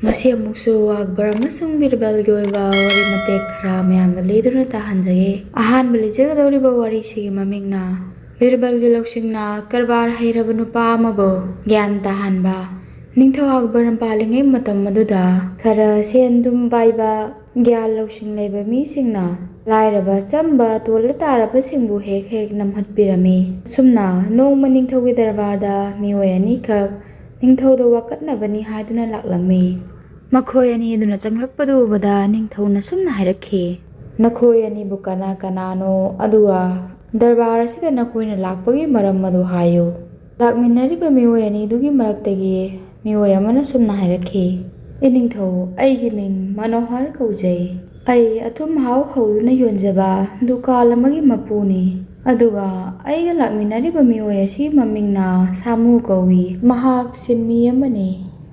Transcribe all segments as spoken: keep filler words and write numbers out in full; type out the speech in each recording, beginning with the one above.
ꯉꯁꯤ ꯑꯃꯨꯛꯁꯨ ꯑꯛꯕꯔ ꯑꯃꯁꯨꯡ ꯕꯤꯔꯕꯜꯒꯤ ꯑꯣꯏꯕ ꯋꯥꯔꯤ ꯃꯇꯦꯛ ꯈꯔ ꯃꯌꯥꯝꯗ ꯂꯤꯗꯨꯅ ꯇꯥꯍꯟꯖꯒꯦ꯫ ꯑꯍꯥꯟꯕ ꯂꯤꯖꯒꯗꯧꯔꯤꯕ ꯋꯥꯔꯤꯁꯤꯒꯤ ꯃꯃꯤꯡꯅ ꯕꯤꯔꯕꯜꯒꯤ ꯂꯧꯁꯤꯡꯅ ꯀꯔꯕꯥꯔ ꯍꯩꯔꯕ ꯅꯨꯄꯥ ꯑꯃꯕꯨ ꯒ꯭ꯌꯥꯟ ꯇꯥꯍꯟꯕ꯫ ꯅꯤꯡꯊꯧ ꯑꯛꯕꯔꯅ ꯄꯥꯜꯂꯤꯉꯩ ꯃꯇꯝ ꯑꯗꯨꯗ ꯈꯔ ꯁꯦꯟ ꯑꯗꯨꯝ ꯄꯥꯏꯕ, ꯒ꯭ꯌꯥꯟ ꯂꯧꯁꯤꯡ ꯂꯩꯕ ꯃꯤꯁꯤꯡꯅ ꯂꯥꯏꯔꯕ ꯑꯆꯝꯕ ꯇꯣꯜꯂ ꯇꯥꯔꯕꯁꯤꯡꯕꯨ ꯍꯦꯛ ꯍꯦꯛ ꯅꯝꯍꯠꯄꯤꯔꯝꯃꯤ꯫ ꯑꯁꯨꯝꯅ ꯅꯣꯡꯃ ꯅꯤꯡꯊꯧꯒꯤ ꯗꯔꯕꯥꯔꯗ ꯃꯤꯑꯣꯏ ꯑꯅꯤꯈꯛ ꯅꯤꯡꯊꯧꯗ ꯋꯥꯀꯠꯅꯕꯅꯤ ꯍꯥꯏꯗꯨꯅ ꯂꯥꯛꯂꯝꯃꯤ꯫ ꯃꯈꯣꯏ ꯑꯅꯤ ꯑꯗꯨꯅ ꯆꯪꯂꯛꯄꯗꯨ ꯎꯕꯗ ꯅꯤꯡꯊꯧꯅ ꯁꯨꯝꯅ ꯍꯥꯏꯔꯛꯈꯤ, "ꯅꯈꯣꯏ ꯑꯅꯤꯕꯨ ꯀꯅꯥ ꯀꯅꯥꯅꯣ? ꯑꯗꯨꯒ ꯗꯔꯕꯥꯔ ꯑꯁꯤꯗ ꯅꯈꯣꯏꯅ ꯂꯥꯛꯄꯒꯤ ꯃꯔꯝ ꯑꯗꯨ ꯍꯥꯏꯌꯨ꯫" ꯂꯥꯛꯃꯤꯟꯅꯔꯤꯕ ꯃꯤꯑꯣꯏ ꯑꯅꯤꯗꯨꯒꯤ ꯃꯔꯛꯇꯒꯤ ꯃꯤꯑꯣꯏ ꯑꯃꯅ ꯁꯨꯝꯅ ꯍꯥꯏꯔꯛꯈꯤ, "ꯏꯅꯤꯡꯊꯧ, ꯑꯩꯒꯤ ꯃꯤꯡ ꯃꯅꯣꯍꯔ ꯀꯧꯖꯩ꯫ ꯑꯩ ꯑꯊꯨꯝ ꯑꯍꯥꯎ ꯍꯧꯗꯨꯅ ꯌꯣꯟꯖꯕ ꯗꯨꯀꯥꯟ ꯑꯃꯒꯤ ꯃꯄꯨꯅꯤ꯫ ꯑꯗꯨꯒ ꯑꯩꯒ ꯂꯥꯛꯃꯤꯟꯅꯔꯤꯕ ꯃꯤꯑꯣꯏ ꯑꯁꯤ ꯃꯃꯤꯡꯅ ꯁꯥꯃꯨ ꯀꯧꯏ꯫ ꯃꯍꯥꯛ ꯁꯤꯟꯃꯤ ꯑꯃꯅꯤ꯫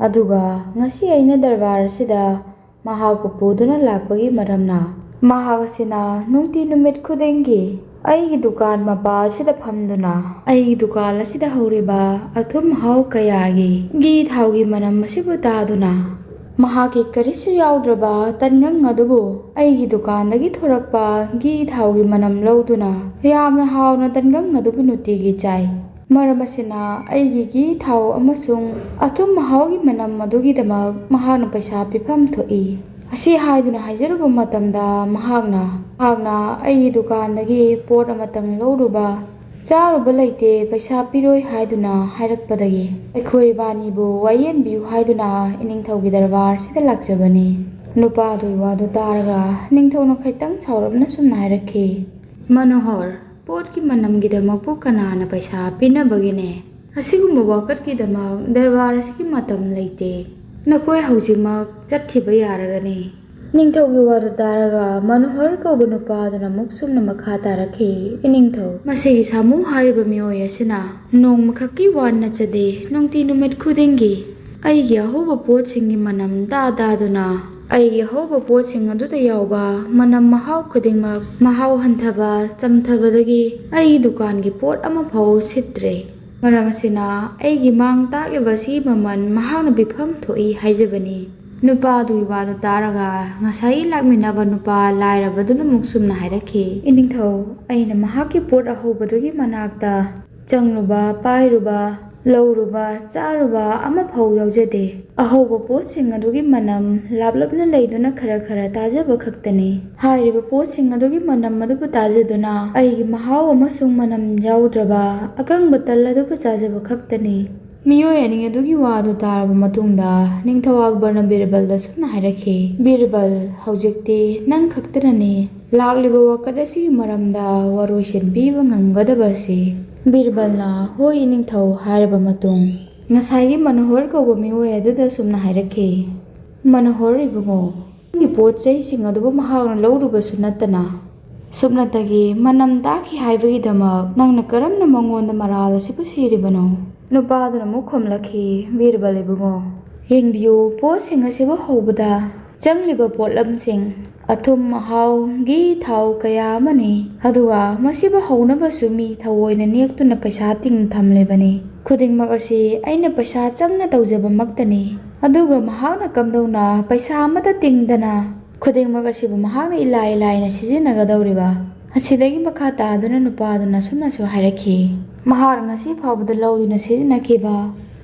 ꯑꯗꯨꯒ ꯉꯁꯤ ꯑꯩꯅ ꯗꯔꯕꯥꯔ ꯑꯁꯤꯗ ꯃꯍꯥꯛꯄꯨ ꯄꯨꯗꯨꯅ ꯂꯥꯛꯄꯒꯤ ꯃꯔꯝꯅ, ꯃꯍꯥꯛ ꯑꯁꯤꯅ ꯅꯨꯡꯇꯤ ꯅꯨꯃꯤꯠ ꯈꯨꯗꯤꯡꯒꯤ ꯑꯩꯒꯤ ꯗꯨꯀꯥꯟ ꯃꯄꯥ ꯑꯁꯤꯗ ꯐꯝꯗꯨꯅ ꯑꯩꯒꯤ ꯗꯨꯀꯥꯟ ꯑꯁꯤꯗ ꯍꯧꯔꯤꯕ ꯑꯊꯨꯝ ꯑꯍꯥꯎ ꯀꯌꯥꯒꯤ ꯘꯤ ꯊꯥꯎꯒꯤ ꯃꯅꯝ ꯑꯁꯤꯕꯨ ꯇꯥꯗꯨꯅ, ꯃꯍꯥꯛꯀꯤ ꯀꯔꯤꯁꯨ ꯌꯥꯎꯗ꯭ꯔꯕ ꯇꯟꯒꯪ ꯑꯗꯨꯕꯨ ꯑꯩꯒꯤ ꯗꯨꯀꯥꯟꯗꯒꯤ ꯊꯣꯔꯛꯄ ꯘꯤ ꯊꯥꯎꯒꯤ ꯃꯅꯝ ꯂꯧꯗꯨꯅ ꯌꯥꯝꯅ ꯍꯥꯎꯅ ꯇꯟꯒꯪ ꯑꯗꯨꯕꯨ ꯅꯨꯡꯇꯤꯒꯤ ꯆꯥꯏ꯫ ꯃꯔꯝ ꯑꯁꯤꯅ ꯑꯩꯒꯤ ꯘꯤ ꯊꯥꯎ ꯑꯃꯁꯨꯡ ꯑꯊꯨꯝ ꯑꯍꯥꯎꯒꯤ ꯃꯅꯝ ꯑꯗꯨꯒꯤꯗꯃꯛ ꯃꯍꯥꯛꯅ ꯄꯩꯁꯥ ꯄꯤꯐꯝ ꯊꯣꯛꯏ꯫" ꯑꯁꯤ ꯍꯥꯏꯗꯨꯅ ꯍꯥꯏꯖꯔꯨꯕ ꯃꯇꯝꯗ ꯃꯍꯥꯛꯅ, "ꯃꯍꯥꯛꯅ ꯑꯩꯒꯤ ꯗꯨꯀꯥꯟꯗꯒꯤ ꯄꯣꯠ ꯑꯃꯇꯪ ꯂꯧꯔꯨꯕ, ꯆꯥꯔꯨꯕ ꯂꯩꯇꯦ, ꯄꯩꯁꯥ ꯄꯤꯔꯣꯏ" ꯍꯥꯏꯗꯨꯅ ꯍꯥꯏꯔꯛꯄꯗꯒꯤ, "ꯑꯩꯈꯣꯏ ꯏꯕꯥꯅꯤꯕꯨ ꯋꯥꯌꯦꯟꯕꯤꯌꯨ" ꯍꯥꯏꯗꯨꯅ ꯏꯅꯤꯡꯊꯧꯒꯤ ꯗꯔꯕꯥꯔ ꯑꯁꯤꯗ ꯂꯥꯛꯆꯕꯅꯤ꯫ ꯅꯨꯄꯥꯗꯨꯒꯤ ꯋꯥꯗꯨ ꯇꯥꯔꯒ ꯅꯤꯡꯊꯧꯅ ꯈꯤꯇꯪ ꯁꯥꯎꯔꯞꯅ ꯁꯨꯝꯅ ꯍꯥꯏꯔꯛꯈꯤ, "ꯃꯅꯣꯍꯔ, ꯄꯣꯠꯀꯤ ꯃꯅꯝꯒꯤꯗꯃꯛꯄꯨ ꯀꯅꯥꯅ ꯄꯩꯁꯥ ꯄꯤꯅꯕꯒꯦꯅꯦ? ꯑꯁꯤꯒꯨꯝꯕ ꯋꯥꯀꯠꯀꯤꯗꯃꯛ ꯗꯔꯕꯥꯔ ꯑꯁꯤꯒꯤ ꯃꯇꯝ ꯂꯩꯇꯦ꯫ ꯅꯈꯣꯏ ꯍꯧꯖꯤꯛꯃꯛ ꯆꯠꯈꯤꯕ ꯌꯥꯔꯒꯅꯤ꯫" ꯅꯤꯡꯊꯧꯒꯤ ꯋꯥꯗꯨ ꯇꯥꯔꯒ ꯃꯅꯣꯍꯔ ꯀꯧꯕ ꯅꯨꯄꯥ ꯑꯗꯨꯅ ꯑꯃꯨꯛ ꯁꯨꯝꯅ ꯃꯈꯥ ꯇꯥꯔꯛꯈꯤ, "ꯏꯅꯤꯡꯊꯧ, ꯃꯁꯤꯒꯤ ꯁꯥꯃꯨ ꯍꯥꯏꯔꯤꯕ ꯃꯤꯑꯣꯏ ꯑꯁꯤꯅ ꯅꯣꯡꯃꯈꯛꯀꯤ ꯋꯥ ꯅꯠꯆꯗꯦ, ꯅꯨꯡꯇꯤ ꯅꯨꯃꯤꯠ ꯈꯨꯗꯤꯡꯒꯤ ꯑꯩꯒꯤ ꯑꯍꯧꯕ ꯄꯣꯠꯁꯤꯡꯒꯤ ꯃꯅꯝ ꯇꯥ ꯇꯥꯗꯨꯅ ꯑꯩꯒꯤ ꯑꯍꯧꯕ ꯄꯣꯠꯁꯤꯡ ꯑꯗꯨꯗ ꯌꯥꯎꯕ ꯃꯅꯝ ꯃꯍꯥꯎ ꯈꯨꯗꯤꯡꯃꯛ ꯃꯍꯥꯎ ꯍꯟꯊꯕ, ꯆꯝꯊꯕꯗꯒꯤ ꯑꯩꯒꯤ ꯗꯨꯀꯥꯟꯒꯤ ꯄꯣꯠ ꯑꯃꯐꯥꯎ ꯁꯤꯠꯇ꯭ꯔꯦ꯫ ꯃꯔꯝ ꯑꯁꯤꯅ ꯑꯩꯒꯤ ꯃꯥꯡ ꯇꯥꯛꯂꯤꯕ ꯑꯁꯤꯒꯤ ꯃꯃꯜ ꯃꯍꯥꯛꯅ ꯄꯤꯐꯝ ꯊꯣꯛꯏ ꯍꯥꯏꯖꯕꯅꯤ꯫" ꯅꯨꯄꯥꯗꯨꯒꯤ ꯋꯥꯗꯨ ꯇꯥꯔꯒ ꯉꯁꯥꯏ ꯂꯥꯛꯃꯤꯟꯅꯕ ꯅꯨꯄꯥ ꯂꯥꯏꯔꯕꯗꯨꯅ ꯑꯃꯨꯛ ꯁꯨꯝꯅ ꯍꯥꯏꯔꯛꯈꯤ, "ꯏꯅꯤꯡꯊꯧ, ꯑꯩꯅ ꯃꯍꯥꯛꯀꯤ ꯄꯣꯠ ꯑꯍꯧꯕꯗꯨꯒꯤ ꯃꯅꯥꯛꯇ ꯆꯪꯂꯨꯕ, ꯄꯥꯏꯔꯨꯕ, ꯂꯧꯔꯨꯕ, ꯆꯥꯔꯨꯕ ꯑꯃꯐꯥꯎ ꯌꯥꯎꯖꯗꯦ꯫ ꯑꯍꯧꯕ ꯄꯣꯠꯁꯤꯡ ꯑꯗꯨꯒꯤ ꯃꯅꯝ ꯂꯥꯞꯂꯞꯅ ꯂꯩꯗꯨꯅ ꯈꯔ ꯈꯔ ꯇꯥꯖꯕ ꯈꯛꯇꯅꯤ꯫ ꯍꯥꯏꯔꯤꯕ ꯄꯣꯠꯁꯤꯡ ꯑꯗꯨꯒꯤ ꯃꯅꯝ ꯑꯗꯨꯕꯨ ꯇꯥꯖꯗꯨꯅ ꯑꯩꯒꯤ ꯃꯍꯥꯎ ꯑꯃꯁꯨꯡ ꯃꯅꯝ ꯌꯥꯎꯗ꯭ꯔꯕ ꯑꯀꯪꯕ ꯇꯜ ꯑꯗꯨꯕꯨ ꯆꯥꯖꯕ ꯈꯛꯇꯅꯤ꯫" ꯃꯤꯑꯣꯏ ꯑꯅꯤ ꯑꯗꯨꯒꯤ ꯋꯥ ꯑꯗꯨ ꯇꯥꯔꯕ ꯃꯇꯨꯡꯗ ꯅꯤꯡꯊꯧ ꯑꯛꯕꯔꯅ ꯕꯤꯔꯕꯜꯗ ꯁꯨꯝꯅ ꯍꯥꯏꯔꯛꯈꯤ, "ꯕꯤꯔꯕꯜ, ꯍꯧꯖꯤꯛꯇꯤ ꯅꯪ ꯈꯛꯇꯅꯅꯤ ꯂꯥꯛꯂꯤꯕ ꯋꯥꯀꯠ ꯑꯁꯤꯒꯤ ꯃꯔꯝꯗ ꯋꯥꯔꯣꯏꯁꯤꯟ ꯄꯤꯕ ꯉꯝꯒꯗꯕ ꯑꯁꯤ꯫" ꯕꯤꯔꯕꯜꯅ, "ꯍꯣꯏ ꯏꯅꯤꯡꯊꯧ" ꯍꯥꯏꯔꯕ ꯃꯇꯨꯡ, ꯉꯁꯥꯏꯒꯤ ꯃꯅꯣꯍꯔ ꯀꯧꯕ ꯃꯤꯑꯣꯏ ꯑꯗꯨꯗ ꯁꯨꯝꯅ ꯍꯥꯏꯔꯛꯈꯤ, "ꯃꯅꯣꯍꯔ ꯏꯕꯨꯡꯉꯣ, ꯅꯪꯒꯤ ꯄꯣꯠ ꯆꯩꯁꯤꯡ ꯑꯗꯨꯕꯨ ꯃꯍꯥꯛꯅ ꯂꯧꯔꯨꯕꯁꯨ ꯅꯠꯇꯅ, ꯁꯨꯞꯅꯇꯒꯤ ꯃꯅꯝ ꯇꯥꯈꯤ ꯍꯥꯏꯕꯒꯤꯗꯃꯛ ꯅꯪꯅ ꯀꯔꯝꯅ ꯃꯉꯣꯟꯗ ꯃꯔꯥꯜ ꯑꯁꯤꯕꯨ ꯁꯤꯔꯤꯕꯅꯣ?" ꯅꯨꯄꯥꯗꯨꯅ ꯑꯃꯨꯛ ꯈꯨꯝꯂꯛꯈꯤ, "ꯕꯤꯔꯕꯜ ꯏꯕꯨꯡꯉꯣ, ꯌꯦꯡꯕꯤꯌꯨ, ꯄꯣꯠꯁꯤꯡ ꯑꯁꯤꯕꯨ ꯍꯧꯕꯗ ꯆꯪꯂꯤꯕ ꯄꯣꯠꯂꯝꯁꯤꯡ, ꯑꯊꯨꯝ ꯑꯍꯥꯎ, ꯘꯤ ꯊꯥꯎ ꯀꯌꯥ ꯑꯃꯅꯤ꯫ ꯑꯗꯨꯒ ꯃꯁꯤꯕꯨ ꯍꯧꯅꯕꯁꯨ ꯃꯤ ꯊꯑꯣꯏꯅ ꯅꯦꯛꯇꯨꯅ ꯄꯩꯁꯥ ꯇꯤꯡ ꯊꯝꯂꯤꯕꯅꯤ꯫ ꯈꯨꯗꯤꯡꯃꯛ ꯑꯁꯤ ꯑꯩꯅ ꯄꯩꯁꯥ ꯆꯪꯅ ꯇꯧꯖꯕꯃꯛꯇꯅꯤ꯫ ꯑꯗꯨꯒ ꯃꯍꯥꯛꯅ ꯀꯝꯗꯧꯅ ꯄꯩꯁꯥ ꯑꯃꯠꯇ ꯇꯤꯡꯗꯅ ꯈꯨꯗꯤꯡꯃꯛ ꯑꯁꯤꯕꯨ ꯃꯍꯥꯛꯅ ꯏꯂꯥꯏ ꯂꯥꯏꯅ ꯁꯤꯖꯤꯟꯅꯒꯗꯧꯔꯤꯕ?" ꯑꯁꯤꯗꯒꯤ ꯃꯈꯥ ꯇꯥꯗꯨꯅ ꯅꯨꯄꯥꯗꯨꯅ ꯑꯁꯨꯝꯅꯁꯨ ꯍꯥꯏꯔꯛꯈꯤ, "ꯃꯍꯥꯛꯅ ꯉꯁꯤ ꯐꯥꯎꯕꯗ ꯂꯧꯗꯨꯅ ꯁꯤꯖꯤꯟꯅꯈꯤꯕ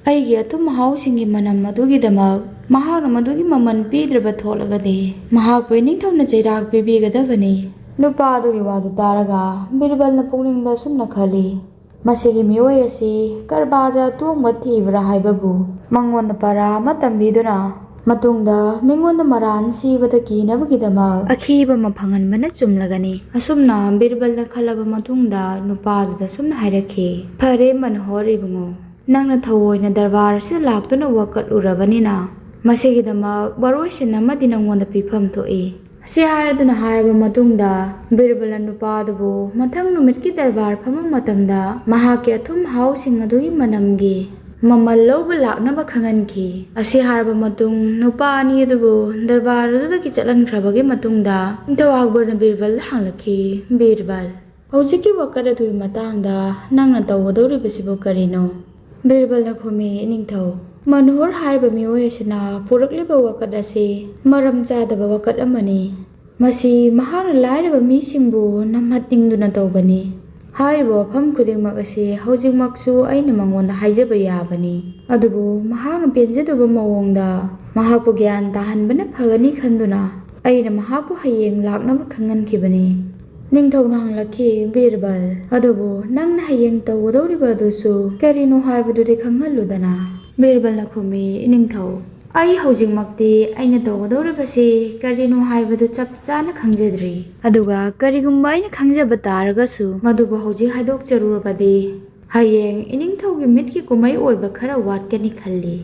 ꯑꯩꯒꯤ ꯑꯊꯨꯝ ꯑꯍꯥꯎꯁꯤꯡꯒꯤ ꯃꯅꯝ ꯑꯗꯨꯒꯤꯗꯃꯛ ꯃꯍꯥꯛꯅ ꯃꯗꯨꯒꯤ ꯃꯃꯜ ꯄꯤꯗ꯭ꯔꯕ ꯊꯣꯛꯂꯒꯗꯤ ꯃꯍꯥꯛꯄꯨ ꯏꯅꯤꯡꯊꯧꯅ ꯆꯩꯔꯥꯛ ꯄꯤꯕꯤꯒꯗꯕꯅꯤ꯫" ꯅꯨꯄꯥ ꯑꯗꯨꯒꯤ ꯋꯥꯗꯨ ꯇꯥꯔꯒ ꯕꯤꯔꯕꯜꯅ ꯄꯨꯛꯅꯤꯡꯗ ꯑꯁꯨꯝꯅ ꯈꯜꯂꯤ, "ꯃꯁꯤꯒꯤ ꯃꯤꯑꯣꯏ ꯑꯁꯤ ꯀꯔꯕꯥꯔꯗ ꯑꯇꯣꯡꯕ ꯊꯤꯕ꯭ꯔꯥ ꯍꯥꯏꯕꯕꯨ ꯃꯉꯣꯟꯗ ꯄꯔꯥ ꯑꯃ ꯇꯝꯕꯤꯗꯨꯅ ꯃꯇꯨꯡꯗ ꯃꯤꯉꯣꯟꯗ ꯃꯔꯥꯟ ꯁꯤꯕꯗ ꯀꯤꯅꯕꯒꯤꯗꯃꯛ ꯑꯈꯤꯕ ꯑꯃ ꯐꯪꯍꯟꯕꯅ ꯆꯨꯝꯂꯒꯅꯤ꯫" ꯑꯁꯨꯝꯅ ꯕꯤꯔꯕꯜꯅ ꯈꯜꯂꯕ ꯃꯇꯨꯡꯗ ꯅꯨꯄꯥꯗꯨꯗ ꯑꯁꯨꯝꯅ ꯍꯥꯏꯔꯛꯈꯤ, "ꯐꯔꯦ ꯃꯅꯣꯍꯔ ꯏꯕꯨꯡꯉꯣ, ꯅꯪꯅ ꯊꯑꯣꯏꯅ ꯗꯔꯕꯥꯔ ꯑꯁꯤꯗ ꯂꯥꯛꯇꯨꯅ ꯋꯥꯀꯠꯂꯨꯔꯕꯅꯤꯅ ꯃꯁꯤꯒꯤꯗꯃꯛ ꯋꯥꯔꯣꯏꯁꯤꯟ ꯑꯃꯗꯤ ꯅꯪꯉꯣꯟꯗ ꯄꯤꯐꯝ ꯊꯣꯛꯏ꯫" ꯑꯁꯤ ꯍꯥꯏꯔꯗꯨꯅ ꯍꯥꯏꯔꯕ ꯃꯇꯨꯡꯗ ꯕꯤꯔꯕꯜꯅ ꯅꯨꯄꯥ ꯑꯗꯨꯕꯨ ꯃꯊꯪ ꯅꯨꯃꯤꯠꯀꯤ ꯗꯔꯕꯥꯔ ꯐꯝꯕ ꯃꯇꯝꯗ ꯃꯍꯥꯛꯀꯤ ꯑꯊꯨꯝ ꯑꯍꯥꯎꯁꯤꯡ ꯑꯗꯨꯒꯤ ꯃꯅꯝꯒꯤ ꯃꯃꯜ ꯂꯧꯕ ꯂꯥꯛꯅꯕ ꯈꯪꯍꯟꯈꯤ꯫ ꯑꯁꯤ ꯍꯥꯏꯔꯕ ꯃꯇꯨꯡ ꯅꯨꯄꯥ ꯑꯅꯤ ꯑꯗꯨꯕꯨ ꯗꯔꯕꯥꯔ ꯑꯗꯨꯗꯒꯤ ꯆꯠꯍꯟꯈ꯭ꯔꯕꯒꯤ ꯃꯇꯨꯡꯗ ꯅꯤꯡꯊꯧ ꯑꯛꯕꯔꯅ ꯕꯤꯔꯕꯜꯗ ꯍꯪꯂꯛꯈꯤ, "ꯕꯤꯔꯕꯜ, ꯍꯧꯖꯤꯛꯀꯤ ꯋꯥꯀꯠ ꯑꯗꯨꯒꯤ ꯃꯇꯥꯡꯗ ꯅꯪꯅ ꯇꯧꯒꯗꯧꯔꯤꯕꯁꯤꯕꯨ ꯀꯔꯤꯅꯣ?" ꯕꯤꯔꯕꯜꯅ ꯈꯨꯝꯃꯤ, "ꯏꯅꯤꯡꯊꯧ, ꯃꯅꯣꯍꯔ ꯍꯥꯏꯔꯤꯕ ꯃꯤꯑꯣꯏ ꯑꯁꯤꯅ ꯄꯨꯔꯛꯂꯤꯕ ꯋꯥꯀꯠ ꯑꯁꯤ ꯃꯔꯝ ꯆꯥꯗꯕ ꯋꯥꯀꯠ ꯑꯃꯅꯤ꯫ ꯃꯁꯤ ꯃꯍꯥꯛꯅ ꯂꯥꯏꯔꯕ ꯃꯤꯁꯤꯡꯕꯨ ꯅꯝꯍꯠꯅꯤꯡꯗꯨꯅ ꯇꯧꯕꯅꯤ꯫ ꯍꯥꯏꯔꯤꯕ ꯋꯥꯐꯝ ꯈꯨꯗꯤꯡꯃꯛ ꯑꯁꯤ ꯍꯧꯖꯤꯛꯃꯛꯁꯨ ꯑꯩꯅ ꯃꯉꯣꯟꯗ ꯍꯥꯏꯖꯕ ꯌꯥꯕꯅꯤ꯫ ꯑꯗꯨꯕꯨ ꯃꯍꯥꯛꯅ ꯄꯦꯟꯖꯗꯕ ꯃꯑꯣꯡꯗ ꯃꯍꯥꯛꯄꯨ ꯒ꯭ꯌꯥꯟ ꯇꯥꯍꯟꯕꯅ ꯐꯒꯅꯤ ꯈꯟꯗꯨꯅ ꯑꯩꯅ ꯃꯍꯥꯛꯄꯨ ꯍꯌꯦꯡ ꯂꯥꯛꯅꯕ ꯈꯪꯍꯟꯈꯤꯕꯅꯤ꯫ ꯅꯤꯡꯊꯧꯅ ꯍꯪꯂꯛꯈꯤ, "ꯕꯤꯔꯕꯜ, ꯑꯗꯨꯕꯨ ꯅꯪꯅ ꯍꯌꯦꯡ ꯇꯧꯒꯗꯧꯔꯤꯕ ꯑꯗꯨꯁꯨ ꯀꯔꯤꯅꯣ ꯍꯥꯏꯕꯗꯨꯗꯤ ꯈꯪꯍꯜꯂꯨꯗꯅ?" ꯕꯤꯔꯕꯜꯅ ꯈꯨꯝꯃꯤ, "ꯏꯅꯤꯡꯊꯧ, ꯑꯩ ꯍꯧꯖꯤꯛꯃꯛꯇꯤ ꯑꯩꯅ ꯇꯧꯒꯗꯧꯔꯤꯕꯁꯤ ꯀꯔꯤꯅꯣ ꯍꯥꯏꯕꯗꯨ ꯆꯞ ꯆꯥꯅ ꯈꯪꯖꯗ꯭ꯔꯤ꯫ ꯑꯗꯨꯒ ꯀꯔꯤꯒꯨꯝꯕ ꯑꯩꯅ ꯈꯪꯖꯕ ꯇꯥꯔꯒꯁꯨ ꯃꯗꯨꯕꯨ ꯍꯧꯖꯤꯛ ꯍꯥꯏꯗꯣꯛꯆꯔꯨꯔꯕꯗꯤ ꯍꯌꯦꯡ ꯏꯅꯤꯡꯊꯧꯒꯤ ꯃꯤꯠꯀꯤ ꯀꯨꯝꯍꯩ ꯑꯣꯏꯕ ꯈꯔ ꯋꯥꯠꯀꯅꯤ ꯈꯜꯂꯤ꯫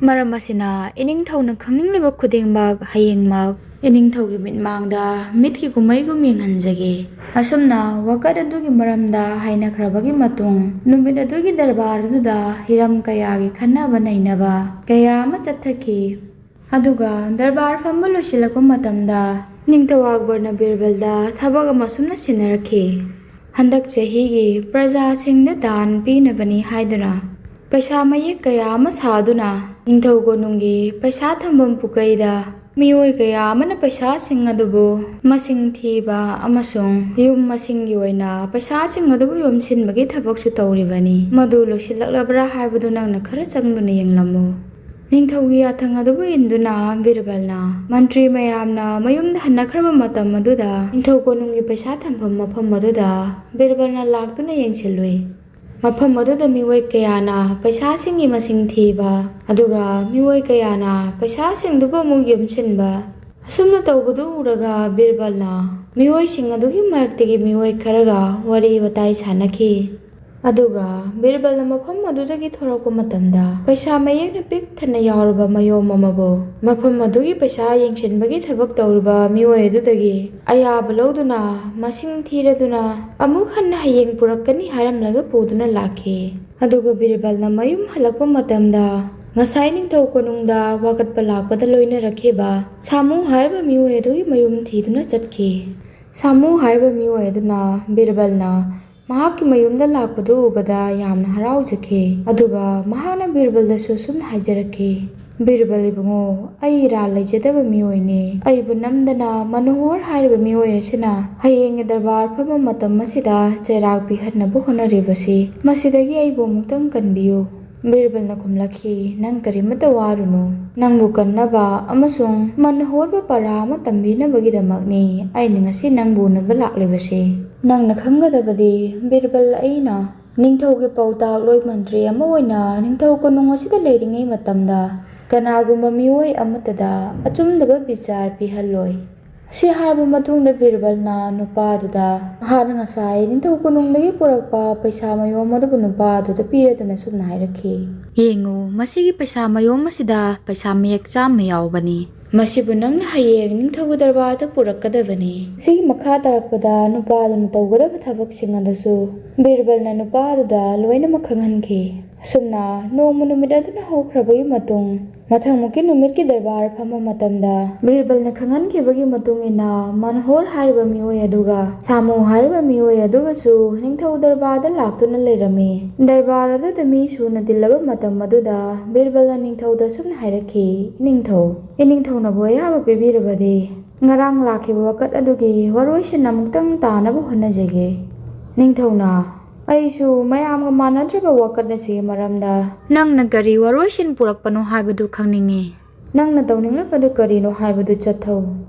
ꯃꯔꯝ ꯑꯁꯤꯅ ꯏꯅꯤꯡꯊꯧꯅ ꯈꯪꯅꯤꯡꯂꯤꯕ ꯈꯨꯗꯤꯡꯃꯛ ꯍꯌꯦꯡꯃꯛ ꯏꯅꯤꯡꯊꯧꯒꯤ ꯃꯤꯠꯃꯥꯡꯗ ꯃꯤꯠꯀꯤ ꯀꯨꯝꯍꯩꯒꯨꯝ ꯌꯦꯡꯍꯟꯖꯒꯦ꯫" ꯑꯁꯨꯝꯅ ꯋꯥꯀꯠ ꯑꯗꯨꯒꯤ ꯃꯔꯝꯗ ꯍꯥꯏꯅꯈ꯭ꯔꯕꯒꯤ ꯃꯇꯨꯡ, ꯅꯨꯃꯤꯠ ꯑꯗꯨꯒꯤ ꯗꯔꯕꯥꯔ ꯑꯗꯨꯗ ꯍꯤꯔꯝ ꯀꯌꯥꯒꯤ ꯈꯟꯅꯕ ꯅꯩꯅꯕ ꯀꯌꯥ ꯑꯃ ꯆꯠꯊꯈꯤ꯫ ꯑꯗꯨꯒ ꯗꯔꯕꯥꯔ ꯐꯝꯕ ꯂꯣꯏꯁꯤꯜꯂꯛꯄ ꯃꯇꯝꯗ ꯅꯤꯡꯊꯧ ꯑꯛꯕꯔꯅ ꯕꯤꯔꯕꯜꯗ ꯊꯕꯛ ꯑꯃ ꯁꯨꯝꯅ ꯁꯤꯟꯅꯔꯛꯈꯤ꯫ ꯍꯟꯗꯛ ꯆꯍꯤꯒꯤ ꯄ꯭ꯔꯖꯥꯁꯤꯡꯗ ꯗꯥꯟ ꯄꯤꯅꯕꯅꯤ ꯍꯥꯏꯗꯨꯅ ꯄꯩꯁꯥ ꯃꯌꯦꯛ ꯀꯌꯥ ꯑꯃ ꯁꯥꯗꯨꯅ ꯅꯤꯡꯊꯧ ꯀꯣꯅꯨꯡꯒꯤ ꯄꯩꯁꯥ ꯊꯝꯐꯝ ꯄꯨꯈꯩꯗ ꯃꯤꯑꯣꯏ ꯀꯌꯥ ꯑꯃꯅ ꯄꯩꯁꯥꯁꯤꯡ ꯑꯗꯨꯕꯨ ꯃꯁꯤꯡ ꯊꯤꯕ ꯑꯃꯁꯨꯡ ꯌꯨꯝ ꯃꯁꯤꯡꯒꯤ ꯑꯣꯏꯅ ꯄꯩꯁꯥꯁꯤꯡ ꯑꯗꯨꯕꯨ ꯌꯣꯝꯁꯤꯟꯕꯒꯤ ꯊꯕꯛꯁꯨ ꯇꯧꯔꯤꯕꯅꯤ꯫ ꯃꯗꯨ ꯂꯣꯏꯁꯤꯜꯂꯛꯂꯕ꯭ꯔꯥ ꯍꯥꯏꯕꯗꯨ ꯅꯪꯅ ꯈꯔ ꯆꯪꯗꯨꯅ ꯌꯦꯡꯂꯝꯃꯨ꯫ ꯅꯤꯡꯊꯧꯒꯤ ꯌꯥꯊꯪ ꯑꯗꯨꯕꯨ ꯏꯟꯗꯨꯅ ꯕꯤꯔꯕꯜꯅ ꯃꯟꯇ꯭ꯔꯤ ꯃꯌꯥꯝꯅ ꯃꯌꯨꯝꯗ ꯍꯟꯅꯈ꯭ꯔꯕ ꯃꯇꯝ ꯑꯗꯨꯗ ꯅꯤꯡꯊꯧ ꯀꯣꯅꯨꯡꯒꯤ ꯄꯩꯁꯥ ꯊꯝꯐꯝ ꯃꯐꯝ ꯑꯗꯨꯗ ꯕꯤꯔꯕꯜꯅ ꯂꯥꯛꯇꯨꯅ ꯌꯦꯡꯁꯤꯜꯂꯨꯏ꯫ ꯃꯐꯝ ꯑꯗꯨꯗ ꯃꯤꯑꯣꯏ ꯀꯌꯥꯅ ꯄꯩꯁꯥꯁꯤꯡꯒꯤ ꯃꯁꯤꯡ ꯊꯤꯕ, ꯑꯗꯨꯒ ꯃꯤꯑꯣꯏ ꯀꯌꯥꯅ ꯄꯩꯁꯥꯁꯤꯡꯗꯨꯕꯨ ꯑꯃꯨꯛ ꯌꯣꯝꯁꯤꯟꯕ, ꯑꯁꯨꯝꯅ ꯇꯧꯕꯗꯨ ꯎꯔꯒ ꯕꯤꯔꯕꯜꯅ ꯃꯤꯑꯣꯏꯁꯤꯡ ꯑꯗꯨꯒꯤ ꯃꯔꯛꯇꯒꯤ ꯃꯤꯑꯣꯏ ꯈꯔꯒ ꯋꯥꯔꯤ ꯋꯥꯇꯥꯏ ꯁꯥꯟꯅꯈꯤ꯫ ꯑꯗꯨꯒ ꯕꯤꯔꯕꯜꯅ ꯃꯐꯝ ꯑꯗꯨꯗꯒꯤ ꯊꯣꯔꯛꯄ ꯃꯇꯝꯗ ꯄꯩꯁꯥ ꯃꯌꯦꯛꯅ ꯄꯤꯛ ꯊꯟꯅ ꯌꯥꯎꯔꯕ ꯃꯌꯣꯝ ꯑꯃꯕꯨ ꯃꯐꯝ ꯑꯗꯨꯒꯤ ꯄꯩꯁꯥ ꯌꯦꯡꯁꯤꯟꯕꯒꯤ ꯊꯕꯛ ꯇꯧꯔꯤꯕ ꯃꯤꯑꯣꯏ ꯑꯗꯨꯗꯒꯤ ꯑꯌꯥꯕ ꯂꯧꯗꯨꯅ ꯃꯁꯤꯡ ꯊꯤꯔꯗꯨꯅ ꯑꯃꯨꯛ ꯍꯟꯅ ꯍꯌꯦꯡ ꯄꯨꯔꯛꯀꯅꯤ ꯍꯥꯏꯔꯝꯂꯒ ꯄꯨꯗꯨꯅ ꯂꯥꯛꯈꯤ꯫ ꯑꯗꯨꯒ ꯕꯤꯔꯕꯜꯅ ꯃꯌꯨꯝ ꯍꯜꯂꯛꯄ ꯃꯇꯝꯗ ꯉꯁꯥꯏ ꯅꯤꯡꯊꯧ ꯀꯣꯅꯨꯡꯗ ꯋꯥꯀꯠꯄ ꯂꯥꯛꯄꯗ ꯂꯣꯏꯅꯔꯛꯈꯤꯕ ꯁꯥꯃꯨ ꯍꯥꯏꯔꯤꯕ ꯃꯤꯑꯣꯏ ꯑꯗꯨꯒꯤ ꯃꯌꯨꯝ ꯊꯤꯗꯨꯅ ꯆꯠꯈꯤ꯫ ꯁꯥꯃꯨ ꯍꯥꯏꯔꯤꯕ ꯃꯤꯑꯣꯏ ꯑꯗꯨꯅ ꯕꯤꯔꯕꯜꯅ ꯃꯍꯥꯛꯀꯤ ꯃꯌꯨꯝꯗ ꯂꯥꯛꯄꯗꯨ ꯎꯕꯗ ꯌꯥꯝꯅ ꯍꯔꯥꯎꯖꯈꯤ꯫ ꯑꯗꯨꯒ ꯃꯍꯥꯛꯅ ꯕꯤꯔꯕꯜꯗꯁꯨ ꯑꯁꯨꯝꯅ ꯍꯥꯏꯖꯔꯛꯈꯤ, "ꯕꯤꯔꯕꯜ ꯏꯕꯨꯡꯉꯣ, ꯑꯩ ꯏꯔꯥꯜ ꯂꯩꯖꯗꯕ ꯃꯤꯑꯣꯏꯅꯤ꯫ ꯑꯩꯕꯨ ꯅꯝꯗꯅ ꯃꯅꯣꯍꯔ ꯍꯥꯏꯔꯤꯕ ꯃꯤꯑꯣꯏ ꯑꯁꯤꯅ ꯍꯌꯦꯡꯒꯤ ꯗꯔꯕꯥꯔ ꯐꯝꯕ ꯃꯇꯝ ꯑꯁꯤꯗ ꯆꯩꯔꯥꯛ ꯄꯤꯍꯟꯅꯕ ꯍꯣꯠꯅꯔꯤꯕꯁꯤ, ꯃꯁꯤꯗꯒꯤ ꯑꯩꯕꯨ ꯑꯃꯨꯛꯇꯪ ꯀꯟꯕꯤꯌꯨ꯫" ꯕꯤꯔꯕꯜꯅ ꯈꯨꯝꯂꯛꯈꯤ, "ꯅꯪ ꯀꯔꯤꯃꯠꯇ ꯋꯥꯔꯨꯅꯨ꯫ ꯅꯪꯕꯨ ꯀꯟꯅꯕ ꯑꯃꯁꯨꯡ ꯃꯅꯣꯍꯔꯕꯨ ꯄꯔꯥ ꯑꯃ ꯇꯝꯕꯤꯅꯕꯒꯤꯗꯃꯛꯅꯤ ꯑꯩꯅ ꯉꯁꯤ ꯅꯪꯕꯨ ꯎꯅꯕ ꯂꯥꯛꯂꯤꯕꯁꯤ꯫ ꯅꯪꯅ ꯈꯪꯒꯗꯕꯗꯤ, ꯕꯤꯔꯕꯜ, ꯑꯩꯅ ꯅꯤꯡꯊꯧꯒꯤ ꯄꯥꯎꯇꯥꯛꯂꯣꯏ ꯃꯟꯇ꯭ꯔꯤ ꯑꯃ ꯑꯣꯏꯅ ꯅꯤꯡꯊꯧ ꯀꯣꯅꯨꯡ ꯑꯁꯤꯗ ꯂꯩꯔꯤꯉꯩ ꯃꯇꯝꯗ ꯀꯅꯥꯒꯨꯝꯕ ꯃꯤꯑꯣꯏ ꯑꯃꯠꯇꯗ ꯑꯆꯨꯝꯗꯕ ꯕꯤꯆꯥꯔ ꯄꯤꯍꯜꯂꯣꯏ꯫" ꯁꯤ ꯍꯥꯏꯔꯕ ꯃꯇꯨꯡꯗ ꯕꯤꯔꯕꯜꯅ ꯅꯨꯄꯥꯗꯨꯗ ꯃꯍꯥꯛꯅ ꯉꯁꯥꯏ ꯅꯤꯡꯊꯧ ꯀꯣꯅꯨꯡꯗꯒꯤ ꯄꯨꯔꯛꯄ ꯄꯩꯁꯥ ꯃꯌꯣꯝ ꯑꯗꯨꯕꯨ ꯅꯨꯄꯥꯗꯨꯗ ꯄꯤꯔꯗꯨꯅ ꯑꯁꯨꯝꯅ ꯍꯥꯏꯔꯛꯈꯤ, "ꯌꯦꯡꯉꯨ, ꯃꯁꯤꯒꯤ ꯄꯩꯁꯥ ꯃꯌꯣꯝ ꯑꯁꯤꯗ ꯄꯩꯁꯥ ꯃꯌꯦꯛ ꯆꯥꯝꯃ ꯌꯥꯎꯕꯅꯤ꯫ ꯃꯁꯤꯕꯨ ꯅꯪꯅ ꯍꯌꯦꯡ ꯅꯤꯡꯊꯧꯒꯤ ꯗꯔꯕꯥꯔꯗ ꯄꯨꯔꯛꯀꯗꯕꯅꯤ꯫" ꯁꯤꯒꯤ ꯃꯈꯥ ꯇꯥꯔꯛꯄꯗ ꯅꯨꯄꯥꯗꯨꯅ ꯇꯧꯒꯗꯕ ꯊꯕꯛꯁꯤꯡ ꯑꯗꯨꯁꯨ ꯕꯤꯔꯕꯜꯅ ꯅꯨꯄꯥꯗꯨꯗ ꯂꯣꯏꯅꯃꯛ ꯈꯪꯍꯟꯈꯤ꯫ ꯑꯁꯨꯝꯅ ꯅꯣꯡꯃ ꯅꯨꯃꯤꯠ ꯑꯗꯨꯅ ꯍꯧꯈ꯭ꯔꯕꯒꯤ ꯃꯇꯨꯡ, ꯃꯊꯪꯃꯨꯛꯀꯤ ꯅꯨꯃꯤꯠꯀꯤ ꯗꯔꯕꯥꯔ ꯐꯝꯕ ꯃꯇꯝꯗ ꯕꯤꯔꯕꯜꯅ ꯈꯪꯍꯟꯈꯤꯕꯒꯤ ꯃꯇꯨꯡ ꯏꯟꯅ ꯃꯅꯣꯍꯔ ꯍꯥꯏꯔꯤꯕ ꯃꯤꯑꯣꯏ ꯑꯗꯨꯒ ꯁꯥꯃꯨ ꯍꯥꯏꯔꯤꯕ ꯃꯤꯑꯣꯏ ꯑꯗꯨꯒꯁꯨ ꯅꯤꯡꯊꯧ ꯗꯔꯕꯥꯔꯗ ꯂꯥꯛꯇꯨꯅ ꯂꯩꯔꯝꯃꯤ꯫ ꯗꯔꯕꯥꯔ ꯑꯗꯨꯗ ꯃꯤ ꯁꯨꯅ ꯇꯤꯜꯂꯕ ꯃꯇꯝ ꯑꯗꯨꯗ ꯕꯤꯔꯕꯜꯅ ꯅꯤꯡꯊꯧꯗ ꯑꯁꯨꯝꯅ ꯍꯥꯏꯔꯛꯈꯤ, "ꯏꯅꯤꯡꯊꯧ, ꯏꯅꯤꯡꯊꯧꯅꯕꯨ ꯑꯌꯥꯕ ꯄꯤꯕꯤꯔꯕꯗꯤ ꯉꯔꯥꯡ ꯂꯥꯛꯈꯤꯕ ꯋꯥꯀꯠ ꯑꯗꯨꯒꯤ ꯋꯥꯔꯣꯏꯁꯤꯟ ꯑꯃꯨꯛꯇꯪ ꯇꯥꯅꯕ ꯍꯣꯠꯅꯖꯒꯦ꯫" ꯅꯤꯡꯊꯧꯅ, "ꯑꯩꯁꯨ ꯃꯌꯥꯝꯒ ꯃꯥꯟꯅꯗ꯭ꯔꯕ ꯋꯥꯀꯠ ꯑꯁꯤꯒꯤ ꯃꯔꯝꯗ ꯅꯪꯅ ꯀꯔꯤ ꯋꯥꯔꯣꯏꯁꯤꯟ ꯄꯨꯔꯛꯄꯅꯣ ꯍꯥꯏꯕꯗꯨ ꯈꯪꯅꯤꯡꯉꯤ꯫ ꯅꯪꯅ ꯇꯧꯅꯤꯡꯂꯤꯕꯗꯨ ꯀꯔꯤꯅꯣ ꯍꯥꯏꯕꯗꯨ ꯆꯠꯊꯧ꯫"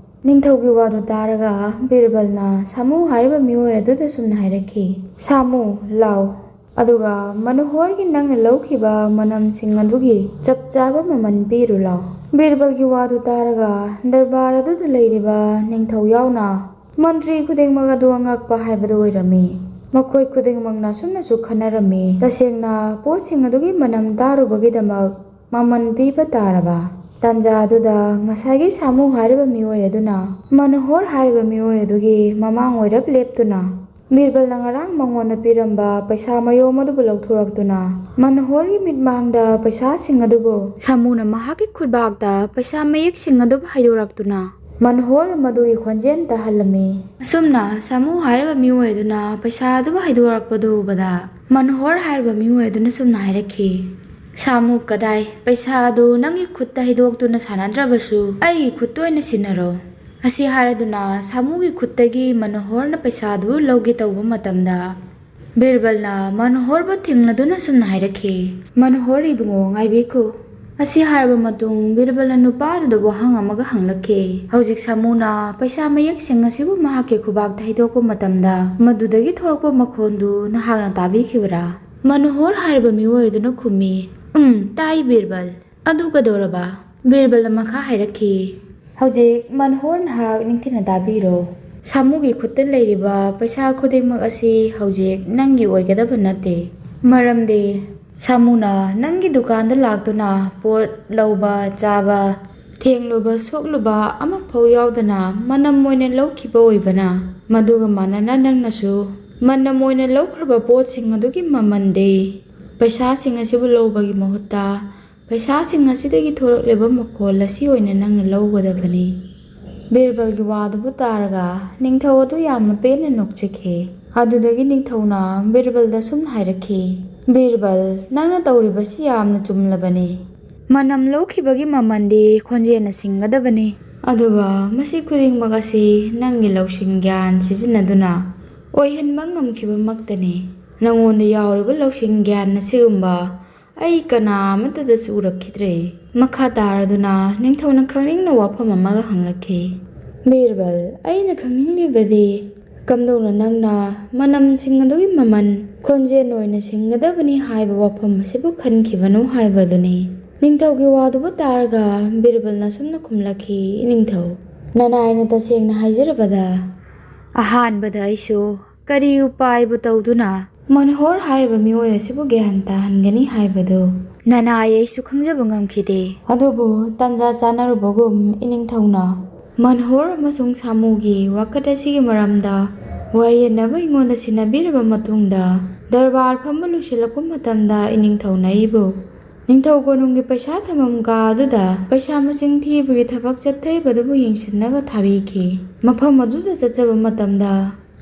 ꯅꯤꯡꯊꯧꯒꯤ ꯋꯥꯗꯨ ꯇꯥꯔꯒ ꯕꯤꯔꯕꯜꯅ ꯁꯥꯃꯨ ꯍꯥꯏꯔꯤꯕ ꯃꯤꯑꯣꯏ ꯑꯗꯨꯗ ꯁꯨꯝꯅ ꯍꯥꯏꯔꯛꯈꯤ, "ꯁꯥꯃꯨ, ꯂꯥꯎ꯫ ꯑꯗꯨꯒ ꯃꯅꯣꯍꯔꯒꯤ ꯅꯪꯅ ꯂꯧꯈꯤꯕ ꯃꯅꯝꯁꯤꯡ ꯑꯗꯨꯒꯤ ꯆꯞ ꯆꯥꯕ ꯃꯃꯜ ꯄꯤꯔꯨ ꯂꯥꯎ꯫" ꯕꯤꯔꯕꯜꯒꯤ ꯋꯥꯗꯨ ꯇꯥꯔꯒ ꯗꯔꯕꯥꯔ ꯑꯗꯨꯗ ꯂꯩꯔꯤꯕ ꯅꯤꯡꯊꯧ ꯌꯥꯎꯅ ꯃꯟꯇ꯭ꯔꯤ ꯈꯨꯗꯤꯡꯃꯛ ꯑꯗꯨ ꯑꯉꯛꯄ ꯍꯥꯏꯕꯗꯨ ꯑꯣꯏꯔꯝꯃꯤ꯫ ꯃꯈꯣꯏ ꯈꯨꯗꯤꯡꯃꯛꯅ ꯑꯁꯨꯝꯅꯁꯨ ꯈꯟꯅꯔꯝꯃꯤ, "ꯇꯁꯦꯡꯅ ꯄꯣꯠꯁꯤꯡ ꯑꯗꯨꯒꯤ ꯃꯅꯝ ꯇꯥꯔꯨꯕꯒꯤꯗꯃꯛ ꯃꯃꯜ ꯄꯤꯕ ꯇꯥꯔꯕ?" ꯇꯥꯟꯖꯥ ꯑꯗꯨꯗ ꯉꯁꯥꯏꯒꯤ ꯁꯥꯃꯨ ꯍꯥꯏꯔꯤꯕ ꯃꯤꯑꯣꯏ ꯑꯗꯨꯅ ꯃꯅꯣꯍꯔ ꯍꯥꯏꯔꯤꯕ ꯃꯤꯑꯣꯏ ꯑꯗꯨꯒꯤ ꯃꯃꯥꯡ ꯑꯣꯏꯔꯞ ꯂꯦꯞꯇꯨꯅ ꯕꯤꯔꯕꯜꯅ ꯉꯔꯥꯡ ꯃꯉꯣꯟꯗ ꯄꯤꯔꯝꯕ ꯄꯩꯁꯥ ꯃꯌꯣꯝ ꯑꯗꯨꯕꯨ ꯂꯧꯊꯣꯔꯛꯇꯨꯅ ꯃꯅꯣꯍꯔꯒꯤ ꯃꯤꯠꯃꯥꯡꯗ ꯄꯩꯁꯥꯁꯤꯡ ꯑꯗꯨꯕꯨ ꯁꯥꯃꯨꯅ ꯃꯍꯥꯛꯀꯤ ꯈꯨꯠꯕꯥꯛꯇ ꯄꯩꯁꯥ ꯃꯌꯦꯛꯁꯤꯡ ꯑꯗꯨꯕꯨ ꯍꯩꯗꯣꯔꯛꯇꯨꯅ ꯃꯅꯣꯍꯔ ꯃꯗꯨꯒꯤ ꯈꯣꯟꯖꯦꯜ ꯇꯥꯍꯜꯂꯝꯃꯤ꯫ ꯑꯁꯨꯝꯅ ꯁꯥꯃꯨ ꯍꯥꯏꯔꯤꯕ ꯃꯤꯑꯣꯏ ꯑꯗꯨꯅ ꯄꯩꯁꯥ ꯑꯗꯨꯕꯨ ꯍꯩꯗꯣꯔꯛꯄꯗꯨ ꯎꯕꯗ ꯃꯅꯣꯍꯔ ꯍꯥꯏꯔꯤꯕ ꯃꯤꯑꯣꯏ ꯑꯗꯨꯅ ꯁꯨꯝꯅ ꯍꯥꯏꯔꯛꯈꯤ, "ꯁꯥꯃꯨ ꯀꯗꯥꯏ, ꯄꯩꯁꯥ ꯑꯗꯨ ꯅꯪꯒꯤ ꯈꯨꯠꯇ ꯍꯩꯗꯣꯛꯇꯨꯅ ꯁꯥꯟꯅꯗ꯭ꯔꯕꯁꯨ ꯑꯩꯒꯤ ꯈꯨꯠꯇ ꯑꯣꯏꯅ ꯁꯤꯟꯅꯔꯣ"꯫ ꯑꯁꯤ ꯍꯥꯏꯔꯗꯨꯅ ꯁꯥꯃꯨꯒꯤ ꯈꯨꯠꯇꯒꯤ ꯃꯅꯣꯍꯔꯅ ꯄꯩꯁꯥꯗꯨ ꯂꯧꯒꯦ ꯇꯧꯕ ꯃꯇꯝꯗ ꯕꯤꯔꯕꯜꯅ ꯃꯅꯣꯍꯔꯕꯨ ꯊꯤꯡꯂꯗꯨꯅ ꯁꯨꯝꯅ ꯍꯥꯏꯔꯛꯈꯤ, "ꯃꯅꯣꯍꯔ ꯏꯕꯨꯡꯉꯣ, ꯉꯥꯏꯕꯤꯈꯣ"꯫ ꯑꯁꯤ ꯍꯥꯏꯔꯕ ꯃꯇꯨꯡ ꯕꯤꯔꯕꯜꯅ ꯅꯨꯄꯥ ꯑꯗꯨꯗ ꯋꯥꯍꯪ ꯑꯃꯒ ꯍꯪꯂꯛꯈꯤ, "ꯍꯧꯖꯤꯛ ꯁꯥꯃꯨꯅ ꯄꯩꯁꯥ ꯃꯌꯦꯛꯁꯤꯡ ꯑꯁꯤꯕꯨ ꯃꯍꯥꯛꯀꯤ ꯈꯨꯕꯥꯛꯇ ꯍꯩꯗꯣꯛꯄ ꯃꯇꯝꯗ ꯃꯗꯨꯗꯒꯤ ꯊꯣꯔꯛꯄ ꯃꯈꯣꯟꯗꯨ ꯅꯍꯥꯛꯅ ꯇꯥꯕꯤꯈꯤꯕꯔꯥ?" ꯃꯅꯣꯍꯔ ꯍꯥꯏꯔꯤꯕ ꯃꯤꯑꯣꯏ ꯑꯗꯨꯅ ꯈꯨꯝꯃꯤ, "ꯎꯝ, ꯇꯥꯏ ꯕꯤꯔꯕꯜ"꯫ ꯑꯗꯨ ꯀꯩꯗꯧꯔꯕ? ꯕꯤꯔꯕꯜꯅ ꯃꯈꯥ ꯍꯥꯏꯔꯛꯈꯤ, "ꯍꯧꯖꯤꯛ ꯃꯅꯣꯍꯔ ꯅꯍꯥꯛ ꯅꯤꯡꯊꯤꯅ ꯇꯥꯕꯤꯔꯣ꯫ ꯁꯥꯃꯨꯒꯤ ꯈꯨꯠꯇ ꯂꯩꯔꯤꯕ ꯄꯩꯁꯥ ꯈꯨꯗꯤꯡꯃꯛ ꯑꯁꯤ ꯍꯧꯖꯤꯛ ꯅꯪꯒꯤ ꯑꯣꯏꯒꯗꯕ ꯅꯠꯇꯦ꯫ ꯃꯔꯝꯗꯤ ꯁꯥꯃꯨꯅ ꯅꯪꯒꯤ ꯗꯨꯀꯥꯟꯗ ꯂꯥꯛꯇꯨꯅ ꯄꯣꯠ ꯂꯧꯕ, ꯆꯥꯕ, ꯊꯦꯡꯂꯨꯕ, ꯁꯣꯛꯂꯨꯕ ꯑꯃꯐꯥꯎ ꯌꯥꯎꯗꯅ ꯃꯅꯝ ꯑꯣꯏꯅ ꯂꯧꯈꯤꯕ ꯑꯣꯏꯕꯅ, ꯃꯗꯨꯒ ꯃꯥꯟꯅꯅ ꯅꯪꯅꯁꯨ ꯃꯅꯝ ꯑꯣꯏꯅ ꯂꯧꯈ꯭ꯔꯕ ꯄꯣꯠꯁꯤꯡ ꯑꯗꯨꯒꯤ ꯃꯃꯜꯗꯤ ꯄꯩꯁꯥꯁꯤꯡ ꯑꯁꯤꯕꯨ ꯂꯧꯕꯒꯤ ꯃꯍꯨꯠꯇ ꯄꯩꯁꯥꯁꯤꯡ ꯑꯁꯤꯗꯒꯤ ꯊꯣꯔꯛꯂꯤꯕ ꯃꯈꯣꯜ ꯑꯁꯤ ꯑꯣꯏꯅ ꯅꯪꯅ ꯂꯧꯒꯗꯕꯅꯤ"꯫ ꯕꯤꯔꯕꯜꯒꯤ ꯋꯥꯗꯨꯕꯨ ꯇꯥꯔꯒ ꯅꯤꯡꯊꯧ ꯑꯗꯨ ꯌꯥꯝꯅ ꯄꯦꯟꯅ ꯅꯣꯛꯆꯈꯤ꯫ ꯑꯗꯨꯗꯒꯤ ꯅꯤꯡꯊꯧꯅ ꯕꯤꯔꯕꯜꯗ ꯁꯨꯝꯅ ꯍꯥꯏꯔꯛꯈꯤ, "ꯕꯤꯔꯕꯜ, ꯅꯪꯅ ꯇꯧꯔꯤꯕꯁꯤ ꯌꯥꯝꯅ ꯆꯨꯝꯂꯕꯅꯤ꯫ ꯃꯅꯝ ꯂꯧꯈꯤꯕꯒꯤ ꯃꯃꯜꯗꯤ ꯈꯣꯟꯖꯦꯜꯅ ꯁꯤꯡꯒꯗꯕꯅꯤ꯫ ꯑꯗꯨꯒ ꯃꯁꯤ ꯈꯨꯗꯤꯡꯃꯛ ꯑꯁꯤ ꯅꯪꯒꯤ ꯂꯧꯁꯤꯡ ꯒ꯭ꯌꯥꯟ ꯁꯤꯖꯤꯟꯅꯗꯨꯅ ꯑꯣꯏꯍꯟꯕ ꯉꯝꯈꯤꯕꯃꯛꯇꯅꯤ꯫ ꯅꯉꯣꯟꯗ ꯌꯥꯎꯔꯤꯕ ꯂꯧꯁꯤꯡ ꯒ꯭ꯌꯥꯟ ꯑꯁꯤꯒꯨꯝꯕ ꯑꯩ ꯀꯅꯥ ꯑꯃꯠꯇꯗꯁꯨ ꯎꯔꯛꯈꯤꯗ꯭ꯔꯦ"꯫ ꯃꯈꯥ ꯇꯥꯔꯗꯨꯅ ꯅꯤꯡꯊꯧꯅ ꯈꯪꯅꯤꯡꯅ ꯋꯥꯐꯝ ꯑꯃꯒ ꯍꯪꯂꯛꯈꯤ, "ꯕꯤꯔꯕꯜ, ꯑꯩꯅ ꯈꯪꯅꯤꯡꯂꯤꯕꯗꯤ ꯀꯝꯗꯧꯅ ꯅꯪꯅ ꯃꯅꯝꯁꯤꯡ ꯑꯗꯨꯒꯤ ꯃꯃꯜ ꯈꯣꯟꯖꯦꯜ ꯑꯣꯏꯅ ꯁꯤꯡꯒꯗꯕꯅꯤ ꯍꯥꯏꯕ ꯋꯥꯐꯝ ꯑꯁꯤꯕꯨ ꯈꯟꯈꯤꯕꯅꯣ ꯍꯥꯏꯕꯗꯨꯅꯤ"꯫ ꯅꯤꯡꯊꯧꯒꯤ ꯋꯥꯗꯨꯕꯨ ꯇꯥꯔꯒ ꯕꯤꯔꯕꯜꯅ ꯑꯁꯨꯝꯅ ꯈꯨꯝꯂꯛꯈꯤ, "ꯏꯅꯤꯡꯊꯧ, ꯅꯅꯥꯏꯅ ꯇꯁꯦꯡꯅ ꯍꯥꯏꯖꯔꯕꯗ, ꯑꯍꯥꯟꯕꯗ ꯑꯩꯁꯨ ꯀꯔꯤ ꯎꯄꯥꯏꯕꯨ ꯇꯧꯗꯨꯅ ꯃꯅꯣꯍꯔ ꯍꯥꯏꯔꯤꯕ ꯃꯤꯑꯣꯏ ꯑꯁꯤꯕꯨ ꯒ꯭ꯌꯥꯟ ꯇꯥꯍꯟꯒꯅꯤ ꯍꯥꯏꯕꯗꯨ ꯅꯅꯥꯏ ꯑꯩꯁꯨ ꯈꯪꯖꯕ ꯉꯝꯈꯤꯗꯦ꯫ ꯑꯗꯨꯕꯨ ꯇꯟꯖꯥ ꯆꯥꯅꯔꯨꯕꯒꯨꯝ ꯏꯅꯤꯡꯊꯧꯅ ꯃꯅꯣꯍꯔ ꯑꯃꯁꯨꯡ ꯁꯥꯃꯨꯒꯤ ꯋꯥꯀꯠ ꯑꯁꯤꯒꯤ ꯃꯔꯝꯗ ꯋꯥꯌꯦꯟꯅꯕ ꯑꯩꯉꯣꯟꯗ ꯁꯤꯟꯅꯕꯤꯔꯕ ꯃꯇꯨꯡꯗ, ꯗꯔꯕꯥꯔ ꯐꯝꯕ ꯂꯣꯏꯁꯤꯜꯂꯛꯄ ꯃꯇꯝꯗ ꯏꯅꯤꯡꯊꯧꯅ ꯑꯩꯕꯨ ꯅꯤꯡꯊꯧ ꯀꯣꯅꯨꯡꯒꯤ ꯄꯩꯁꯥ ꯊꯝꯐꯝ ꯀꯥ ꯑꯗꯨꯗ ꯄꯩꯁꯥ ꯃꯁꯤꯡ ꯊꯤꯕꯒꯤ ꯊꯕꯛ ꯆꯠꯊꯔꯤꯕꯗꯨꯕꯨ ꯌꯦꯡꯁꯤꯟꯅꯕ ꯊꯥꯕꯤꯈꯤ꯫ ꯃꯐꯝ ꯑꯗꯨꯗ ꯆꯠꯆꯕ ꯃꯇꯝꯗ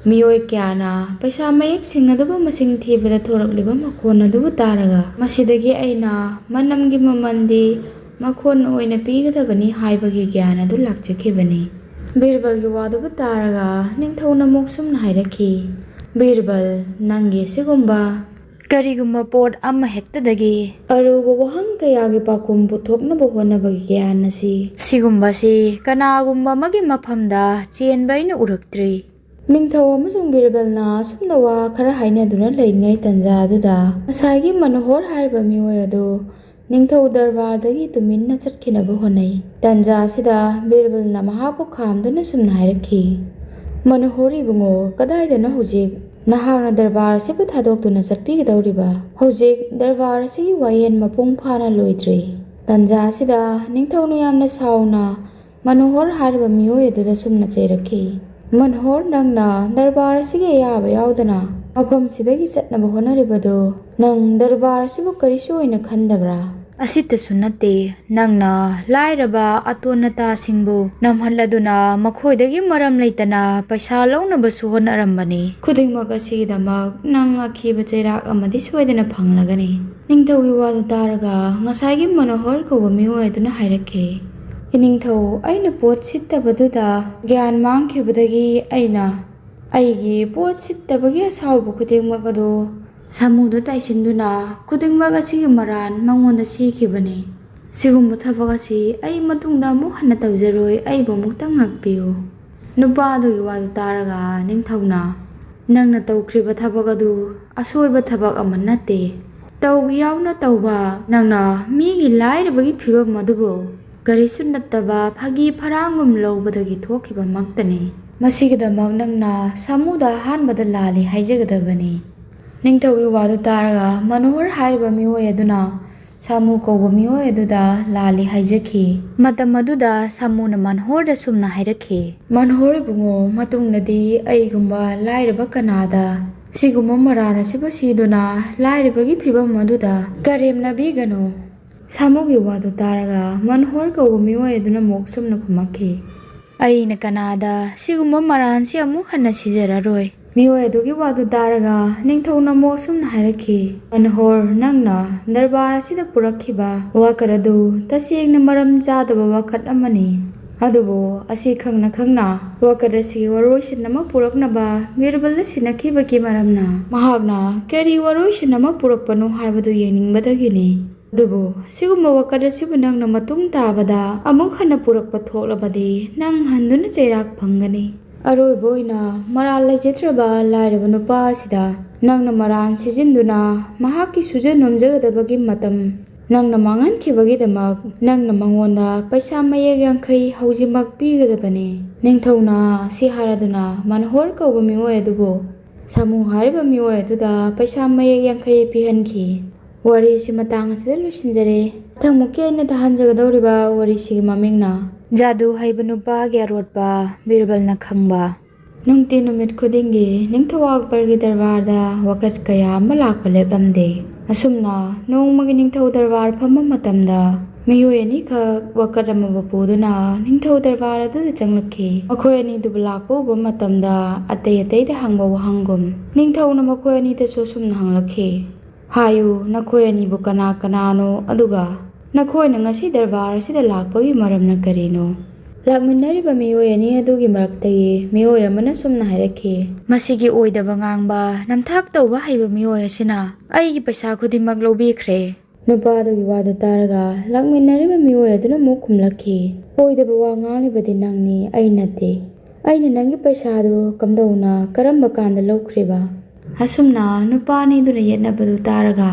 ꯃꯤꯑꯣꯏ ꯀꯌꯥꯅ ꯄꯩꯁꯥ ꯃꯌꯦꯛꯁꯤꯡ ꯑꯗꯨꯕꯨ ꯃꯁꯤꯡ ꯊꯤꯕꯗ ꯊꯣꯔꯛꯂꯤꯕ ꯃꯈꯣꯟ ꯑꯗꯨꯕꯨ ꯇꯥꯔꯒ, "ꯃꯁꯤꯗꯒꯤ ꯑꯩꯅ ꯃꯅꯝꯒꯤ ꯃꯃꯜꯗꯤ ꯃꯈꯣꯟ ꯑꯣꯏꯅ ꯄꯤꯒꯗꯕꯅꯤ" ꯍꯥꯏꯕꯒꯤ ꯒ꯭ꯌꯥꯟ ꯑꯗꯨ ꯂꯥꯛꯆꯈꯤꯕꯅꯤ꯫ ꯕꯤꯔꯕꯜꯒꯤ ꯋꯥꯗꯨꯕꯨ ꯇꯥꯔꯒ ꯅꯤꯡꯊꯧꯅ ꯑꯃꯨꯛ ꯁꯨꯝꯅ ꯍꯥꯏꯔꯛꯈꯤ, "ꯕꯤꯔꯕꯜ, ꯅꯪꯒꯤ ꯑꯁꯤꯒꯨꯝꯕ ꯀꯔꯤꯒꯨꯝꯕ ꯄꯣꯠ ꯑꯃ ꯍꯦꯛꯇꯗꯒꯤ ꯑꯔꯨꯕ ꯋꯥꯍꯪ ꯀꯌꯥꯒꯤ ꯄꯥꯎꯈꯨꯝ ꯄꯨꯊꯣꯛꯅꯕ ꯍꯣꯠꯅꯕꯒꯤ ꯒ꯭ꯌꯥꯟ ꯑꯁꯤ, ꯁꯤꯒꯨꯝꯕꯁꯤ ꯀꯅꯥꯒꯨꯝꯕ ꯑꯃꯒꯤ ꯃꯐꯝꯗ ꯆꯦꯟꯕ ꯑꯩꯅ ꯎꯔꯛꯇ꯭ꯔꯤ꯫" ꯅꯤꯡꯊꯧ ꯑꯃꯁꯨꯡ ꯕꯤꯔꯕꯜꯅ ꯑꯁꯨꯝꯅ ꯋꯥ ꯈꯔ ꯍꯥꯏꯅꯗꯨꯅ ꯂꯩꯔꯤꯉꯩ ꯇꯟꯖꯥ ꯑꯗꯨꯗ ꯉꯁꯥꯏꯒꯤ ꯃꯅꯣꯍꯔ ꯍꯥꯏꯔꯤꯕ ꯃꯤꯑꯣꯏ ꯑꯗꯨ ꯅꯤꯡꯊꯧ ꯗꯔꯕꯥꯔꯗꯒꯤ ꯇꯨꯃꯤꯟꯅ ꯆꯠꯈꯤꯅꯕ ꯍꯣꯠꯅꯩ꯫ ꯇꯟꯖꯥ ꯑꯁꯤꯗ ꯕꯤꯔꯕꯜꯅ ꯃꯍꯥꯛꯄꯨ ꯈꯥꯝꯗꯨꯅ ꯁꯨꯝꯅ ꯍꯥꯏꯔꯛꯈꯤ, "ꯃꯅꯣꯍꯔ ꯏꯕꯨꯡꯉꯣ, ꯀꯗꯥꯏꯗꯅꯣ ꯍꯧꯖꯤꯛ ꯅꯍꯥꯛꯅ ꯗꯔꯕꯥꯔ ꯑꯁꯤꯕꯨ ꯊꯥꯗꯣꯛꯇꯨꯅ ꯆꯠꯄꯤꯒꯗꯧꯔꯤꯕ? ꯍꯧꯖꯤꯛ ꯗꯔꯕꯥꯔ ꯑꯁꯤꯒꯤ ꯋꯥꯌꯦꯜ ꯃꯄꯨꯡ ꯐꯥꯅ ꯂꯣꯏꯗ꯭ꯔꯤ꯫" ꯇꯟꯖꯥ ꯑꯁꯤꯗ ꯅꯤꯡꯊꯧꯅ ꯌꯥꯝꯅ ꯁꯥꯎꯅ ꯃꯅꯣꯍꯔ ꯍꯥꯏꯔꯤꯕ ꯃꯤꯑꯣꯏ ꯑꯗꯨꯗ ꯁꯨꯝꯅ ꯆꯩꯔꯛꯈꯤ, "ꯃꯅꯣꯍꯔ, ꯅꯪꯅ ꯗꯔꯕꯥꯔ ꯑꯁꯤꯒꯤ ꯑꯌꯥꯕ ꯌꯥꯎꯗꯅ ꯃꯐꯝꯁꯤꯗꯒꯤ ꯆꯠꯅꯕ ꯍꯣꯠꯅꯔꯤꯕꯗꯨ ꯅꯪ ꯗꯔꯕꯥꯔ ꯑꯁꯤꯕꯨ ꯀꯔꯤꯁꯨ ꯑꯣꯏꯅ ꯈꯟꯗꯕ꯭ꯔꯥ? ꯑꯁꯤꯇꯁꯨ ꯅꯠꯇꯦ, ꯅꯪꯅ ꯂꯥꯏꯔꯕ ꯑꯇꯣꯟ ꯑꯇꯥꯁꯤꯡꯕꯨ ꯅꯝꯍꯜꯂꯗꯨꯅ ꯃꯈꯣꯏꯗꯒꯤ ꯃꯔꯝ ꯂꯩꯇꯅ ꯄꯩꯁꯥ ꯂꯧꯅꯕꯁꯨ ꯍꯣꯠꯅꯔꯝꯕꯅꯤ꯫ ꯈꯨꯗꯤꯡꯃꯛ ꯑꯁꯤꯒꯤꯗꯃꯛ ꯅꯪ ꯑꯀꯤꯕ ꯆꯩꯔꯥꯛ ꯑꯃꯗꯤ ꯁꯣꯏꯗꯅ ꯐꯪꯂꯒꯅꯤ꯫" ꯅꯤꯡꯊꯧꯒꯤ ꯋꯥꯗꯨ ꯇꯥꯔꯒ ꯉꯁꯥꯏꯒꯤ ꯃꯅꯣꯍꯔ ꯀꯧꯕ ꯃꯤꯑꯣꯏ ꯑꯗꯨꯅ ꯍꯥꯏꯔꯛꯈꯤ, "ꯏꯅꯤꯡꯊꯧ, ꯑꯩꯅ ꯄꯣꯠ ꯁꯤꯠꯇꯕꯗꯨꯗ ꯒ꯭ꯌꯥꯟ ꯃꯥꯡꯈꯤꯕꯗꯒꯤ ꯑꯩꯅ ꯑꯩꯒꯤ ꯄꯣꯠ ꯁꯤꯠꯇꯕꯒꯤ ꯑꯁꯥꯎꯕ ꯈꯨꯗꯤꯡꯃꯛ ꯑꯗꯨ ꯁꯥꯃꯨꯗ ꯇꯥꯏꯁꯤꯟꯗꯨꯅ ꯈꯨꯗꯤꯡꯃꯛ ꯑꯁꯤꯒꯤ ꯃꯔꯥꯜ ꯃꯉꯣꯟꯗ ꯁꯤꯈꯤꯕꯅꯤ꯫ ꯁꯤꯒꯨꯝꯕ ꯊꯕꯛ ꯑꯁꯤ ꯑꯩ ꯃꯇꯨꯡꯗ ꯑꯃꯨꯛ ꯍꯟꯅ ꯇꯧꯖꯔꯣꯏ, ꯑꯩꯕꯨ ꯑꯃꯨꯛꯇꯪ ꯉꯥꯛꯄꯤꯌꯨ꯫" ꯅꯨꯄꯥ ꯑꯗꯨꯒꯤ ꯋꯥꯗꯨ ꯇꯥꯔꯒ ꯅꯤꯡꯊꯧꯅ, "ꯅꯪꯅ ꯇꯧꯈ꯭ꯔꯤꯕ ꯊꯕꯛ ꯑꯗꯨ ꯑꯁꯣꯏꯕ ꯊꯕꯛ ꯑꯃ ꯅꯠꯇꯦ꯫ ꯇꯧ ꯌꯥꯎꯅ ꯇꯧꯕ ꯅꯪꯅ ꯃꯤꯒꯤ ꯂꯥꯏꯔꯕꯒꯤ ꯐꯤꯕꯝ ꯑꯗꯨꯕꯨ ꯀꯔꯤꯁꯨ ꯅꯠꯇꯕ ꯐꯥꯒꯤ ꯐꯔꯥꯡꯒꯨꯝ ꯂꯧꯕꯗꯒꯤ ꯊꯣꯛꯈꯤꯕꯃꯛꯇꯅꯤ꯫ ꯃꯁꯤꯒꯤꯗꯃꯛ ꯅꯪꯅ ꯁꯥꯃꯨꯗ ꯑꯍꯥꯟꯕꯗ ꯂꯥꯜꯂꯤ ꯍꯥꯏꯖꯒꯗꯕꯅꯤ꯫" ꯅꯤꯡꯊꯧꯒꯤ ꯋꯥꯗꯨ ꯇꯥꯔꯒ ꯃꯅꯣꯍꯔ ꯍꯥꯏꯔꯤꯕ ꯃꯤꯑꯣꯏ ꯑꯗꯨꯅ ꯁꯥꯃꯨ ꯀꯧꯕ ꯃꯤꯑꯣꯏ ꯑꯗꯨꯗ ꯂꯥꯜꯂꯤ ꯍꯥꯏꯖꯈꯤ꯫ ꯃꯇꯝ ꯑꯗꯨꯗ ꯁꯥꯃꯨꯅ ꯃꯟꯍꯣꯔꯗ ꯁꯨꯝꯅ ꯍꯥꯏꯔꯛꯈꯤ, "ꯃꯟꯍꯣꯔ ꯏꯕꯨꯡꯉꯣ, ꯃꯇꯨꯡꯗꯗꯤ ꯑꯩꯒꯨꯝꯕ ꯂꯥꯏꯔꯕ ꯀꯅꯥꯗ ꯁꯤꯒꯨꯝꯕ ꯃꯔꯥꯟ ꯑꯁꯤꯕꯨ ꯁꯤꯗꯨꯅ ꯂꯥꯏꯔꯕꯒꯤ ꯐꯤꯕꯝ ꯑꯗꯨꯗ ꯀꯔꯦꯝꯅꯕꯤꯒꯅꯨ꯫" ꯁꯥꯃꯨꯒꯤ ꯋꯥꯗꯨ ꯇꯥꯔꯒ ꯃꯟꯍꯣꯔ ꯀꯧꯕ ꯃꯤꯑꯣꯏ ꯑꯗꯨꯅ ꯃꯣꯛ ꯁꯨꯝꯅ ꯈꯨꯝꯃꯛꯈꯤ, "ꯑꯩꯅ ꯀꯅꯥꯗ ꯁꯤꯒꯨꯝꯕ ꯃꯔꯥꯟꯁꯤ ꯑꯃꯨꯛ ꯍꯟꯅ ꯁꯤꯖꯔꯔꯣꯏ꯫" ꯃꯤꯑꯣꯏ ꯑꯗꯨꯒꯤ ꯋꯥꯗꯨ ꯇꯥꯔꯒ ꯅꯤꯡꯊꯧꯅ ꯃꯣꯛ ꯁꯨꯝꯅ ꯍꯥꯏꯔꯛꯈꯤ, "ꯃꯟꯍꯣꯔ, ꯅꯪꯅ ꯗꯔꯕꯥꯔ ꯑꯁꯤꯗ ꯄꯨꯔꯛꯈꯤꯕ ꯋꯥꯀꯠ ꯑꯗꯨ ꯇꯁꯦꯡꯅ ꯃꯔꯝ ꯆꯥꯗꯕ ꯋꯥꯀꯠ ꯑꯃꯅꯤ꯫ ꯑꯗꯨꯕꯨ ꯑꯁꯤ ꯈꯪꯅ ꯈꯪꯅ ꯋꯥꯀꯠ ꯑꯁꯤꯒꯤ ꯋꯥꯔꯣꯏꯁꯤꯟ ꯑꯃ ꯄꯨꯔꯛꯅꯕ ꯕꯤꯔꯕꯜꯗ ꯁꯤꯟꯅꯈꯤꯕꯒꯤ ꯃꯔꯝꯅ ꯃꯍꯥꯛꯅ ꯀꯔꯤ ꯋꯥꯔꯣꯏꯁꯤꯟ ꯑꯃ ꯄꯨꯔꯛꯄꯅꯣ ꯍꯥꯏꯕꯗꯨ ꯌꯦꯡꯅꯤꯡꯕꯗꯒꯤꯅꯤ꯫ ꯑꯗꯨꯕꯨ ꯑꯁꯤꯒꯨꯝꯕ ꯋꯥꯀꯠ ꯑꯁꯤꯕꯨ ꯅꯪꯅ ꯃꯇꯨꯡ ꯇꯥꯕꯗ ꯑꯃꯨꯛ ꯍꯟꯅ ꯄꯨꯔꯛꯄ ꯊꯣꯛꯂꯕꯗꯤ ꯅꯪ ꯍꯟꯗꯨꯅ ꯆꯩꯔꯥꯛ ꯐꯪꯒꯅꯤ꯫ ꯑꯔꯣꯏꯕ ꯑꯣꯏꯅ ꯃꯔꯥꯜ ꯂꯩꯖꯗ꯭ꯔꯕ ꯂꯥꯏꯔꯕ ꯅꯨꯄꯥ ꯑꯁꯤꯗ ꯅꯪꯅ ꯃꯔꯥꯟ ꯁꯤꯖꯤꯟꯗꯨꯅ ꯃꯍꯥꯛꯀꯤ ꯁꯨꯖ ꯅꯣꯝꯖꯒꯗꯕꯒꯤ ꯃꯇꯝ ꯅꯪꯅ ꯃꯥꯡꯍꯟꯈꯤꯕꯒꯤꯗꯃꯛ ꯅꯪꯅ ꯃꯉꯣꯟꯗ ꯄꯩꯁꯥ ꯃꯌꯦꯛ ꯌꯥꯡꯈꯩ ꯍꯧꯖꯤꯛꯃꯛ ꯄꯤꯒꯗꯕꯅꯤ꯫" ꯅꯤꯡꯊꯧꯅ ꯑꯁꯤ ꯍꯥꯏꯔꯗꯨꯅ ꯃꯟꯍꯣꯔ ꯀꯧꯕ ꯃꯤꯑꯣꯏ ꯑꯗꯨꯕꯨ ꯁꯥꯃꯨ ꯍꯥꯏꯔꯤꯕ ꯃꯤꯑꯣꯏ ꯑꯗꯨꯗ ꯄꯩꯁꯥ ꯃꯌꯦꯛ ꯌꯥꯡꯈꯩ ꯄꯤꯍꯟꯈꯤ꯫ ꯋꯥꯔꯤꯁꯤ ꯃꯇꯥꯡ ꯑꯁꯤꯗ ꯂꯣꯏꯁꯤꯟꯖꯔꯦ꯫ ꯃꯊꯪꯃꯨꯛꯀꯤ ꯑꯩꯅ ꯇꯥꯍꯟꯖꯒꯗꯧꯔꯤꯕ ꯋꯥꯔꯤꯁꯤꯒꯤ ꯃꯃꯤꯡꯅ ꯖꯥꯗꯨ ꯍꯩꯕ ꯅꯨꯄꯥꯒꯤ ꯑꯔꯣꯠꯄ ꯕꯤꯔꯕꯜꯅ ꯈꯪꯕ꯫ ꯅꯨꯡꯇꯤ ꯅꯨꯃꯤꯠ ꯈꯨꯗꯤꯡꯒꯤ ꯅꯤꯡꯊꯧ ꯑꯛꯕꯔꯒꯤ ꯗꯔꯕꯥꯔꯗ ꯋꯥꯀꯠ ꯀꯌꯥ ꯑꯃ ꯂꯥꯛꯄ ꯂꯦꯞꯂꯝꯗꯦ꯫ ꯑꯁꯨꯝꯅ ꯅꯣꯡꯃꯒꯤ ꯅꯤꯡꯊꯧ ꯗꯔꯕꯥꯔ ꯐꯝꯕ ꯃꯇꯝꯗ ꯃꯤꯑꯣꯏ ꯑꯅꯤꯈꯛ ꯋꯥꯀꯠ ꯑꯃꯕꯨ ꯄꯨꯗꯨꯅ ꯅꯤꯡꯊꯧ ꯗꯔꯕꯥꯔ ꯑꯗꯨꯗ ꯆꯪꯂꯛꯈꯤ꯫ ꯃꯈꯣꯏ ꯑꯅꯤꯗꯨꯕꯨ ꯂꯥꯛꯄ ꯎꯕ ꯃꯇꯝꯗ ꯑꯇꯩ ꯑꯇꯩꯗ ꯍꯪꯕ ꯋꯥꯍꯪꯒꯨꯝ ꯅꯤꯡꯊꯧꯅ ꯃꯈꯣꯏ ꯑꯅꯤꯗꯁꯨ ꯑꯁꯨꯝꯅ ꯍꯪꯂꯛꯈꯤ, "ꯍꯥꯏꯌꯨ, ꯅꯈꯣꯏ ꯑꯅꯤꯕꯨ ꯀꯅꯥ ꯀꯅꯥꯅꯣ? ꯑꯗꯨꯒ ꯅꯈꯣꯏꯅ ꯉꯁꯤ ꯗꯔꯕꯥꯔ ꯑꯁꯤꯗ ꯂꯥꯛꯄꯒꯤ ꯃꯔꯝꯅ ꯀꯔꯤꯅꯣ?" ꯂꯥꯛꯃꯤꯟꯅꯔꯤꯕ ꯃꯤꯑꯣꯏ ꯑꯅꯤ ꯑꯗꯨꯒꯤ ꯃꯔꯛꯇꯒꯤ ꯃꯤꯑꯣꯏ ꯑꯃꯅ ꯁꯨꯝꯅ ꯍꯥꯏꯔꯛꯈꯤ, "ꯃꯁꯤꯒꯤ ꯑꯣꯏꯗꯕ ꯉꯥꯡꯕ, ꯅꯝꯊꯥꯛ ꯇꯧꯕ ꯍꯩꯕ ꯃꯤꯑꯣꯏ ꯑꯁꯤꯅ ꯑꯩꯒꯤ ꯄꯩꯁꯥ ꯈꯨꯗꯤꯡꯃꯛ ꯂꯧꯕꯤꯈ꯭ꯔꯦ꯫" ꯅꯨꯄꯥ ꯑꯗꯨꯒꯤ ꯋꯥꯗꯨ ꯇꯥꯔꯒ ꯂꯥꯛꯃꯤꯟꯅꯔꯤꯕ ꯃꯤꯑꯣꯏ ꯑꯗꯨꯅ ꯑꯃꯨꯛ ꯈꯨꯝꯂꯛꯈꯤ, "ꯑꯣꯏꯗꯕ ꯋꯥ ꯉꯥꯡꯂꯤꯕꯗꯤ ꯅꯪꯅꯤ, ꯑꯩ ꯅꯠꯇꯦ꯫ ꯑꯩꯅ ꯅꯪꯒꯤ ꯄꯩꯁꯥꯗꯨ ꯀꯝꯗꯧꯅ, ꯀꯔꯝꯕ ꯀꯥꯟꯗ ꯂꯧꯈ꯭ꯔꯤꯕ?" ꯑꯁꯨꯝꯅ ꯅꯨꯄꯥ ꯑꯅꯤꯗꯨꯅ ꯌꯦꯠꯅꯕꯗꯨ ꯇꯥꯔꯒ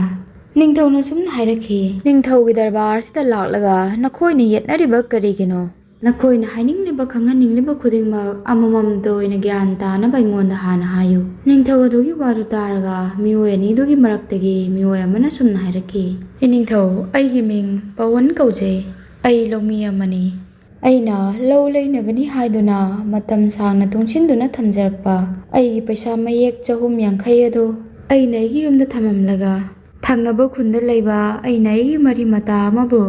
ꯅꯤꯡꯊꯧꯅ ꯁꯨꯝꯅ ꯍꯥꯏꯔꯛꯈꯤ, "ꯅꯤꯡꯊꯧꯒꯤ ꯗꯔꯕꯥꯔꯁꯤꯗ ꯂꯥꯛꯂꯒ ꯅꯈꯣꯏꯅ ꯌꯦꯠꯅꯔꯤꯕ ꯀꯔꯤꯒꯤꯅꯣ?" ꯅꯈꯣꯏꯅ ꯍꯥꯏꯅꯤꯡꯂꯤꯕ, ꯈꯪꯍꯟꯅꯤꯡꯂꯤꯕ ꯈꯨꯗꯤꯡꯃꯛ ꯑꯃꯃꯝꯇ ꯑꯣꯏꯅ ꯒ꯭ꯌꯥꯟ ꯇꯥꯅꯕ ꯑꯩꯉꯣꯟꯗ ꯍꯥꯟꯅ ꯍꯥꯏꯌꯨ꯫ ꯅꯤꯡꯊꯧ ꯑꯗꯨꯒꯤ ꯋꯥꯗꯨ ꯇꯥꯔꯒ ꯃꯤꯑꯣꯏ ꯑꯅꯤꯗꯨꯒꯤ ꯃꯔꯛꯇꯒꯤ ꯃꯤꯑꯣꯏ ꯑꯃꯅ ꯁꯨꯝꯅ ꯍꯥꯏꯔꯛꯈꯤ, "ꯏꯅꯤꯡꯊꯧ, ꯑꯩꯒꯤ ꯃꯤꯡ ꯄꯋꯟ ꯀꯧꯖꯩ꯫ ꯑꯩ ꯂꯧꯃꯤ ꯑꯃꯅꯤ꯫ ꯑꯩꯅ ꯂꯧ ꯂꯩꯅꯕꯅꯤ ꯍꯥꯏꯗꯨꯅ ꯃꯇꯝ ꯁꯥꯡꯅ ꯇꯨꯡꯁꯤꯟꯗꯨꯅ ꯊꯝꯖꯔꯛꯄ ꯑꯩꯒꯤ ꯄꯩꯁꯥ ꯃꯌꯦꯛ ꯆꯍꯨꯝ ꯌꯥꯡꯈꯩ ꯑꯗꯨ ꯑꯩꯅ ꯑꯩꯒꯤ ꯌꯨꯝꯗ ꯊꯝꯂꯝꯂꯒ ꯊꯪꯅꯕ ꯈꯨꯟꯗ ꯂꯩꯕ ꯑꯩꯅ ꯑꯩꯒꯤ ꯃꯔꯤ ꯃꯇꯥ ꯑꯃꯕꯨ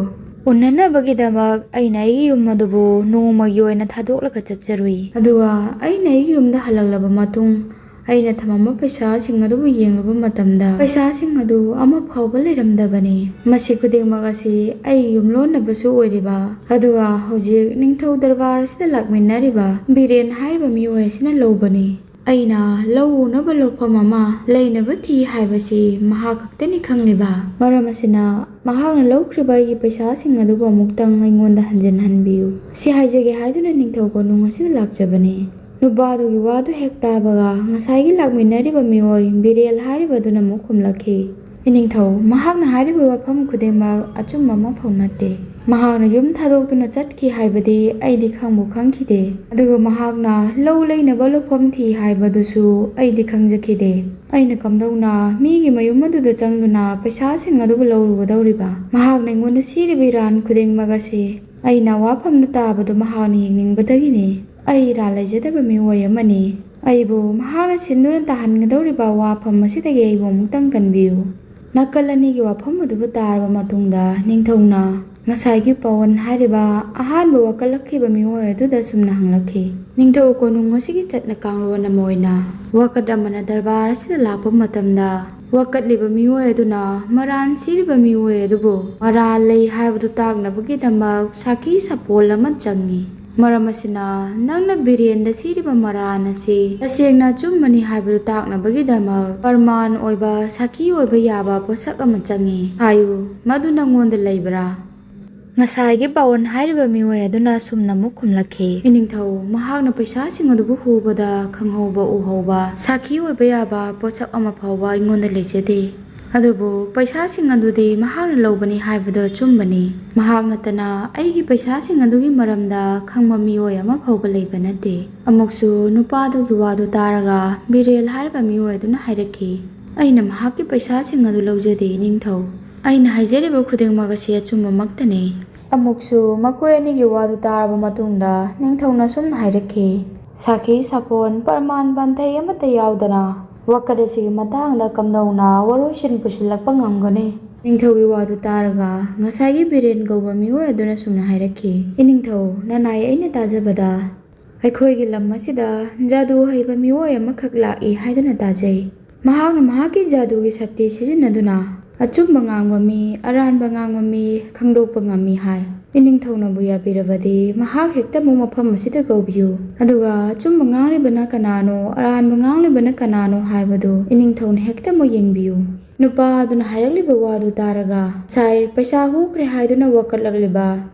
ꯎꯅꯅꯕꯒꯤꯗꯃꯛ ꯑꯩꯅ ꯑꯩꯒꯤ ꯌꯨꯝ ꯑꯗꯨꯕꯨ ꯅꯣꯡꯃꯒꯤ ꯑꯣꯏꯅ ꯊꯥꯗꯣꯛꯂꯒ ꯆꯠꯆꯔꯨꯏ꯫ ꯑꯗꯨꯒ ꯑꯩꯅ ꯑꯩꯒꯤ ꯌꯨꯝꯗ ꯍꯜꯂꯛꯂꯕ ꯃꯇꯨꯡ ꯑꯩꯅ ꯊꯝꯃꯝꯕ ꯄꯩꯁꯥꯁꯤꯡ ꯑꯗꯨꯕꯨ ꯌꯦꯡꯂꯨꯕ ꯃꯇꯝꯗ ꯄꯩꯁꯥꯁꯤꯡ ꯑꯗꯨ ꯑꯃ ꯐꯥꯎꯕ ꯂꯩꯔꯝꯗꯕꯅꯤ꯫ ꯃꯁꯤ ꯈꯨꯗꯤꯡꯃꯛ ꯑꯁꯤ ꯑꯩꯒꯤ ꯌꯨꯝꯂꯣꯟꯅꯕꯁꯨ ꯑꯣꯏꯔꯤꯕ, ꯑꯗꯨꯒ ꯍꯧꯖꯤꯛ ꯅꯤꯡꯊꯧ ꯗꯔꯕꯥꯔ ꯑꯁꯤꯗ ꯂꯥꯛꯃꯤꯟꯅꯔꯤꯕ ꯕꯤꯔꯦꯟ ꯍꯥꯏꯔꯤꯕ ꯃꯤꯑꯣꯏ ꯑꯁꯤꯅ ꯂꯧꯕꯅꯤ꯫ ꯑꯩꯅ ꯂꯧ ꯎꯅꯕ ꯂꯧꯐꯝ ꯑꯃ ꯂꯩꯅꯕ ꯊꯤ ꯍꯥꯏꯕꯁꯤ ꯃꯍꯥꯛ ꯈꯛꯇꯅꯤ ꯈꯪꯂꯤꯕ꯫ ꯃꯔꯝ ꯑꯁꯤꯅ ꯃꯍꯥꯛꯅ ꯂꯧꯈ꯭ꯔꯤꯕ ꯑꯩꯒꯤ ꯄꯩꯁꯥꯁꯤꯡ ꯑꯗꯨꯕꯨ ꯑꯃꯨꯛꯇꯪ ꯑꯩꯉꯣꯟꯗ ꯍꯟꯖꯤꯟꯍꯟꯕꯤꯌꯨ꯫ ꯁꯤ ꯍꯥꯏꯖꯒꯦ ꯍꯥꯏꯗꯨꯅ ꯅꯤꯡꯊꯧ ꯀꯣꯅꯨꯡ ꯑꯁꯤꯗ ꯂꯥꯛꯆꯕꯅꯤ꯫" ꯅꯨꯄꯥꯗꯨꯒꯤ ꯋꯥꯗꯨ ꯍꯦꯛ ꯇꯥꯕꯒ ꯉꯁꯥꯏꯒꯤ ꯂꯥꯛꯃꯤꯟꯅꯔꯤꯕ ꯃꯤꯑꯣꯏ ꯕꯤꯔꯦꯜ ꯍꯥꯏꯔꯤꯕꯗꯨꯅ ꯑꯃꯨꯛ ꯈꯨꯝꯂꯛꯈꯤ, "ꯏꯅꯤꯡꯊꯧ, ꯃꯍꯥꯛꯅ ꯍꯥꯏꯔꯤꯕ ꯋꯥꯐꯝ ꯈꯨꯗꯤꯡꯃꯛ ꯑꯆꯨꯝꯕ ꯑꯃꯐꯥꯎ ꯅꯠꯇꯦ꯫ ꯃꯍꯥꯛꯅ ꯌꯨꯝ ꯊꯥꯗꯣꯛꯇꯨꯅ ꯆꯠꯈꯤ ꯍꯥꯏꯕꯗꯤ ꯑꯩꯗꯤ ꯈꯪꯕꯨ ꯈꯪꯈꯤꯗꯦ꯫ ꯑꯗꯨꯒ ꯃꯍꯥꯛꯅ ꯂꯧ ꯂꯩꯅꯕ ꯂꯧꯐꯝ ꯊꯤ ꯍꯥꯏꯕꯗꯨꯁꯨ ꯑꯩꯗꯤ ꯈꯪꯖꯈꯤꯗꯦ꯫ ꯑꯩꯅ ꯀꯝꯗꯧꯅ ꯃꯤꯒꯤ ꯃꯌꯨꯝ ꯑꯗꯨꯗ ꯆꯪꯗꯨꯅ ꯄꯩꯁꯥꯁꯤꯡ ꯑꯗꯨꯕꯨ ꯂꯧꯔꯨꯒꯗꯧꯔꯤꯕ? ꯃꯍꯥꯛꯅ ꯑꯩꯉꯣꯟꯗ ꯁꯤꯔꯤꯕ ꯏꯔꯥꯟ ꯈꯨꯗꯤꯡꯃꯛ ꯑꯁꯤ ꯑꯩꯅ ꯋꯥꯐꯝꯗ ꯇꯥꯕꯗꯨ ꯃꯍꯥꯛꯅ ꯌꯦꯡꯅꯤꯡꯕꯗꯒꯤꯅꯤ꯫ ꯑꯩ ꯏꯔꯥꯜ ꯂꯩꯖꯗꯕ ꯃꯤꯑꯣꯏ ꯑꯃꯅꯤ꯫ ꯑꯩꯕꯨ ꯃꯍꯥꯛꯅ ꯁꯤꯟꯗꯨꯅ ꯇꯥꯍꯟꯒꯗꯧꯔꯤꯕ ꯋꯥꯐꯝ ꯑꯁꯤꯗꯒꯤ ꯑꯩꯕꯨ ꯑꯃꯨꯛꯇꯪ ꯀꯟꯕꯤꯌꯨ꯫" ꯅꯥꯀꯜ ꯑꯅꯤꯒꯤ ꯋꯥꯐꯝ ꯑꯗꯨꯕꯨ ꯇꯥꯔꯕ ꯃꯇꯨꯡꯗ ꯅꯤꯡꯊꯧꯅ ꯉꯁꯥꯏꯒꯤ ꯄꯋꯟ ꯍꯥꯏꯔꯤꯕ ꯑꯍꯥꯟꯕ ꯋꯥꯀꯠꯂꯛꯈꯤꯕ ꯃꯤꯑꯣꯏ ꯑꯗꯨꯗ ꯑꯁꯨꯝꯅ ꯍꯪꯂꯛꯈꯤ, "ꯅꯤꯡꯊꯧ ꯀꯣꯅꯨꯡ ꯑꯁꯤꯒꯤ ꯆꯠꯅ ꯀꯥꯡꯂꯣꯟ ꯑꯃ ꯑꯣꯏꯅ ꯋꯥꯀꯠ ꯑꯃꯅ ꯗꯔꯕꯥꯔ ꯑꯁꯤꯗ ꯂꯥꯛꯄ ꯃꯇꯝꯗ ꯋꯥꯀꯠꯂꯤꯕ ꯃꯤꯑꯣꯏ ꯑꯗꯨꯅ ꯃꯔꯥꯟ ꯁꯤꯔꯤꯕ ꯃꯤꯑꯣꯏ ꯑꯗꯨꯕꯨ ꯃꯔꯥꯜ ꯂꯩ ꯍꯥꯏꯕꯗꯨ ꯇꯥꯛꯅꯕꯒꯤꯗꯃꯛ ꯁꯥꯈꯤ ꯁꯥꯄꯣꯜ ꯑꯃ ꯆꯪꯏ꯫ ꯃꯔꯝ ꯑꯁꯤꯅ ꯅꯪꯅ ꯕꯤꯔꯦꯟꯗ ꯁꯤꯔꯤꯕ ꯃꯔꯥꯟ ꯑꯁꯤ ꯇꯁꯦꯡꯅ ꯑꯆꯨꯝꯕꯅꯤ ꯍꯥꯏꯕꯗꯨ ꯇꯥꯛꯅꯕꯒꯤꯗꯃꯛ ꯄ꯭ꯔꯃꯥꯟ ꯑꯣꯏꯕ ꯁꯥꯈꯤ ꯑꯣꯏꯕ ꯌꯥꯕ ꯄꯣꯠꯁꯛ ꯑꯃ ꯆꯪꯏ꯫ ꯍꯥꯏꯌꯨ, ꯃꯗꯨ ꯅꯪꯉꯣꯟꯗ ꯂꯩꯕ꯭ꯔꯥ?" ꯉꯁꯥꯏꯒꯤ ꯄꯥꯋꯟ ꯍꯥꯏꯔꯤꯕ ꯃꯤꯑꯣꯏ ꯑꯗꯨꯅ ꯑꯁꯨꯝꯅ ꯑꯃꯨꯛ ꯈꯨꯝꯂꯛꯈꯤ, "ꯏꯅꯤꯡꯊꯧ, ꯃꯍꯥꯛꯅ ꯄꯩꯁꯥꯁꯤꯡ ꯑꯗꯨꯕꯨ ꯍꯨꯕꯗ ꯈꯪꯍꯧꯕ ꯎꯍꯧꯕ ꯁꯥꯈꯤ ꯑꯣꯏꯕ ꯌꯥꯕ ꯄꯣꯠꯁꯛ ꯑꯃ ꯐꯥꯎꯕ ꯑꯩꯉꯣꯟꯗ ꯂꯩꯖꯗꯦ꯫ ꯑꯗꯨꯕꯨ ꯄꯩꯁꯥꯁꯤꯡ ꯑꯗꯨꯗꯤ ꯃꯍꯥꯛꯅ ꯂꯧꯕꯅꯤ ꯍꯥꯏꯕꯗꯨ ꯑꯆꯨꯝꯕꯅꯤ꯫ ꯃꯍꯥꯛ ꯅꯠꯇꯅ ꯑꯩꯒꯤ ꯄꯩꯁꯥꯁꯤꯡ ꯑꯗꯨꯒꯤ ꯃꯔꯝꯗ ꯈꯪꯕ ꯃꯤꯑꯣꯏ ꯑꯃ ꯐꯥꯎꯕ ꯂꯩꯕ ꯅꯠꯇꯦ꯫ ꯑꯃꯨꯛꯁꯨ ꯅꯨꯄꯥ ꯑꯗꯨꯒꯤ ꯋꯥꯗꯨ ꯇꯥꯔꯒ ꯕꯤꯔꯦꯜ ꯍꯥꯏꯔꯤꯕ ꯃꯤꯑꯣꯏ ꯑꯗꯨꯅ ꯍꯥꯏꯔꯛꯈꯤ, "ꯑꯩꯅ ꯃꯍꯥꯛꯀꯤ ꯄꯩꯁꯥꯁꯤꯡ ꯑꯗꯨ ꯂꯧꯖꯗꯦ ꯏꯅꯤꯡꯊꯧ꯫ ꯑꯩꯅ ꯍꯥꯏꯖꯔꯤꯕ ꯈꯨꯗꯤꯡꯃꯛ ꯑꯁꯤ ꯑꯆꯨꯝꯕꯃꯛꯇꯅꯤ꯫" ꯑꯃꯨꯛꯁꯨ ꯃꯈꯣꯏ ꯑꯅꯤꯒꯤ ꯋꯥꯗꯨ ꯇꯥꯔꯕ ꯃꯇꯨꯡꯗ ꯅꯤꯡꯊꯧꯅ ꯑꯁꯨꯝꯅ ꯍꯥꯏꯔꯛꯈꯤ, "ꯁꯥꯈꯤ ꯁꯥꯄꯣꯟ ꯄ꯭ꯔꯃꯥꯟ ꯄꯥꯟꯊꯩ ꯑꯃꯠꯇ ꯌꯥꯎꯗꯅ ꯋꯥꯀꯠ ꯑꯁꯤꯒꯤ ꯃꯇꯥꯡꯗ ꯀꯝꯗꯧꯅ ꯋꯥꯔꯣꯏꯁꯤꯟ ꯄꯨꯁꯤꯜꯂꯛꯄ ꯉꯝꯒꯅꯤ?" ꯅꯤꯡꯊꯧꯒꯤ ꯋꯥꯗꯨ ꯇꯥꯔꯒ ꯉꯁꯥꯏꯒꯤ ꯕꯤꯔꯦꯟ ꯀꯧꯕ ꯃꯤꯑꯣꯏ ꯑꯗꯨꯅ ꯁꯨꯝꯅ ꯍꯥꯏꯔꯛꯈꯤ, "ꯏꯅꯤꯡꯊꯧ, ꯅꯅꯥꯏ ꯑꯩꯅ ꯇꯥꯖꯕꯗ ꯑꯩꯈꯣꯏꯒꯤ ꯂꯝ ꯑꯁꯤꯗ ꯖꯥꯗꯨ ꯍꯩꯕ ꯃꯤꯑꯣꯏ ꯑꯃꯈꯛ ꯂꯥꯛꯏ ꯍꯥꯏꯗꯨꯅ ꯇꯥꯖꯩ꯫ ꯃꯍꯥꯛꯅ ꯃꯍꯥꯛꯀꯤ ꯖꯥꯗꯨꯒꯤ ꯁꯛꯇꯤ ꯁꯤꯖꯤꯟꯅꯗꯨꯅ ꯑꯆꯨꯝꯕ ꯉꯥꯡꯕ ꯃꯤ, ꯑꯔꯥꯟꯕ ꯉꯥꯡꯕ ꯃꯤ ꯈꯪꯗꯣꯛꯄ ꯉꯝꯃꯤ ꯍꯥꯏ꯫ ꯏꯅꯤꯡꯊꯧꯅꯕꯨ ꯌꯥꯕꯤꯔꯕꯗꯤ ꯃꯍꯥꯛ ꯍꯦꯛꯇꯃꯛ ꯃꯐꯝ ꯑꯁꯤꯗ ꯀꯧꯕꯤꯌꯨ꯫ ꯑꯗꯨꯒ ꯑꯆꯨꯝꯕ ꯉꯥꯡꯂꯤꯕꯅ ꯀꯅꯥꯅꯣ, ꯑꯔꯥꯟꯕ ꯉꯥꯡꯂꯤꯕꯅ ꯀꯅꯥꯅꯣ ꯍꯥꯏꯕꯗꯨ ꯏꯅꯤꯡꯊꯧꯅ ꯍꯦꯛꯇꯃꯛ ꯌꯦꯡꯕꯤꯌꯨ꯫" ꯅꯨꯄꯥ ꯑꯗꯨꯅ ꯍꯥꯏꯔꯛꯂꯤꯕ ꯋꯥꯗꯨ ꯇꯥꯔꯒ ꯉꯁꯥꯏ ꯄꯩꯁꯥ ꯍꯨꯈ꯭ꯔꯦ ꯍꯥꯏꯗꯨꯅ ꯋꯥꯀꯠꯂꯛꯂꯤꯕ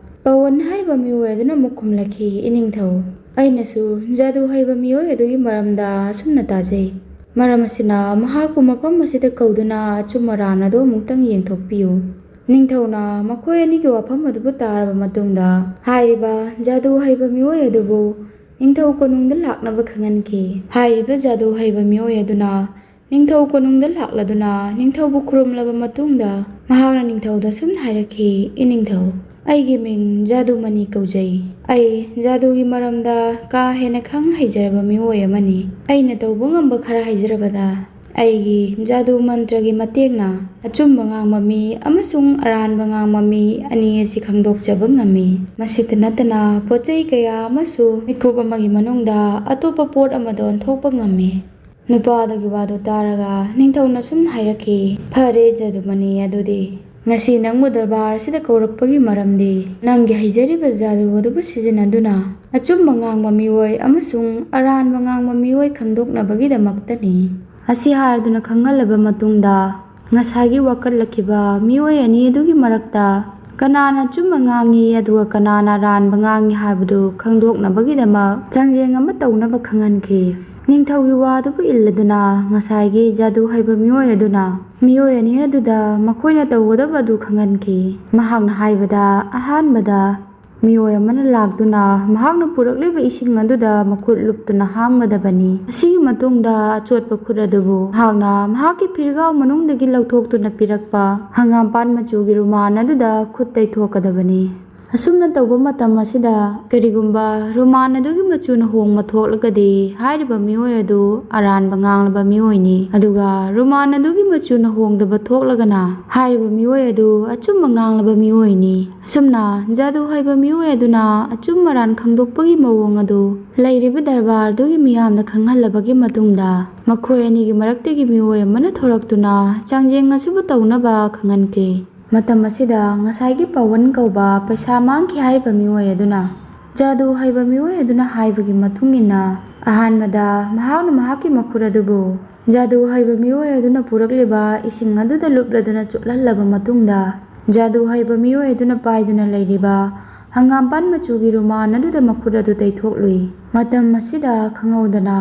ꯄꯋꯟ ꯍꯥꯏꯔꯤꯕ ꯃꯤꯑꯣꯏ ꯑꯗꯨꯅ ꯑꯃꯨꯛ ꯈꯨꯝꯂꯛꯈꯤ, "ꯏꯅꯤꯡꯊꯧ, ꯑꯩꯅꯁꯨ ꯖꯥꯗꯨ ꯍꯩꯕ ꯃꯤꯑꯣꯏ ꯑꯗꯨꯒꯤ ꯃꯔꯝꯗ ꯑꯁꯨꯝꯅ ꯇꯥꯖꯩ꯫ ꯃꯔꯝ ꯑꯁꯤꯅ ꯃꯍꯥꯛꯄꯨ ꯃꯐꯝ ꯑꯁꯤꯗ ꯀꯧꯗꯨꯅ ꯑꯆꯨꯝ ꯑꯔꯥꯟ ꯑꯗꯨ ꯑꯃꯨꯛꯇꯪ ꯌꯦꯡꯊꯣꯛꯄꯤꯌꯨ꯫" ꯅꯤꯡꯊꯧꯅ ꯃꯈꯣꯏ ꯑꯅꯤꯒꯤ ꯋꯥꯐꯝ ꯑꯗꯨꯕꯨ ꯇꯥꯔꯕ ꯃꯇꯨꯡꯗ ꯍꯥꯏꯔꯤꯕ ꯖꯥꯗꯨ ꯍꯩꯕ ꯃꯤꯑꯣꯏ ꯑꯗꯨꯕꯨ ꯅꯤꯡꯊꯧ ꯀꯣꯅꯨꯡꯗ ꯂꯥꯛꯅꯕ ꯈꯪꯍꯟꯈꯤ꯫ ꯍꯥꯏꯔꯤꯕ ꯖꯥꯗꯨ ꯍꯩꯕ ꯃꯤꯑꯣꯏ ꯑꯗꯨꯅ ꯅꯤꯡꯊꯧ ꯀꯣꯅꯨꯡꯗ ꯂꯥꯛꯂꯗꯨꯅ ꯅꯤꯡꯊꯧꯕꯨ ꯈꯨꯔꯨꯝꯂꯕ ꯃꯇꯨꯡꯗ ꯃꯍꯥꯛꯅ ꯅꯤꯡꯊꯧꯗ ꯁꯨꯝꯅ ꯍꯥꯏꯔꯛꯈꯤ, "ꯏꯅꯤꯡꯊꯧ, ꯑꯩꯒꯤ ꯃꯤꯡ ꯖꯥꯗꯨꯃꯅꯤ ꯀꯧꯖꯩ꯫ ꯑꯩ ꯖꯥꯗꯨꯒꯤ ꯃꯔꯝꯗ ꯀꯥ ꯍꯦꯟꯅ ꯈꯪ ꯍꯩꯖꯔꯕ ꯃꯤꯑꯣꯏ ꯑꯃꯅꯤ꯫ ꯑꯩꯅ ꯇꯧꯕ ꯉꯝꯕ ꯈꯔ ꯍꯥꯏꯖꯔꯕꯗ, ꯑꯩꯒꯤ ꯖꯥꯗꯨ ꯃꯟꯇ꯭ꯔꯒꯤ ꯃꯇꯦꯡꯅ ꯑꯆꯨꯝꯕ ꯉꯥꯡꯕ ꯃꯤ ꯑꯃꯁꯨꯡ ꯑꯔꯥꯟꯕ ꯉꯥꯡꯕ ꯃꯤ ꯑꯅꯤ ꯑꯁꯤ ꯈꯪꯗꯣꯛꯆꯕ ꯉꯝꯃꯤ꯫ ꯃꯁꯤꯇ ꯅꯠꯇꯅ ꯄꯣꯠ ꯆꯩ ꯀꯌꯥ ꯑꯃꯁꯨ ꯃꯤꯀꯨꯞ ꯑꯃꯒꯤ ꯃꯅꯨꯡꯗ ꯑꯇꯣꯞꯄ ꯄꯣꯠ ꯑꯃꯗ ꯑꯣꯟꯊꯣꯛꯄ ꯉꯝꯃꯤ꯫" ꯅꯨꯄꯥ ꯑꯗꯨꯒꯤ ꯋꯥꯗꯨ ꯇꯥꯔꯒ ꯅꯤꯡꯊꯧꯅ ꯁꯨꯝꯅ ꯍꯥꯏꯔꯛꯈꯤ, "ꯐꯔꯦ ꯖꯥꯗꯨꯃꯅꯤ, ꯑꯗꯨꯗꯤ ꯉꯁꯤ ꯅꯪꯕꯨ ꯗꯔꯕꯥꯔ ꯑꯁꯤꯗ ꯀꯧꯔꯛꯄꯒꯤ ꯃꯔꯝꯗꯤ ꯅꯪꯒꯤ ꯍꯩꯖꯔꯤꯕ ꯖꯥꯗꯨ ꯑꯗꯨꯕꯨ ꯁꯤꯖꯤꯟꯅꯗꯨꯅ ꯑꯆꯨꯝꯕ ꯉꯥꯡꯕ ꯃꯤꯑꯣꯏ ꯑꯃꯁꯨꯡ ꯑꯔꯥꯟꯕ ꯉꯥꯡꯕ ꯃꯤꯑꯣꯏ ꯈꯪꯗꯣꯛꯅꯕꯒꯤꯗꯃꯛꯇꯅꯤ꯫" ꯑꯁꯤ ꯍꯥꯏꯔꯗꯨꯅ ꯈꯪꯍꯜꯂꯕ ꯃꯇꯨꯡꯗ ꯉꯁꯥꯏꯒꯤ ꯋꯥꯀꯠꯂꯛꯈꯤꯕ ꯃꯤꯑꯣꯏ ꯑꯅꯤ ꯑꯗꯨꯒꯤ ꯃꯔꯛꯇ ꯀꯅꯥꯅ ꯑꯆꯨꯝꯕ ꯉꯥꯡꯉꯤ ꯑꯗꯨꯒ ꯀꯅꯥꯅ ꯑꯔꯥꯟꯕ ꯉꯥꯡꯉꯤ ꯍꯥꯏꯕꯗꯨ ꯈꯪꯗꯣꯛꯅꯕꯒꯤꯗꯃꯛ ꯆꯥꯡꯌꯦꯡ ꯑꯃ ꯇꯧꯅꯕ ꯈꯪꯍꯟꯈꯤ꯫ ꯅꯤꯡꯊꯧꯒꯤ ꯋꯥꯗꯨꯕꯨ ꯏꯜꯂꯗꯨꯅ ꯉꯁꯥꯏꯒꯤ ꯖꯥꯗꯨ ꯍꯩꯕ ꯃꯤꯑꯣꯏ ꯑꯗꯨꯅ ꯃꯤꯑꯣꯏ ꯑꯅꯤ ꯑꯗꯨꯗ ꯃꯈꯣꯏꯅ ꯇꯧꯒꯗꯕ ꯑꯗꯨ ꯈꯪꯍꯟꯈꯤ꯫ ꯃꯍꯥꯛꯅ ꯍꯥꯏꯕꯗ, ꯑꯍꯥꯟꯕꯗ ꯃꯤꯑꯣꯏ ꯑꯃꯅ ꯂꯥꯛꯇꯨꯅ ꯃꯍꯥꯛꯅ ꯄꯨꯔꯛꯂꯤꯕ ꯏꯁꯤꯡ ꯑꯗꯨꯗ ꯃꯈꯨꯠ ꯂꯨꯞꯇꯨꯅ ꯍꯥꯝꯒꯗꯕꯅꯤ꯫ ꯑꯁꯤꯒꯤ ꯃꯇꯨꯡꯗ ꯑꯆꯣꯠꯄ ꯈꯨꯠ ꯑꯗꯨꯕꯨ ꯃꯍꯥꯛꯅ ꯃꯍꯥꯛꯀꯤ ꯐꯤꯔꯒꯥꯎ ꯃꯅꯨꯡꯗꯒꯤ ꯂꯧꯊꯣꯛꯇꯨꯅ ꯄꯤꯔꯛꯄ ꯍꯪꯒꯥꯝꯄꯥꯟ ꯃꯆꯨꯒꯤ ꯔꯨꯃꯥꯟ ꯑꯗꯨꯗ ꯈꯨꯠ ꯇꯩꯊꯣꯛꯀꯗꯕꯅꯤ꯫ ꯑꯁꯨꯝꯅ ꯇꯧꯕ ꯃꯇꯝ ꯑꯁꯤꯗ ꯀꯔꯤꯒꯨꯝꯕ ꯔꯨꯃꯥꯟ ꯑꯗꯨꯒꯤ ꯃꯆꯨꯅ ꯍꯣꯡꯕ ꯊꯣꯛꯂꯒꯗꯤ, ꯍꯥꯏꯔꯤꯕ ꯃꯤꯑꯣꯏ ꯑꯗꯨ ꯑꯔꯥꯟꯕ ꯉꯥꯡꯂꯕ ꯃꯤꯑꯣꯏꯅꯤ꯫ ꯑꯗꯨꯒ ꯔꯨꯃꯥꯟ ꯑꯗꯨꯒꯤ ꯃꯆꯨꯅ ꯍꯣꯡꯗꯕ ꯊꯣꯛꯂꯒꯅ, ꯍꯥꯏꯔꯤꯕ ꯃꯤꯑꯣꯏ ꯑꯗꯨ ꯑꯆꯨꯝꯕ ꯉꯥꯡꯂꯕ ꯃꯤꯑꯣꯏꯅꯤ꯫ ꯑꯁꯨꯝꯅ ꯖꯥꯗꯨ ꯍꯩꯕ ꯃꯤꯑꯣꯏ ꯑꯗꯨꯅ ꯑꯆꯨꯝ ꯑꯔꯥꯟ ꯈꯪꯗꯣꯛꯄꯒꯤ ꯃꯑꯣꯡ ꯑꯗꯨ ꯂꯩꯔꯤꯕ ꯗꯔꯕꯥꯔ ꯑꯗꯨꯒꯤ ꯃꯤꯌꯥꯝꯗ ꯈꯪꯍꯜꯂꯕꯒꯤ ꯃꯇꯨꯡꯗ, ꯃꯈꯣꯏ ꯑꯅꯤꯒꯤ ꯃꯔꯛꯇꯒꯤ ꯃꯤꯑꯣꯏ ꯑꯃꯅ ꯊꯣꯔꯛꯇꯨꯅ ꯆꯥꯡꯖꯦꯡ ꯑꯁꯤꯕꯨ ꯇꯧꯅꯕ ꯈꯪꯍꯟꯈꯤ꯫ ꯃꯇꯝ ꯑꯁꯤꯗ ꯉꯁꯥꯏꯒꯤ ꯄꯋꯟ ꯀꯧꯕ ꯄꯩꯁꯥ ꯃꯥꯡꯈꯤ ꯍꯥꯏꯔꯤꯕ ꯃꯤꯑꯣꯏ ꯑꯗꯨꯅ, ꯖꯥꯗꯨ ꯍꯩꯕ ꯃꯤꯑꯣꯏ ꯑꯗꯨꯅ ꯍꯥꯏꯕꯒꯤ ꯃꯇꯨꯡ ꯏꯟꯅ, ꯑꯍꯥꯟꯕꯗ ꯃꯍꯥꯛꯅ ꯃꯍꯥꯛꯀꯤ ꯃꯈꯨꯠ ꯑꯗꯨꯕꯨ ꯖꯥꯗꯨ ꯍꯩꯕ ꯃꯤꯑꯣꯏ ꯑꯗꯨꯅ ꯄꯨꯔꯛꯂꯤꯕ ꯏꯁꯤꯡ ꯑꯗꯨꯗ ꯂꯨꯞꯂꯗꯨꯅ ꯆꯣꯠꯍꯜꯂꯕ ꯃꯇꯨꯡꯗ, ꯖꯥꯗꯨ ꯍꯩꯕ ꯃꯤꯑꯣꯏ ꯑꯗꯨꯅ ꯄꯥꯏꯗꯨꯅ ꯂꯩꯔꯤꯕ ꯍꯪꯒꯥꯝꯄꯥꯟ ꯃꯆꯨꯒꯤ ꯔꯨꯃꯥꯟ ꯑꯗꯨꯗ ꯃꯈꯨꯠ ꯑꯗꯨ ꯇꯩꯊꯣꯛꯂꯨꯏ꯫ ꯃꯇꯝ ꯑꯁꯤꯗ ꯈꯪꯍꯧꯗꯅ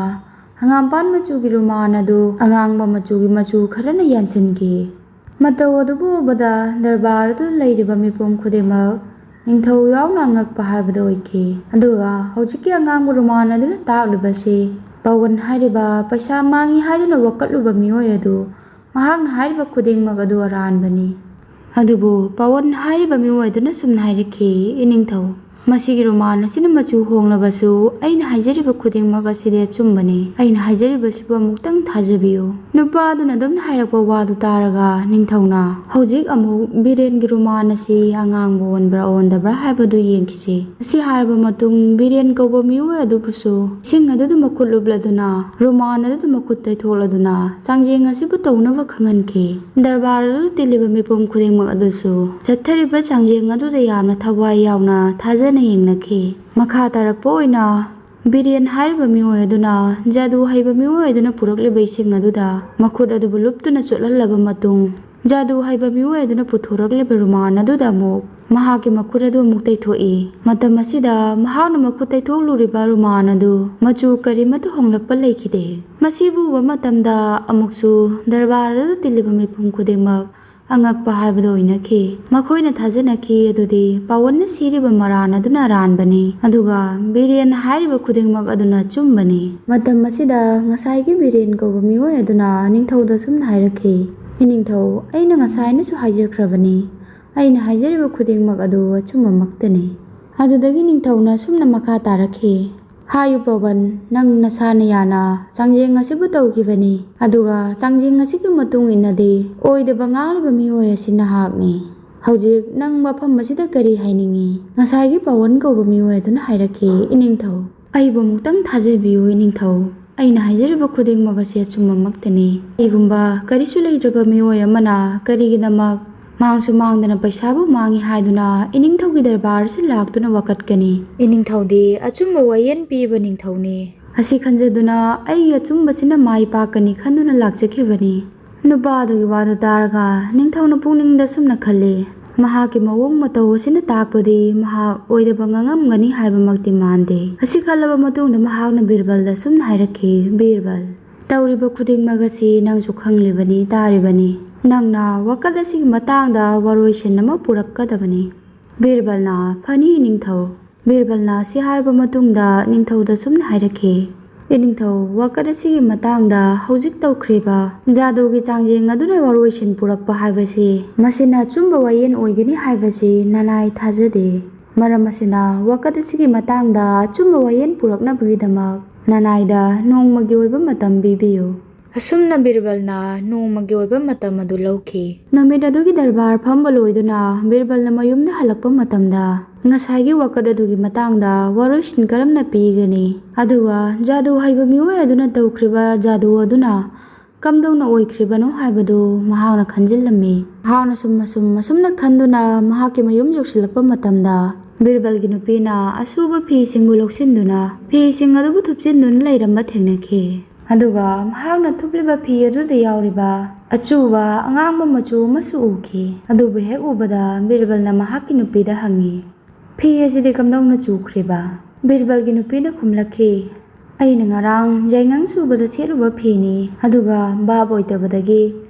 ꯍꯪꯒꯥꯝꯄꯥꯟ ꯃꯆꯨꯒꯤ ꯔꯨꯃꯥꯟ ꯑꯗꯨ ꯑꯉꯥꯡꯕ ꯃꯆꯨꯒꯤ ꯃꯆꯨ ꯈꯔꯅ ꯌꯥꯟꯁꯤꯟꯈꯤ꯫ ꯃꯇꯧ ꯑꯗꯨꯕꯨ ꯎꯕꯗ ꯗꯔꯕꯥꯔ ꯑꯗꯨꯗ ꯂꯩꯔꯤꯕ ꯃꯤꯄꯨꯝ ꯈꯨꯗꯤꯡꯃꯛ, ꯅꯤꯡꯊꯧ ꯌꯥꯎꯅ ꯑꯉꯛꯄ ꯍꯥꯏꯕꯗꯨ ꯑꯣꯏꯈꯤ꯫ ꯑꯗꯨꯒ ꯍꯧꯖꯤꯛꯀꯤ ꯑꯉꯥꯡꯕ ꯔꯨꯃꯥꯟ ꯑꯗꯨꯅ ꯇꯥꯛꯂꯤꯕꯁꯤ ꯄꯋꯟ ꯍꯥꯏꯔꯤꯕ ꯄꯩꯁꯥ ꯃꯥꯡꯏ ꯍꯥꯏꯗꯨꯅ ꯋꯥꯀꯠꯂꯨꯕ ꯃꯤꯑꯣꯏ ꯑꯗꯨ ꯃꯍꯥꯛꯅ ꯍꯥꯏꯔꯤꯕ ꯈꯨꯗꯤꯡꯃꯛ ꯑꯗꯨ ꯑꯔꯥꯟꯕꯅꯤ꯫ ꯑꯗꯨꯕꯨ ꯄꯋꯟ ꯍꯥꯏꯔꯤꯕ ꯃꯤꯑꯣꯏ ꯑꯗꯨꯅ ꯁꯨꯝꯅ ꯍꯥꯏꯔꯛꯈꯤ, "ꯏꯅꯤꯡꯊꯧ, ꯃꯁꯤꯒꯤ ꯔꯨꯃꯥꯟ ꯑꯁꯤꯅ ꯃꯆꯨ ꯍꯣꯡꯂꯕꯁꯨ ꯑꯩꯅ ꯍꯥꯏꯖꯔꯤꯕ ꯈꯨꯗꯤꯡꯃꯛ ꯑꯁꯤꯗꯤ ꯑꯆꯨꯝꯕꯅꯤ꯫ ꯑꯩꯅ ꯍꯥꯏꯖꯔꯤꯕꯁꯤꯕꯨ ꯑꯃꯨꯛꯇꯪ ꯊꯥꯖꯕꯤꯌꯨ꯫" ꯅꯨꯄꯥ ꯑꯗꯨꯅ ꯑꯗꯨꯝꯅ ꯍꯥꯏꯔꯛꯄ ꯋꯥꯗꯨ ꯇꯥꯔꯒ ꯅꯤꯡꯊꯧꯅ, "ꯍꯧꯖꯤꯛ ꯑꯃꯨꯛ ꯕꯤꯔꯦꯟꯒꯤ ꯔꯨꯃꯥꯟ ꯑꯁꯤ ꯑꯉꯥꯡꯕ ꯑꯣꯟꯕ꯭ꯔꯥ ꯑꯣꯟꯗꯕ꯭ꯔꯥ ꯍꯥꯏꯕꯗꯨ ꯌꯦꯡꯈꯤꯁꯤ꯫" ꯑꯁꯤ ꯍꯥꯏꯔꯕ ꯃꯇꯨꯡ ꯕꯤꯔꯦꯟ ꯀꯧꯕ ꯃꯤꯑꯣꯏ ꯑꯗꯨꯕꯨꯁꯨ ꯏꯁꯤꯡ ꯑꯗꯨꯗ ꯃꯈꯨꯠ ꯂꯨꯞꯂꯗꯨꯅ ꯔꯨꯃꯥꯟ ꯑꯗꯨꯗ ꯃꯈꯨꯠ ꯇꯩꯊꯣꯛꯂꯗꯨꯅ ꯆꯥꯡꯖꯦꯡ ꯑꯁꯤꯕꯨ ꯇꯧꯅꯕ ꯈꯪꯍꯟꯈꯤ꯫ ꯗꯔꯕꯥꯔ ꯑꯗꯨꯗ ꯇꯤꯜꯂꯤꯕ ꯃꯤꯄꯨꯝ ꯈꯨꯗꯤꯡꯃꯛ ꯑꯗꯨꯁꯨ ꯆꯠꯊꯔꯤꯕ ꯆꯥꯡꯖꯦꯡ ꯑꯗꯨꯗ ꯌꯥꯝꯅ ꯊꯋꯥꯏ ꯌꯥꯎꯅ ꯊꯥꯖꯅ ꯌꯦꯡꯅꯈꯤ꯫ ꯃꯈꯥ ꯇꯥꯔꯛꯄ ꯑꯣꯏꯅ ꯕꯤꯔꯦꯟ ꯍꯥꯏꯔꯤꯕ ꯃꯤꯑꯣꯏ ꯑꯗꯨꯅ ꯖꯥꯗꯨ ꯍꯩꯕ ꯃꯤꯑꯣꯏ ꯑꯗꯨꯅ ꯄꯨꯔꯛꯂꯤꯕ ꯏꯁꯤꯡ ꯑꯗꯨꯗ ꯃꯈꯨꯠ ꯑꯗꯨꯕꯨ ꯂꯨꯞꯇꯨꯅ ꯆꯣꯠꯍꯜꯂꯕ ꯃꯇꯨꯡ, ꯖꯥꯗꯨ ꯍꯩꯕ ꯃꯤꯑꯣꯏ ꯑꯗꯨꯅ ꯄꯨꯊꯣꯔꯛꯂꯤꯕ ꯔꯨꯃꯥꯟ ꯑꯗꯨꯗ ꯑꯃꯨꯛ ꯃꯍꯥꯛꯀꯤ ꯃꯈꯨꯠ ꯑꯗꯨ ꯑꯃꯨꯛ ꯇꯩꯊꯣꯛꯏ꯫ ꯃꯇꯝ ꯑꯁꯤꯗ ꯃꯍꯥꯛꯅ ꯃꯈꯨꯠ ꯇꯩꯊꯣꯛꯂꯨꯔꯤꯕ ꯔꯨꯃꯥꯟ ꯑꯗꯨ ꯃꯆꯨ ꯀꯔꯤꯃꯠꯇ ꯍꯣꯡꯂꯛꯄ ꯂꯩꯈꯤꯗꯦ꯫ ꯃꯁꯤꯕꯨ ꯎꯕ ꯃꯇꯝꯗ ꯑꯃꯨꯛꯁꯨ ꯗꯔꯕꯥꯔ ꯑꯗꯨꯗ ꯇꯤꯜꯂꯤꯕ ꯃꯤꯄꯨꯝ ꯈꯨꯗꯤꯡꯃꯛ ꯑꯉꯛꯄ ꯍꯥꯏꯕꯗꯨ ꯑꯣꯏꯅꯈꯤ꯫ ꯃꯈꯣꯏꯅ ꯊꯥꯖꯅꯈꯤ ꯑꯗꯨꯗꯤ ꯄꯥꯋꯟꯅ ꯁꯤꯔꯤꯕ ꯃꯔꯥꯟ ꯑꯗꯨꯅ ꯑꯔꯥꯟꯕꯅꯤ, ꯑꯗꯨꯒ ꯕꯤꯔꯦꯟ ꯍꯥꯏꯔꯤꯕ ꯈꯨꯗꯤꯡꯃꯛ ꯑꯗꯨꯅ ꯑꯆꯨꯝꯕꯅꯤ꯫ ꯃꯇꯝ ꯑꯁꯤꯗ ꯉꯁꯥꯏꯒꯤ ꯕꯤꯔꯦꯟ ꯀꯧꯕ ꯃꯤꯑꯣꯏ ꯑꯗꯨꯅ ꯅꯤꯡꯊꯧꯗ ꯁꯨꯝꯅ ꯍꯥꯏꯔꯛꯈꯤ, "ꯏꯅꯤꯡꯊꯧ, ꯑꯩꯅ ꯉꯁꯥꯏꯅꯁꯨ ꯍꯥꯏꯖꯈ꯭ꯔꯕꯅꯤ, ꯑꯩꯅ ꯍꯥꯏꯖꯔꯤꯕ ꯈꯨꯗꯤꯡꯃꯛ ꯑꯗꯨ ꯑꯆꯨꯝꯕꯃꯛꯇꯅꯤ"꯫ ꯑꯗꯨꯗꯒꯤ ꯅꯤꯡꯊꯧꯅ ꯁꯨꯝꯅ ꯃꯈꯥ ꯇꯥꯔꯛꯈꯤ, "ꯍꯥꯏꯌꯨ ꯄꯥꯋꯟ, ꯅꯪ ꯅꯁꯥꯅ ꯌꯥꯅ ꯆꯥꯡꯖꯦꯡ ꯑꯁꯤꯕꯨ ꯇꯧꯈꯤꯕꯅꯤ, ꯑꯗꯨꯒ ꯆꯥꯡꯖꯦꯡ ꯑꯁꯤꯒꯤ ꯃꯇꯨꯡ ꯏꯟꯅꯗꯤ ꯑꯣꯏꯗꯕ ꯉꯥꯡꯂꯤꯕ ꯃꯤꯑꯣꯏ ꯑꯁꯤ ꯅꯍꯥꯛꯅꯤ꯫ ꯍꯧꯖꯤꯛ ꯅꯪ ꯃꯐꯝ ꯑꯁꯤꯗ ꯀꯔꯤ ꯍꯥꯏꯅꯤꯡꯏ?" ꯉꯁꯥꯏꯒꯤ ꯄꯥꯋꯟ ꯀꯧꯕ ꯃꯤꯑꯣꯏ ꯑꯗꯨꯅ ꯍꯥꯏꯔꯛꯈꯤ, "ꯏꯅꯤꯡꯊꯧ, ꯑꯩꯕꯨ ꯑꯃꯨꯛꯇꯪ ꯊꯥꯖꯕꯤꯌꯨ ꯏꯅꯤꯡꯊꯧ꯫ ꯑꯩꯅ ꯍꯥꯏꯖꯔꯤꯕ ꯈꯨꯗꯤꯡꯃꯛ ꯑꯁꯤ ꯑꯆꯨꯝꯕꯃꯛꯇꯅꯤ꯫ ꯀꯔꯤꯒꯨꯝꯕ ꯀꯔꯤꯁꯨ ꯂꯩꯇ꯭ꯔꯕ ꯃꯤꯑꯣꯏ ꯑꯃꯅ ꯀꯔꯤꯒꯤꯗꯃꯛ ꯃꯥꯡꯁꯨ ꯃꯥꯡꯗꯅ ꯄꯩꯁꯥꯕꯨ ꯃꯥꯡꯏ ꯍꯥꯏꯗꯨꯅ ꯏꯅꯤꯡꯊꯧꯒꯤ ꯗꯔꯕꯥꯔ ꯑꯁꯤ ꯂꯥꯛꯇꯨꯅ ꯋꯥꯀꯠꯀꯅꯤ? ꯏꯅꯤꯡꯊꯧꯗꯤ ꯑꯆꯨꯝꯕ ꯋꯥꯌꯦꯜ ꯄꯤꯕ ꯅꯤꯡꯊꯧꯅꯤ꯫ ꯑꯁꯤ ꯈꯟꯖꯗꯨꯅ ꯑꯩꯒꯤ ꯑꯆꯨꯝꯕꯁꯤꯅ ꯃꯥꯏ ꯄꯥꯛꯀꯅꯤ ꯈꯟꯗꯨꯅ ꯂꯥꯛꯆꯈꯤꯕꯅꯤ"꯫ ꯅꯨꯄꯥ ꯑꯗꯨꯒꯤ ꯋꯥꯗꯨ ꯇꯥꯔꯒ ꯅꯤꯡꯊꯧꯅ ꯄꯨꯛꯅꯤꯡꯗ ꯁꯨꯝꯅ ꯈꯜꯂꯤ, "ꯃꯍꯥꯛꯀꯤ ꯃꯑꯣꯡ ꯃꯇꯧ ꯑꯁꯤꯅ ꯇꯥꯛꯄꯗꯤ ꯃꯍꯥꯛ ꯑꯣꯏꯗꯕ ꯉꯥꯡꯉꯝꯒꯅꯤ ꯍꯥꯏꯕꯃꯛꯇꯤ ꯃꯥꯟꯗꯦ"꯫ ꯑꯁꯤ ꯈꯜꯂꯕ ꯃꯇꯨꯡꯗ ꯃꯍꯥꯛꯅ ꯕꯤꯔꯕꯜꯗ ꯁꯨꯝꯅ ꯍꯥꯏꯔꯛꯈꯤ, "ꯕꯤꯔꯕꯜ, ꯇꯧꯔꯤꯕ ꯈꯨꯗꯤꯡꯃꯛ ꯑꯁꯤ ꯅꯪꯁꯨ ꯈꯪꯂꯤꯕꯅꯤ, ꯇꯥꯔꯤꯕꯅꯤ꯫ ꯅꯪꯅ ꯋꯥꯀꯠ ꯑꯁꯤꯒꯤ ꯃꯇꯥꯡꯗ ꯋꯥꯔꯣꯏꯁꯤꯟ ꯑꯃ ꯄꯨꯔꯛꯀꯗꯕꯅꯤ"꯫ ꯕꯤꯔꯕꯜꯅ, "ꯐꯅꯤ ꯅꯤꯡꯊꯧ"꯫ ꯕꯤꯔꯕꯜꯅ ꯑꯁꯤ ꯍꯥꯏꯔꯕ ꯃꯇꯨꯡꯗ ꯅꯤꯡꯊꯧꯗ ꯁꯨꯝꯅ ꯍꯥꯏꯔꯛꯈꯤ, "ꯏꯅꯤꯡꯊꯧ, ꯋꯥꯀꯠ ꯑꯁꯤꯒꯤ ꯃꯇꯥꯡꯗ ꯍꯧꯖꯤꯛ ꯇꯧꯈ꯭ꯔꯤꯕ ꯖꯥꯗꯨꯒꯤ ꯆꯥꯡꯖꯦꯡ ꯑꯗꯨꯅ ꯋꯥꯔꯣꯏꯁꯤꯟ ꯄꯨꯔꯛꯄ ꯍꯥꯏꯕꯁꯤ, ꯃꯁꯤꯅ ꯑꯆꯨꯝꯕ ꯋꯥꯌꯦꯜ ꯑꯣꯏꯒꯅꯤ ꯍꯥꯏꯕꯁꯤ ꯅꯅꯥꯏ ꯊꯥꯖꯗꯦ꯫ ꯃꯔꯝ ꯑꯁꯤꯅ, ꯋꯥꯀꯠ ꯑꯁꯤꯒꯤ ꯃꯇꯥꯡꯗ ꯑꯆꯨꯝꯕ ꯋꯥꯌꯦꯜ ꯄꯨꯔꯛꯅꯕꯒꯤꯗꯃꯛ ꯅꯅꯥꯏꯗ ꯅꯣꯡꯃꯒꯤ ꯑꯣꯏꯕ ꯃꯇꯝ ꯄꯤꯕꯤꯌꯨ"꯫ ꯑꯁꯨꯝꯅ ꯕꯤꯔꯕꯜꯅ ꯅꯣꯡꯃꯒꯤ ꯑꯣꯏꯕ ꯃꯇꯝ ꯑꯗꯨ ꯂꯧꯈꯤ꯫ ꯅꯨꯃꯤꯠ ꯑꯗꯨꯒꯤ ꯗꯔꯕꯥꯔ ꯐꯝꯕ ꯂꯣꯏꯗꯨꯅ ꯕꯤꯔꯕꯜꯅ ꯃꯌꯨꯝꯗ ꯍꯜꯂꯛꯄ ꯃꯇꯝꯗ, ꯉꯁꯥꯏꯒꯤ ꯋꯥꯀꯠ ꯑꯗꯨꯒꯤ ꯃꯇꯥꯡꯗ ꯋꯥꯔꯣꯏꯁꯤꯟ ꯀꯔꯝꯅ ꯄꯤꯒꯅꯤ? ꯑꯗꯨꯒ ꯖꯥꯗꯨ ꯍꯩꯕ ꯃꯤꯑꯣꯏ ꯑꯗꯨꯅ ꯇꯧꯈ꯭ꯔꯤꯕ ꯖꯥꯗꯨ ꯑꯗꯨꯅ ꯀꯝꯗꯧꯅ ꯑꯣꯏꯈ꯭ꯔꯤꯕꯅꯣ ꯍꯥꯏꯕꯗꯨ ꯃꯍꯥꯛꯅ ꯈꯟꯖꯤꯜꯂꯝꯃꯤ꯫ ꯃꯍꯥꯛꯅ ꯁꯨꯝ ꯑꯁꯨꯝ ꯑꯁꯨꯝꯅ ꯈꯟꯗꯨꯅ ꯃꯍꯥꯛꯀꯤ ꯃꯌꯨꯝ ꯌꯧꯁꯤꯜꯂꯛꯄ ꯃꯇꯝꯗ, ꯕꯤꯔꯕꯜꯒꯤ ꯅꯨꯄꯤꯅ ꯑꯁꯨꯕ ꯐꯤꯁꯤꯡꯕꯨ ꯂꯧꯁꯤꯟꯗꯨꯅ ꯐꯤꯁꯤꯡ ꯑꯗꯨꯕꯨ ꯊꯨꯞꯆꯤꯟꯗꯨꯅ ꯂꯩꯔꯝꯕ ꯊꯦꯡꯅꯈꯤ꯫ ꯑꯗꯨꯒ ꯃꯍꯥꯛꯅ ꯊꯨꯞꯂꯤꯕ ꯐꯤ ꯑꯗꯨꯗ ꯌꯥꯎꯔꯤꯕ ꯑꯆꯨꯕ ꯑꯉꯥꯡꯕ ꯃꯆꯨ ꯑꯃꯁꯨ ꯎꯈꯤ꯫ ꯑꯗꯨꯕꯨ ꯍꯦꯛ ꯎꯕꯗ ꯕꯤꯔꯕꯜꯅ ꯃꯍꯥꯛꯀꯤ ꯅꯨꯄꯤꯗ ꯍꯪꯉꯤ, "ꯐꯤ ꯑꯁꯤꯗꯤ ꯀꯝꯗꯧꯅ ꯆꯨꯈ꯭ꯔꯤꯕ?" ꯕꯤꯔꯕꯜꯒꯤ ꯅꯨꯄꯤꯅ ꯈꯨꯝꯂꯛꯈꯤ, "ꯑꯩꯅ ꯉꯔꯥꯡ ꯌꯥꯏꯉꯪ ꯁꯨꯕꯗ ꯁꯦꯠꯂꯨꯕ ꯐꯤꯅꯤ, ꯑꯗꯨꯒ ꯚꯥꯞ ꯑꯣꯏꯗꯕꯗꯒꯤ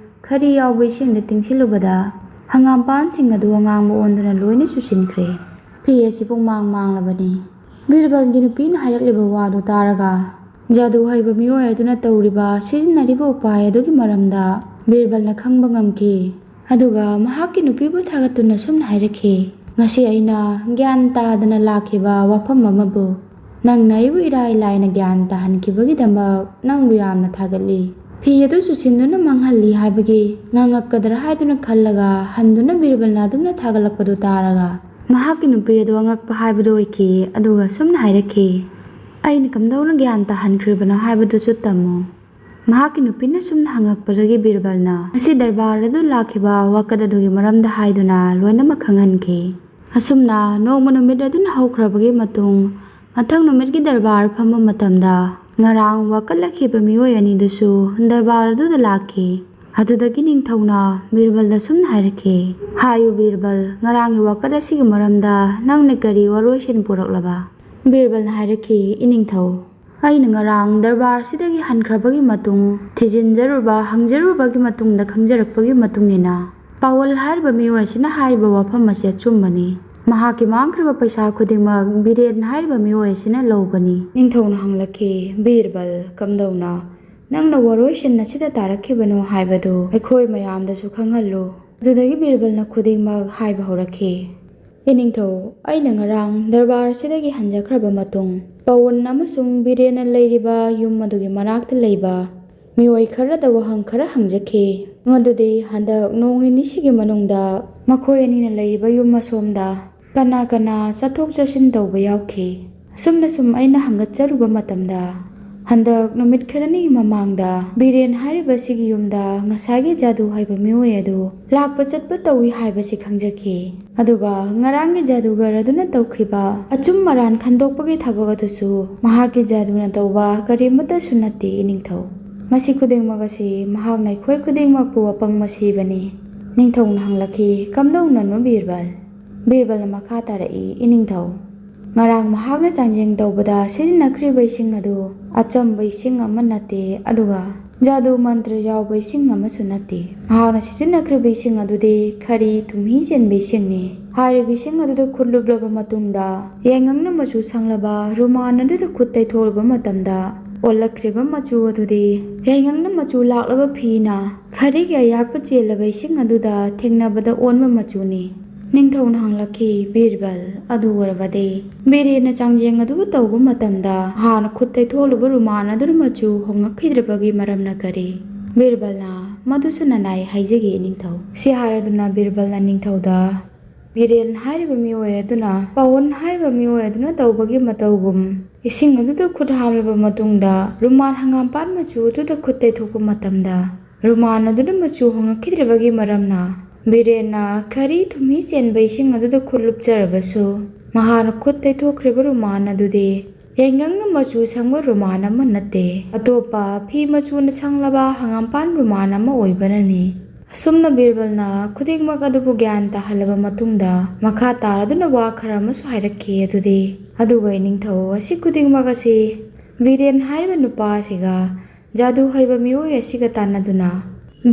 ꯈꯔꯤ ꯌꯥꯎꯕ ꯏꯁꯤꯡꯗ ꯇꯤꯡꯁꯤꯜꯂꯨꯕꯗ ꯍꯪꯒꯥꯝꯄꯥꯟꯁꯤꯡ ꯑꯗꯨ ꯑꯉꯥꯡꯕ ꯑꯣꯟꯗꯨꯅ ꯂꯣꯏꯅ ꯆꯨꯁꯤꯟꯈ꯭ꯔꯦ꯫ ꯐꯤ ꯑꯁꯤ ꯄꯨꯡꯃꯥꯡ ꯃꯥꯡꯂꯕꯅꯤ꯫" ꯕꯤꯔꯕꯜꯒꯤ ꯅꯨꯄꯤꯅ ꯍꯥꯏꯔꯛꯂꯤꯕ ꯋꯥꯗꯨ ꯇꯥꯔꯒ ꯖꯥꯗꯨ ꯍꯩꯕ ꯃꯤꯑꯣꯏ ꯑꯗꯨꯅ ꯇꯧꯔꯤꯕ, ꯁꯤꯖꯤꯟꯅꯔꯤꯕ ꯎꯄꯥꯏ ꯑꯗꯨꯒꯤ ꯃꯔꯝꯗ ꯕꯤꯔꯕꯜꯅ ꯈꯪꯕ ꯉꯝꯈꯤ꯫ ꯑꯗꯨꯒ ꯃꯍꯥꯛꯀꯤ ꯅꯨꯄꯤꯕꯨ ꯊꯥꯒꯠꯇꯨꯅ ꯁꯨꯝꯅ ꯍꯥꯏꯔꯛꯈꯤ, "ꯉꯁꯤ ꯑꯩꯅ ꯒ꯭ꯌꯥꯟ ꯇꯥꯗꯅ ꯂꯥꯛꯈꯤꯕ ꯋꯥꯐꯝ ꯑꯃꯕꯨ ꯅꯪꯅ ꯑꯩꯕꯨ ꯏꯔꯥꯏ ꯂꯥꯏꯅ ꯒ꯭ꯌꯥꯟ ꯇꯥꯍꯟꯈꯤꯕꯒꯤꯗꯃꯛ ꯅꯪꯕꯨ ꯌꯥꯝꯅ ꯊꯥꯒꯠꯂꯤ꯫ ꯐꯤ ꯑꯗꯨ ꯆꯨꯁꯤꯟꯗꯨꯅ ꯃꯥꯡꯍꯜꯂꯤ ꯍꯥꯏꯕꯒꯤ ꯉꯥꯡꯉꯛꯀꯗ꯭ꯔꯥ ꯍꯥꯏꯗꯨꯅ ꯈꯜꯂꯒ ꯍꯟꯗꯨꯅ ꯕꯤꯔꯕꯜꯅ ꯑꯗꯨꯝꯅ ꯊꯥꯒꯠꯂꯛꯄꯗꯨ ꯇꯥꯔꯒ ꯃꯍꯥꯛꯀꯤ ꯅꯨꯄꯤ ꯑꯗꯨ ꯑꯉꯛꯄ ꯍꯥꯏꯕꯗꯨ ꯑꯣꯏꯈꯤ꯫ ꯑꯗꯨꯒ ꯁꯨꯝꯅ ꯍꯥꯏꯔꯛꯈꯤ, "ꯑꯩꯅ ꯀꯝꯗꯧꯅ ꯒ꯭ꯌꯥꯟ ꯇꯥꯍꯟꯈ꯭ꯔꯤꯕꯅꯣ ꯍꯥꯏꯕꯗꯨꯁꯨ ꯇꯝꯃꯨ꯫" ꯃꯍꯥꯛꯀꯤ ꯅꯨꯄꯤꯅ ꯁꯨꯝꯅ ꯍꯪꯉꯛꯄꯗꯒꯤ ꯕꯤꯔꯕꯜꯅ ꯉꯁꯤ ꯗꯔꯕꯥꯔ ꯑꯗꯨ ꯂꯥꯛꯈꯤꯕ ꯋꯥꯀꯠ ꯑꯗꯨꯒꯤ ꯃꯔꯝꯗ ꯍꯥꯏꯗꯨꯅ ꯂꯣꯏꯅꯃꯛ ꯈꯪꯍꯟꯈꯤ꯫ ꯑꯁꯨꯝꯅ ꯅꯣꯡꯃ ꯅꯨꯃꯤꯠ ꯑꯗꯨꯅ ꯍꯧꯈ꯭ꯔꯕꯒꯤ ꯃꯇꯨꯡ, ꯃꯊꯪ ꯅꯨꯃꯤꯠꯀꯤ ꯗꯔꯕꯥꯔ ꯐꯝꯕ ꯃꯇꯝꯗ ꯉꯔꯥꯡ ꯋꯥꯀꯠꯂꯛꯈꯤꯕ ꯃꯤꯑꯣꯏ ꯑꯅꯤꯗꯨꯁꯨ ꯗꯔꯕꯥꯔ ꯑꯗꯨꯗ ꯂꯥꯛꯈꯤ꯫ ꯑꯗꯨꯗꯒꯤ ꯅꯤꯡꯊꯧꯅ ꯕꯤꯔꯕꯜꯗ ꯁꯨꯝꯅ ꯍꯥꯏꯔꯛꯈꯤ, "ꯍꯥꯏꯌꯨ ꯕꯤꯔꯕꯜ, ꯉꯔꯥꯡꯒꯤ ꯋꯥꯀꯠ ꯑꯁꯤꯒꯤ ꯃꯔꯝꯗ ꯅꯪꯅ ꯀꯔꯤ ꯋꯥꯔꯣꯏꯁꯤꯟ ꯄꯨꯔꯛꯂꯕ?" ꯕꯤꯔꯕꯜꯅ ꯍꯥꯏꯔꯛꯈꯤ, "ꯏꯅꯤꯡꯊꯧ, ꯑꯩꯅ ꯉꯔꯥꯡ ꯗꯔꯕꯥꯔꯁꯤꯗꯒꯤ ꯍꯟꯈ꯭ꯔꯕꯒꯤ ꯃꯇꯨꯡ ꯊꯤꯖꯤꯟꯖꯔꯨꯕ, ꯍꯪꯖꯔꯨꯕꯒꯤ ꯃꯇꯨꯡꯗ ꯈꯪꯖꯔꯛꯄꯒꯤ ꯃꯇꯨꯡ ꯏꯟꯅ, ꯄꯥꯋꯜ ꯍꯥꯏꯔꯤꯕ ꯃꯤꯑꯣꯏ ꯑꯁꯤꯅ ꯍꯥꯏꯔꯤꯕ ꯋꯥꯐꯝ ꯑꯁꯤ ꯑꯆꯨꯝꯕꯅꯤ꯫ ꯃꯍꯥꯛꯀꯤ ꯃꯥꯡꯈ꯭ꯔꯕ ꯄꯩꯁꯥ ꯈꯨꯗꯤꯡꯃꯛ ꯕꯤꯔꯦꯟ ꯍꯥꯏꯔꯤꯕ ꯃꯤꯑꯣꯏ ꯑꯁꯤꯅ ꯂꯧꯕꯅꯤ꯫" ꯅꯤꯡꯊꯧꯅ ꯍꯪꯂꯛꯈꯤ, "ꯕꯤꯔꯕꯜ, ꯀꯝꯗꯧꯅ ꯅꯪꯅ ꯋꯥꯔꯣꯏꯁꯤꯟ ꯑꯁꯤꯗ ꯇꯥꯔꯛꯈꯤꯕꯅꯣ ꯍꯥꯏꯕꯗꯨ ꯑꯩꯈꯣꯏ ꯃꯌꯥꯝꯗꯁꯨ ꯈꯪꯍꯜꯂꯨ꯫ ꯑꯗꯨꯗꯒꯤ ꯕꯤꯔꯕꯜꯅ ꯈꯨꯗꯤꯡꯃꯛ ꯍꯥꯏꯕ ꯍꯧꯔꯛꯈꯤ꯫ ꯏꯅꯤꯡꯊꯧ, ꯑꯩꯅ ꯉꯔꯥꯡ ꯗꯔꯕꯥꯔꯁꯤꯗꯒꯤ ꯍꯟꯖꯈ꯭ꯔꯕ ꯃꯇꯨꯡ, ꯄꯋꯟ ꯑꯃꯁꯨꯡ ꯕꯤꯔꯦꯟꯅ ꯂꯩꯔꯤꯕ ꯌꯨꯝ ꯑꯗꯨꯒꯤ ꯃꯅꯥꯛꯇ ꯂꯩꯕ ꯃꯤꯑꯣꯏ ꯈꯔꯗ ꯋꯥꯍꯪ ꯈꯔ ꯍꯪꯖꯈꯤ꯫ ꯃꯗꯨꯗꯤ ꯍꯟꯗꯛ ꯅꯣꯡ ꯅꯤꯅꯤꯁꯤꯒꯤ ꯃꯅꯨꯡꯗ ꯃꯈꯣꯏ ꯑꯅꯤꯅ ꯂꯩꯔꯤꯕ ꯌꯨꯝ ꯑꯁꯣꯝꯗ ꯀꯅꯥ ꯀꯅꯥ ꯆꯠꯊꯣꯛ ꯆꯠꯁꯤꯟ ꯇꯧꯕ ꯌꯥꯎꯈꯤ? ꯑꯁꯨꯝꯅ ꯁꯨꯝ ꯑꯩꯅ ꯍꯪꯒꯠꯆꯔꯨꯕ ꯃꯇꯝꯗ ꯍꯟꯗꯛ ꯅꯨꯃꯤꯠ ꯈꯔꯅꯤꯒꯤ ꯃꯃꯥꯡꯗ ꯕꯤꯔꯦꯟ ꯍꯥꯏꯔꯤꯕ ꯑꯁꯤꯒꯤ ꯌꯨꯝꯗ ꯉꯁꯥꯏꯒꯤ ꯖꯥꯗꯨ ꯍꯩꯕ ꯃꯤꯑꯣꯏ ꯑꯗꯨ ꯂꯥꯛꯄ ꯆꯠꯄ ꯇꯧꯏ ꯍꯥꯏꯕꯁꯤ ꯈꯪꯖꯈꯤ꯫ ꯑꯗꯨꯒ ꯉꯔꯥꯡꯒꯤ ꯖꯥꯗꯨꯒꯔ ꯑꯗꯨꯅ ꯇꯧꯈꯤꯕ ꯑꯆꯨꯝ ꯑꯔꯥꯟ ꯈꯟꯗꯣꯛꯄꯒꯤ ꯊꯕꯛ ꯑꯗꯨꯁꯨ ꯃꯍꯥꯛꯀꯤ ꯖꯥꯗꯨꯅ ꯇꯧꯕ ꯀꯔꯤꯃꯠꯇꯁꯨ ꯅꯠꯇꯦ, ꯏꯅꯤꯡꯊꯧ꯫ ꯃꯁꯤ ꯈꯨꯗꯤꯡꯃꯛ ꯑꯁꯤ ꯃꯍꯥꯛꯅ ꯑꯩꯈꯣꯏ ꯈꯨꯗꯤꯡꯃꯛꯄꯨ ꯑꯄꯪꯕ ꯁꯤꯕꯅꯤ꯫ ꯅꯤꯡꯊꯧꯅ ꯍꯪꯂꯛꯈꯤ, "ꯀꯝꯗꯧꯅꯅꯣ ꯕꯤꯔꯕꯜ?" ꯕꯤꯔꯕꯜꯅ ꯃꯈꯥ ꯇꯥꯔꯛꯏ, "ꯏꯅꯤꯡꯊꯧ, ꯉꯔꯥꯡ ꯃꯍꯥꯛꯅ ꯆꯥꯡꯌꯦꯡ ꯇꯧꯕꯗ ꯁꯤꯖꯤꯟꯅꯈ꯭ꯔꯤꯕ ꯏꯁꯤꯡ ꯑꯗꯨ ꯑꯆꯝꯕ ꯏꯁꯤꯡ ꯑꯃ ꯅꯠꯇꯦ, ꯑꯗꯨꯒ ꯖꯥꯗꯨ ꯃꯟꯇ꯭ꯔ ꯌꯥꯎꯕ ꯏꯁꯤꯡ ꯑꯃꯁꯨ ꯅꯠꯇꯦ꯫ ꯃꯍꯥꯛꯅ ꯁꯤꯖꯤꯟꯅꯈ꯭ꯔꯤꯕ ꯏꯁꯤꯡ ꯑꯗꯨꯗꯤ ꯈꯔꯤ ꯊꯨꯝꯍꯤ ꯆꯦꯟꯕ ꯏꯁꯤꯡꯅꯤ꯫ ꯍꯥꯏꯔꯤꯕ ꯏꯁꯤꯡ ꯑꯗꯨꯗ ꯈꯨꯠ ꯂꯨꯞꯂꯕ ꯃꯇꯨꯡꯗ, ꯌꯥꯏꯉꯪꯅ ꯃꯆꯨ ꯁꯪꯂꯕ ꯔꯨꯃꯥꯟ ꯑꯗꯨꯗ ꯈꯨꯠ ꯇꯩꯊꯣꯛꯂꯕ ꯃꯇꯝꯗ ꯑꯣꯜꯂꯛꯈ꯭ꯔꯤꯕ ꯃꯆꯨ ꯑꯗꯨꯗꯤ ꯌꯥꯏꯉꯪꯅ ꯃꯆꯨ ꯂꯥꯛꯂꯕ ꯐꯤꯅ ꯈꯔꯤꯒꯤ ꯑꯌꯥꯛꯄ ꯆꯦꯜꯂꯕ ꯏꯁꯤꯡ ꯑꯗꯨꯗ ꯊꯦꯡꯅꯕꯗ ꯑꯣꯟꯕ ꯃꯆꯨꯅꯤ꯫" ꯅꯤꯡꯊꯧꯅ ꯍꯪꯂꯛꯈꯤ, "ꯕꯤꯔꯕꯜ, ꯑꯗꯨ ꯑꯣꯏꯔꯕꯗꯤ ꯕꯤꯔꯦꯟꯅ ꯆꯥꯡꯌꯦꯡ ꯑꯗꯨꯕꯨ ꯇꯧꯕ ꯃꯇꯝꯗ ꯍꯥꯟꯅ ꯈꯨꯠ ꯇꯩꯊꯣꯛꯂꯨꯕ ꯔꯨꯃꯥꯟ ꯑꯗꯨꯅ ꯃꯆꯨ ꯍꯣꯡꯉꯛꯈꯤꯗ꯭ꯔꯕꯒꯤ ꯃꯔꯝꯅ ꯀꯔꯤ?" ꯕꯤꯔꯕꯜꯅ, "ꯃꯗꯨꯁꯨ ꯅꯅꯥꯏ ꯍꯥꯏꯖꯒꯦ, ꯏꯅꯤꯡꯊꯧ꯫" ꯁꯤ ꯍꯥꯏꯔꯗꯨꯅ ꯕꯤꯔꯕꯜꯅ ꯅꯤꯡꯊꯧꯗ, ꯕꯤꯔꯦꯟ ꯍꯥꯏꯔꯤꯕ ꯃꯤꯑꯣꯏ ꯑꯗꯨꯅ ꯄꯥꯋꯟ ꯍꯥꯏꯔꯤꯕ ꯃꯤꯑꯣꯏ ꯑꯗꯨꯅ ꯇꯧꯕꯒꯤ ꯃꯇꯧꯒꯨꯝ, ꯏꯁꯤꯡ ꯑꯗꯨꯗ ꯈꯨꯠ ꯍꯥꯝꯂꯕ ꯃꯇꯨꯡꯗ ꯔꯨꯃꯥꯟ ꯍꯪꯒꯥꯝꯄꯥꯟ ꯃꯆꯨ ꯑꯗꯨꯗ ꯈꯨꯠ ꯇꯩꯊꯣꯛꯄ ꯃꯇꯝꯗ, ꯔꯨꯃꯥꯟ ꯑꯗꯨꯅ ꯃꯆꯨ ꯍꯣꯡꯉꯛꯈꯤꯗ꯭ꯔꯕꯒꯤ ꯃꯔꯝꯅ, ꯕꯤꯔꯦꯟꯅ ꯈꯔꯤ ꯊꯨꯝꯍꯤ ꯆꯦꯟꯕ ꯏꯁꯤꯡ ꯑꯗꯨꯗ ꯈꯨꯠ ꯂꯨꯞꯆꯔꯕꯁꯨ, ꯃꯍꯥꯛꯅ ꯈꯨꯠ ꯇꯩꯊꯣꯛꯈ꯭ꯔꯤꯕ ꯔꯨꯃꯥꯟ ꯑꯗꯨꯗꯤ ꯌꯥꯏꯉꯪꯅ ꯃꯆꯨ ꯁꯪꯕ ꯔꯨꯃꯥꯟ ꯑꯃ ꯅꯠꯇꯦ, ꯑꯇꯣꯞꯄ ꯐꯤ ꯃꯆꯨꯅ ꯁꯪꯂꯕ ꯍꯪꯒꯥꯝꯄꯥꯟ ꯔꯨꯃꯥꯟ ꯑꯃ ꯑꯣꯏꯕꯅꯅꯤ꯫ ꯑꯁꯨꯝꯅ ꯕꯤꯔꯕꯜꯅ ꯈꯨꯗꯤꯡꯃꯛ ꯑꯗꯨꯕꯨ ꯒ꯭ꯌꯥꯟ ꯇꯥꯍꯜꯂꯕ ꯃꯇꯨꯡꯗ, ꯃꯈꯥ ꯇꯥꯔꯗꯨꯅ ꯋꯥ ꯈꯔ ꯑꯃꯁꯨ ꯍꯥꯏꯔꯛꯈꯤ꯫ ꯑꯗꯨꯗꯤ, ꯑꯗꯨꯒ ꯏꯅꯤꯡꯊꯧ, ꯑꯁꯤ ꯈꯨꯗꯤꯡꯃꯛ ꯑꯁꯤ ꯕꯤꯔꯦꯟ ꯍꯥꯏꯔꯤꯕ ꯅꯨꯄꯥ ꯑꯁꯤꯒ ꯖꯥꯗꯨ ꯍꯩꯕ ꯃꯤꯑꯣꯏ ꯑꯁꯤꯒ ꯇꯥꯟꯅꯗꯨꯅ,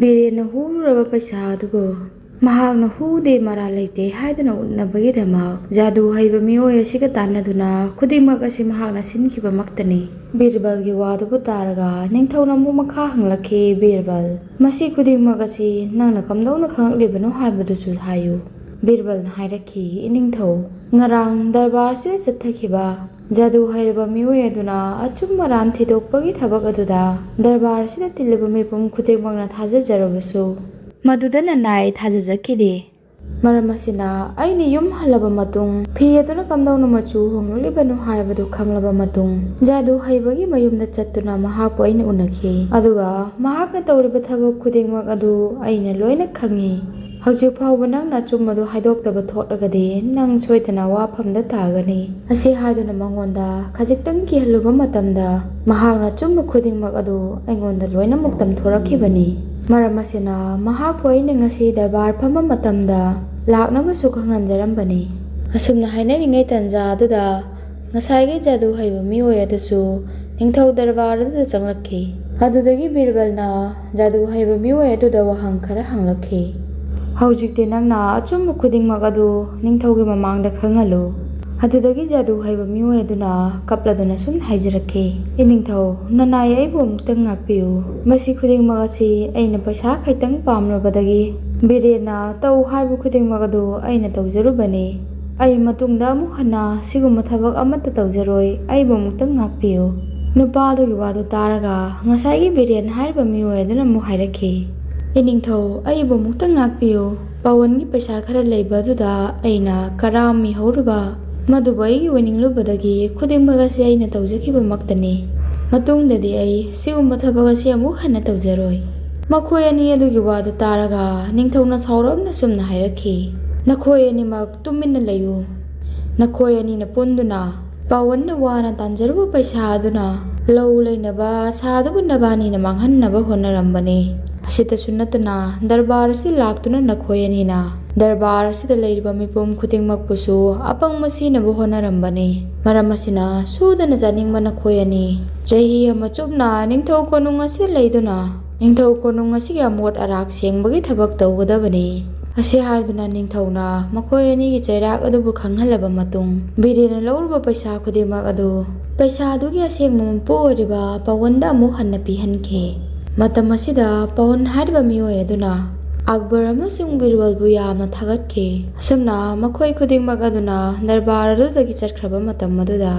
ꯕꯤꯔꯦꯟꯅ ꯍꯨꯔꯨꯔꯕ ꯄꯩꯁꯥ ꯑꯗꯨꯕꯨ ꯃꯍꯥꯛꯅ ꯍꯨꯗꯦ, ꯃꯔꯥꯜ ꯂꯩꯇꯦ ꯍꯥꯏꯗꯨꯅ ꯎꯠꯅꯕꯒꯤꯗꯃꯛ ꯖꯥꯗꯨ ꯍꯩꯕ ꯃꯤꯑꯣꯏ ꯑꯁꯤꯒ ꯇꯥꯟꯅꯗꯨꯅ ꯈꯨꯗꯤꯡꯃꯛ ꯑꯁꯤ ꯃꯍꯥꯛꯅ ꯁꯤꯟꯈꯤꯕꯃꯛꯇꯅꯤ꯫ ꯕꯤꯔꯕꯜꯒꯤ ꯋꯥꯗꯨꯕꯨ ꯇꯥꯔꯒ ꯅꯤꯡꯊꯧꯅ ꯑꯃꯨꯛ ꯃꯈꯥ ꯍꯪꯂꯛꯈꯤ, "ꯕꯤꯔꯕꯜ, ꯃꯁꯤ ꯈꯨꯗꯤꯡꯃꯛ ꯑꯁꯤ ꯅꯪꯅ ꯀꯝꯗꯧꯅ ꯈꯪꯂꯛꯂꯤꯕꯅꯣ ꯍꯥꯏꯕꯗꯨꯁꯨ ꯍꯥꯏꯌꯨ꯫" ꯕꯤꯔꯕꯜꯅ ꯍꯥꯏꯔꯛꯈꯤ, "ꯏꯅꯤꯡꯊꯧ, ꯉꯔꯥꯡ ꯗꯔꯕꯥꯔꯁꯤꯗ ꯆꯠꯊꯈꯤꯕ ꯖꯥꯗꯨ ꯍꯩꯔꯕ ꯃꯤꯑꯣꯏ ꯑꯗꯨꯅ ꯑꯆꯨꯝ ꯑꯔꯥꯟ ꯊꯤꯗꯣꯛꯄꯒꯤ ꯊꯕꯛ ꯑꯗꯨꯗ ꯗꯔꯕꯥꯔꯁꯤꯗ ꯇꯤꯜꯂꯤꯕ ꯃꯤꯄꯨꯝ ꯈꯨꯗꯤꯡꯃꯛꯅ ꯊꯥꯖꯖꯔꯕꯁꯨ, ꯃꯗꯨꯗ ꯅꯅꯥꯏ ꯊꯥꯖꯖꯈꯤꯗꯦ꯫ ꯃꯔꯝ ꯑꯁꯤꯅ, ꯑꯩꯅ ꯌꯨꯝ ꯍꯜꯂꯕ ꯃꯇꯨꯡ ꯐꯤ ꯑꯗꯨꯅ ꯀꯝꯗꯧꯅ ꯃꯆꯨ ꯍꯣꯡꯂꯛꯂꯤꯕꯅꯣ ꯍꯥꯏꯕꯗꯨ ꯈꯪꯂꯕ ꯃꯇꯨꯡ, ꯖꯥꯗꯨ ꯍꯩꯕꯒꯤ ꯃꯌꯨꯝꯗ ꯆꯠꯇꯨꯅ ꯃꯍꯥꯛꯄꯨ ꯑꯩꯅ ꯎꯅꯈꯤ꯫ ꯑꯗꯨꯒ ꯃꯍꯥꯛꯅ ꯇꯧꯔꯤꯕ ꯊꯕꯛ ꯈꯨꯗꯤꯡꯃꯛ ꯑꯗꯨ ꯑꯩꯅ ꯂꯣꯏꯅ ꯈꯪꯏ꯫ ꯍꯧꯖꯤꯛ ꯐꯥꯎꯕ ꯅꯪꯅ ꯑꯆꯨꯝꯕꯗꯨ ꯍꯥꯏꯗꯣꯛꯇꯕ ꯊꯣꯛꯂꯒꯗꯤ ꯅꯪ ꯁꯣꯏꯗꯅ ꯋꯥꯐꯝꯗ ꯇꯥꯒꯅꯤ꯫ ꯑꯁꯤ ꯍꯥꯏꯗꯨꯅ ꯃꯉꯣꯟꯗ ꯈꯖꯤꯛꯇꯪ ꯀꯤꯍꯜꯂꯨꯕ ꯃꯇꯝꯗ, ꯃꯍꯥꯛꯅ ꯑꯆꯨꯝꯕ ꯈꯨꯗꯤꯡꯃꯛ ꯑꯗꯨ ꯑꯩꯉꯣꯟꯗ ꯂꯣꯏꯅꯃꯛ ꯇꯝꯊꯣꯔꯛꯈꯤꯕꯅꯤ꯫ ꯃꯔꯝ ꯑꯁꯤꯅ, ꯃꯍꯥꯛꯄꯨ ꯑꯩꯅ ꯉꯁꯤ ꯗꯔꯕꯥꯔ ꯐꯝꯕ ꯃꯇꯝꯗ ꯂꯥꯛꯅꯕꯁꯨ ꯈꯪꯍꯟꯖꯔꯝꯕꯅꯤ꯫ ꯑꯁꯨꯝꯅ ꯍꯥꯏꯅꯔꯤꯉꯩ ꯇꯟꯖꯥ ꯑꯗꯨꯗ, ꯉꯁꯥꯏꯒꯤ ꯖꯥꯗꯨ ꯍꯩꯕ ꯃꯤꯑꯣꯏ ꯑꯗꯨꯁꯨ ꯅꯤꯡꯊꯧ ꯗꯔꯕꯥꯔ ꯑꯗꯨꯗ ꯆꯪꯂꯛꯈꯤ꯫ ꯑꯗꯨꯗꯒꯤ ꯕꯤꯔꯕꯜꯅ ꯖꯥꯗꯨ ꯍꯩꯕ ꯃꯤꯑꯣꯏ ꯑꯗꯨꯗ ꯋꯥꯍꯪ ꯈꯔ ꯍꯪꯂꯛꯈꯤ꯫ "ꯍꯧꯖꯤꯛꯇꯤ ꯅꯪꯅ ꯑꯆꯨꯝꯕ ꯈꯨꯗꯤꯡꯃꯛ ꯑꯗꯨ ꯅꯤꯡꯊꯧꯒꯤ ꯃꯃꯥꯡꯗ ꯈꯪꯍꯜꯂꯨ꯫" ꯑꯗꯨꯗꯒꯤ ꯖꯥꯗꯨ ꯍꯩꯕ ꯃꯤꯑꯣꯏ ꯑꯗꯨꯅ ꯀꯞꯂꯗꯨꯅ ꯁꯨꯝ ꯍꯥꯏꯖꯔꯛꯈꯤ, "ꯏꯅꯤꯡꯊꯧ, ꯅꯅꯥꯏ ꯑꯩꯕꯨ ꯑꯃꯨꯛꯇꯪ ꯉꯥꯛꯄꯤꯌꯨ꯫ ꯃꯁꯤ ꯈꯨꯗꯤꯡꯃꯛ ꯑꯁꯤ ꯑꯩꯅ ꯄꯩꯁꯥ ꯈꯤꯇꯪ ꯄꯥꯝꯂꯨꯕꯗꯒꯤ ꯕꯤꯔꯦꯟꯅ ꯇꯧ ꯍꯥꯏꯕ ꯈꯨꯗꯤꯡꯃꯛ ꯑꯗꯨ ꯑꯩꯅ ꯇꯧꯖꯔꯨꯕꯅꯤ꯫ ꯑꯩ ꯃꯇꯨꯡꯗ ꯑꯃꯨꯛ ꯍꯟꯅ ꯁꯤꯒꯨꯝꯕ ꯊꯕꯛ ꯑꯃꯠꯇ ꯇꯧꯖꯔꯣꯏ꯫ ꯑꯩꯕꯨ ꯑꯃꯨꯛꯇꯪ ꯉꯥꯛꯄꯤꯌꯨ꯫" ꯅꯨꯄꯥ ꯑꯗꯨꯒꯤ ꯋꯥꯗꯨ ꯇꯥꯔꯒ ꯉꯁꯥꯏꯒꯤ ꯕꯤꯔꯦꯟ ꯍꯥꯏꯔꯤꯕ ꯃꯤꯑꯣꯏ ꯑꯗꯨꯅ ꯑꯃꯨꯛ ꯍꯥꯏꯔꯛꯈꯤ, "ꯏꯅꯤꯡꯊꯧ, ꯑꯩꯕꯨ ꯑꯃꯨꯛꯇꯪ ꯉꯥꯛꯄꯤꯌꯨ꯫ ꯄꯥꯋꯟꯒꯤ ꯄꯩꯁꯥ ꯈꯔ ꯂꯩꯕ ꯑꯗꯨꯗ ꯑꯩꯅ ꯀꯔꯥꯝꯃꯤ ꯍꯧꯔꯤꯕ ꯃꯗꯨꯕꯨ ꯑꯩꯒꯤ ꯑꯣꯏꯅꯤꯡꯂꯨꯕꯗꯒꯤ ꯈꯨꯗꯤꯡꯃꯛ ꯑꯁꯤ ꯑꯩꯅ ꯇꯧꯖꯈꯤꯕꯃꯛꯇꯅꯤ꯫ ꯃꯇꯨꯡꯗꯗꯤ ꯑꯩ ꯁꯤꯒꯨꯝꯕ ꯊꯕꯛ ꯑꯁꯤ ꯑꯃꯨꯛ ꯍꯟꯅ ꯇꯧꯖꯔꯣꯏ꯫" ꯃꯈꯣꯏ ꯑꯅꯤ ꯑꯗꯨꯒꯤ ꯋꯥꯗꯨ ꯇꯥꯔꯒ ꯅꯤꯡꯊꯧꯅ ꯁꯥꯎꯔꯞꯅ ꯁꯨꯝꯅ ꯍꯥꯏꯔꯛꯈꯤ, "ꯅꯈꯣꯏ ꯑꯅꯤꯃꯛ ꯇꯨꯃꯤꯟꯅ ꯂꯩꯌꯨ꯫ ꯅꯈꯣꯏ ꯑꯅꯤꯅ ꯄꯨꯟꯗꯨꯅ ꯄꯥꯋꯟꯅ ꯋꯥꯅ ꯇꯥꯟꯖꯔꯨꯕ ꯄꯩꯁꯥ ꯑꯗꯨꯅ ꯂꯧ ꯂꯩꯅꯕ ꯁꯥꯗꯨꯕꯨ ꯅꯕꯥꯅꯤꯅ ꯃꯥꯡꯍꯟꯅꯕ ꯍꯣꯠꯅꯔꯝꯕꯅꯤ꯫ ꯑꯁꯤꯇꯁꯨ ꯅꯠꯇꯅ ꯗꯔꯕꯥꯔ ꯑꯁꯤ ꯂꯥꯛꯇꯨꯅ ꯅꯈꯣꯏ ꯑꯅꯤꯅ ꯗꯔꯕꯥꯔ ꯑꯁꯤꯗ ꯂꯩꯔꯤꯕ ꯃꯤꯄꯨꯝ ꯈꯨꯗꯤꯡꯃꯛꯄꯨꯁꯨ ꯑꯄꯪꯕ ꯁꯤꯅꯕ ꯍꯣꯠꯅꯔꯝꯕꯅꯤ꯫ ꯃꯔꯝ ꯑꯁꯤꯅ ꯁꯨꯗꯅ ꯆꯥꯅꯤꯡꯕ ꯅꯈꯣꯏ ꯑꯅꯤ ꯆꯍꯤ ꯑꯃ ꯆꯨꯞꯅ ꯅꯤꯡꯊꯧ ꯀꯣꯅꯨꯡ ꯑꯁꯤꯗ ꯂꯩꯗꯨꯅ ꯅꯤꯡꯊꯧ ꯀꯣꯅꯨꯡ ꯑꯁꯤꯒꯤ ꯑꯃꯣꯠ ꯑꯔꯥꯛ ꯁꯦꯡꯕꯒꯤ ꯊꯕꯛ ꯇꯧꯒꯗꯕꯅꯤ꯫" ꯑꯁꯤ ꯍꯥꯏꯗꯨꯅ ꯅꯤꯡꯊꯧꯅ ꯃꯈꯣꯏ ꯑꯅꯤꯒꯤ ꯆꯩꯔꯥꯛ ꯑꯗꯨꯕꯨ ꯈꯪꯍꯜꯂꯕ ꯃꯇꯨꯡ, ꯕꯤꯔꯦꯟꯅ ꯂꯧꯔꯨꯕ ꯄꯩꯁꯥ ꯈꯨꯗꯤꯡꯃꯛ ꯑꯗꯨ ꯄꯩꯁꯥꯗꯨꯒꯤ ꯑꯁꯦꯡꯕ ꯃꯄꯨ ꯑꯣꯏꯔꯤꯕ ꯄꯥꯋꯟꯗ ꯑꯃꯨꯛ ꯍꯟꯅ ꯄꯤꯍꯟꯈꯤ꯫ ꯃꯇꯝ ꯑꯁꯤꯗ ꯄꯥꯋꯟ ꯍꯥꯏꯔꯤꯕ ꯃꯤꯑꯣꯏ ꯑꯗꯨꯅ ꯑꯛꯕꯔ ꯑꯃꯁꯨꯡ ꯕꯤꯔꯕꯜꯕꯨ ꯌꯥꯝꯅ ꯊꯥꯒꯠꯈꯤ꯫ ꯑꯁꯨꯝꯅ ꯃꯈꯣꯏ ꯈꯨꯗꯤꯡꯃꯛ ꯑꯗꯨꯅ ꯗꯔꯕꯥꯔ ꯑꯗꯨꯗꯒꯤ ꯆꯠꯈ꯭ꯔꯕ ꯃꯇꯝ ꯑꯗꯨꯗ,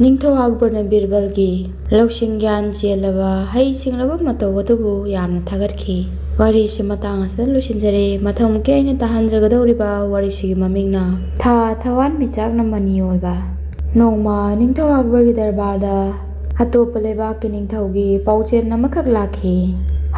ꯅꯤꯡꯊꯧ ꯑꯛꯕꯔꯅ ꯕꯤꯔꯕꯜꯒꯤ ꯂꯧꯁꯤꯡ ꯒ꯭ꯌꯥꯟ ꯆꯦꯜꯂꯕ, ꯍꯩ ꯁꯤꯡꯂꯕ ꯃꯇꯧ ꯑꯗꯨꯕꯨ ꯌꯥꯝꯅ ꯊꯥꯒꯠꯈꯤ꯫ ꯋꯥꯔꯤꯁꯤ ꯃꯇꯥꯡ ꯑꯁꯤꯗ ꯂꯣꯏꯁꯤꯟꯖꯔꯦ꯫ ꯃꯊꯪꯃꯨꯛꯀꯤ ꯑꯩꯅ ꯇꯥꯍꯟꯖꯒꯗꯧꯔꯤꯕ ꯋꯥꯔꯤꯁꯤꯒꯤ ꯃꯃꯤꯡꯅ ꯊꯥ ꯊꯋꯥꯟꯃꯤꯆꯥꯛꯅ ꯃꯅꯤ ꯑꯣꯏꯕ꯫ ꯅꯣꯡꯃ ꯅꯤꯡꯊꯧ ꯑꯛꯕꯔꯒꯤ ꯗꯔꯕꯥꯔꯗ ꯑꯇꯣꯞꯄ ꯂꯩꯕꯥꯛꯀꯤ ꯅꯤꯡꯊꯧꯒꯤ ꯄꯥꯎꯖꯦꯜ ꯑꯃꯈꯛ ꯂꯥꯛꯈꯤ꯫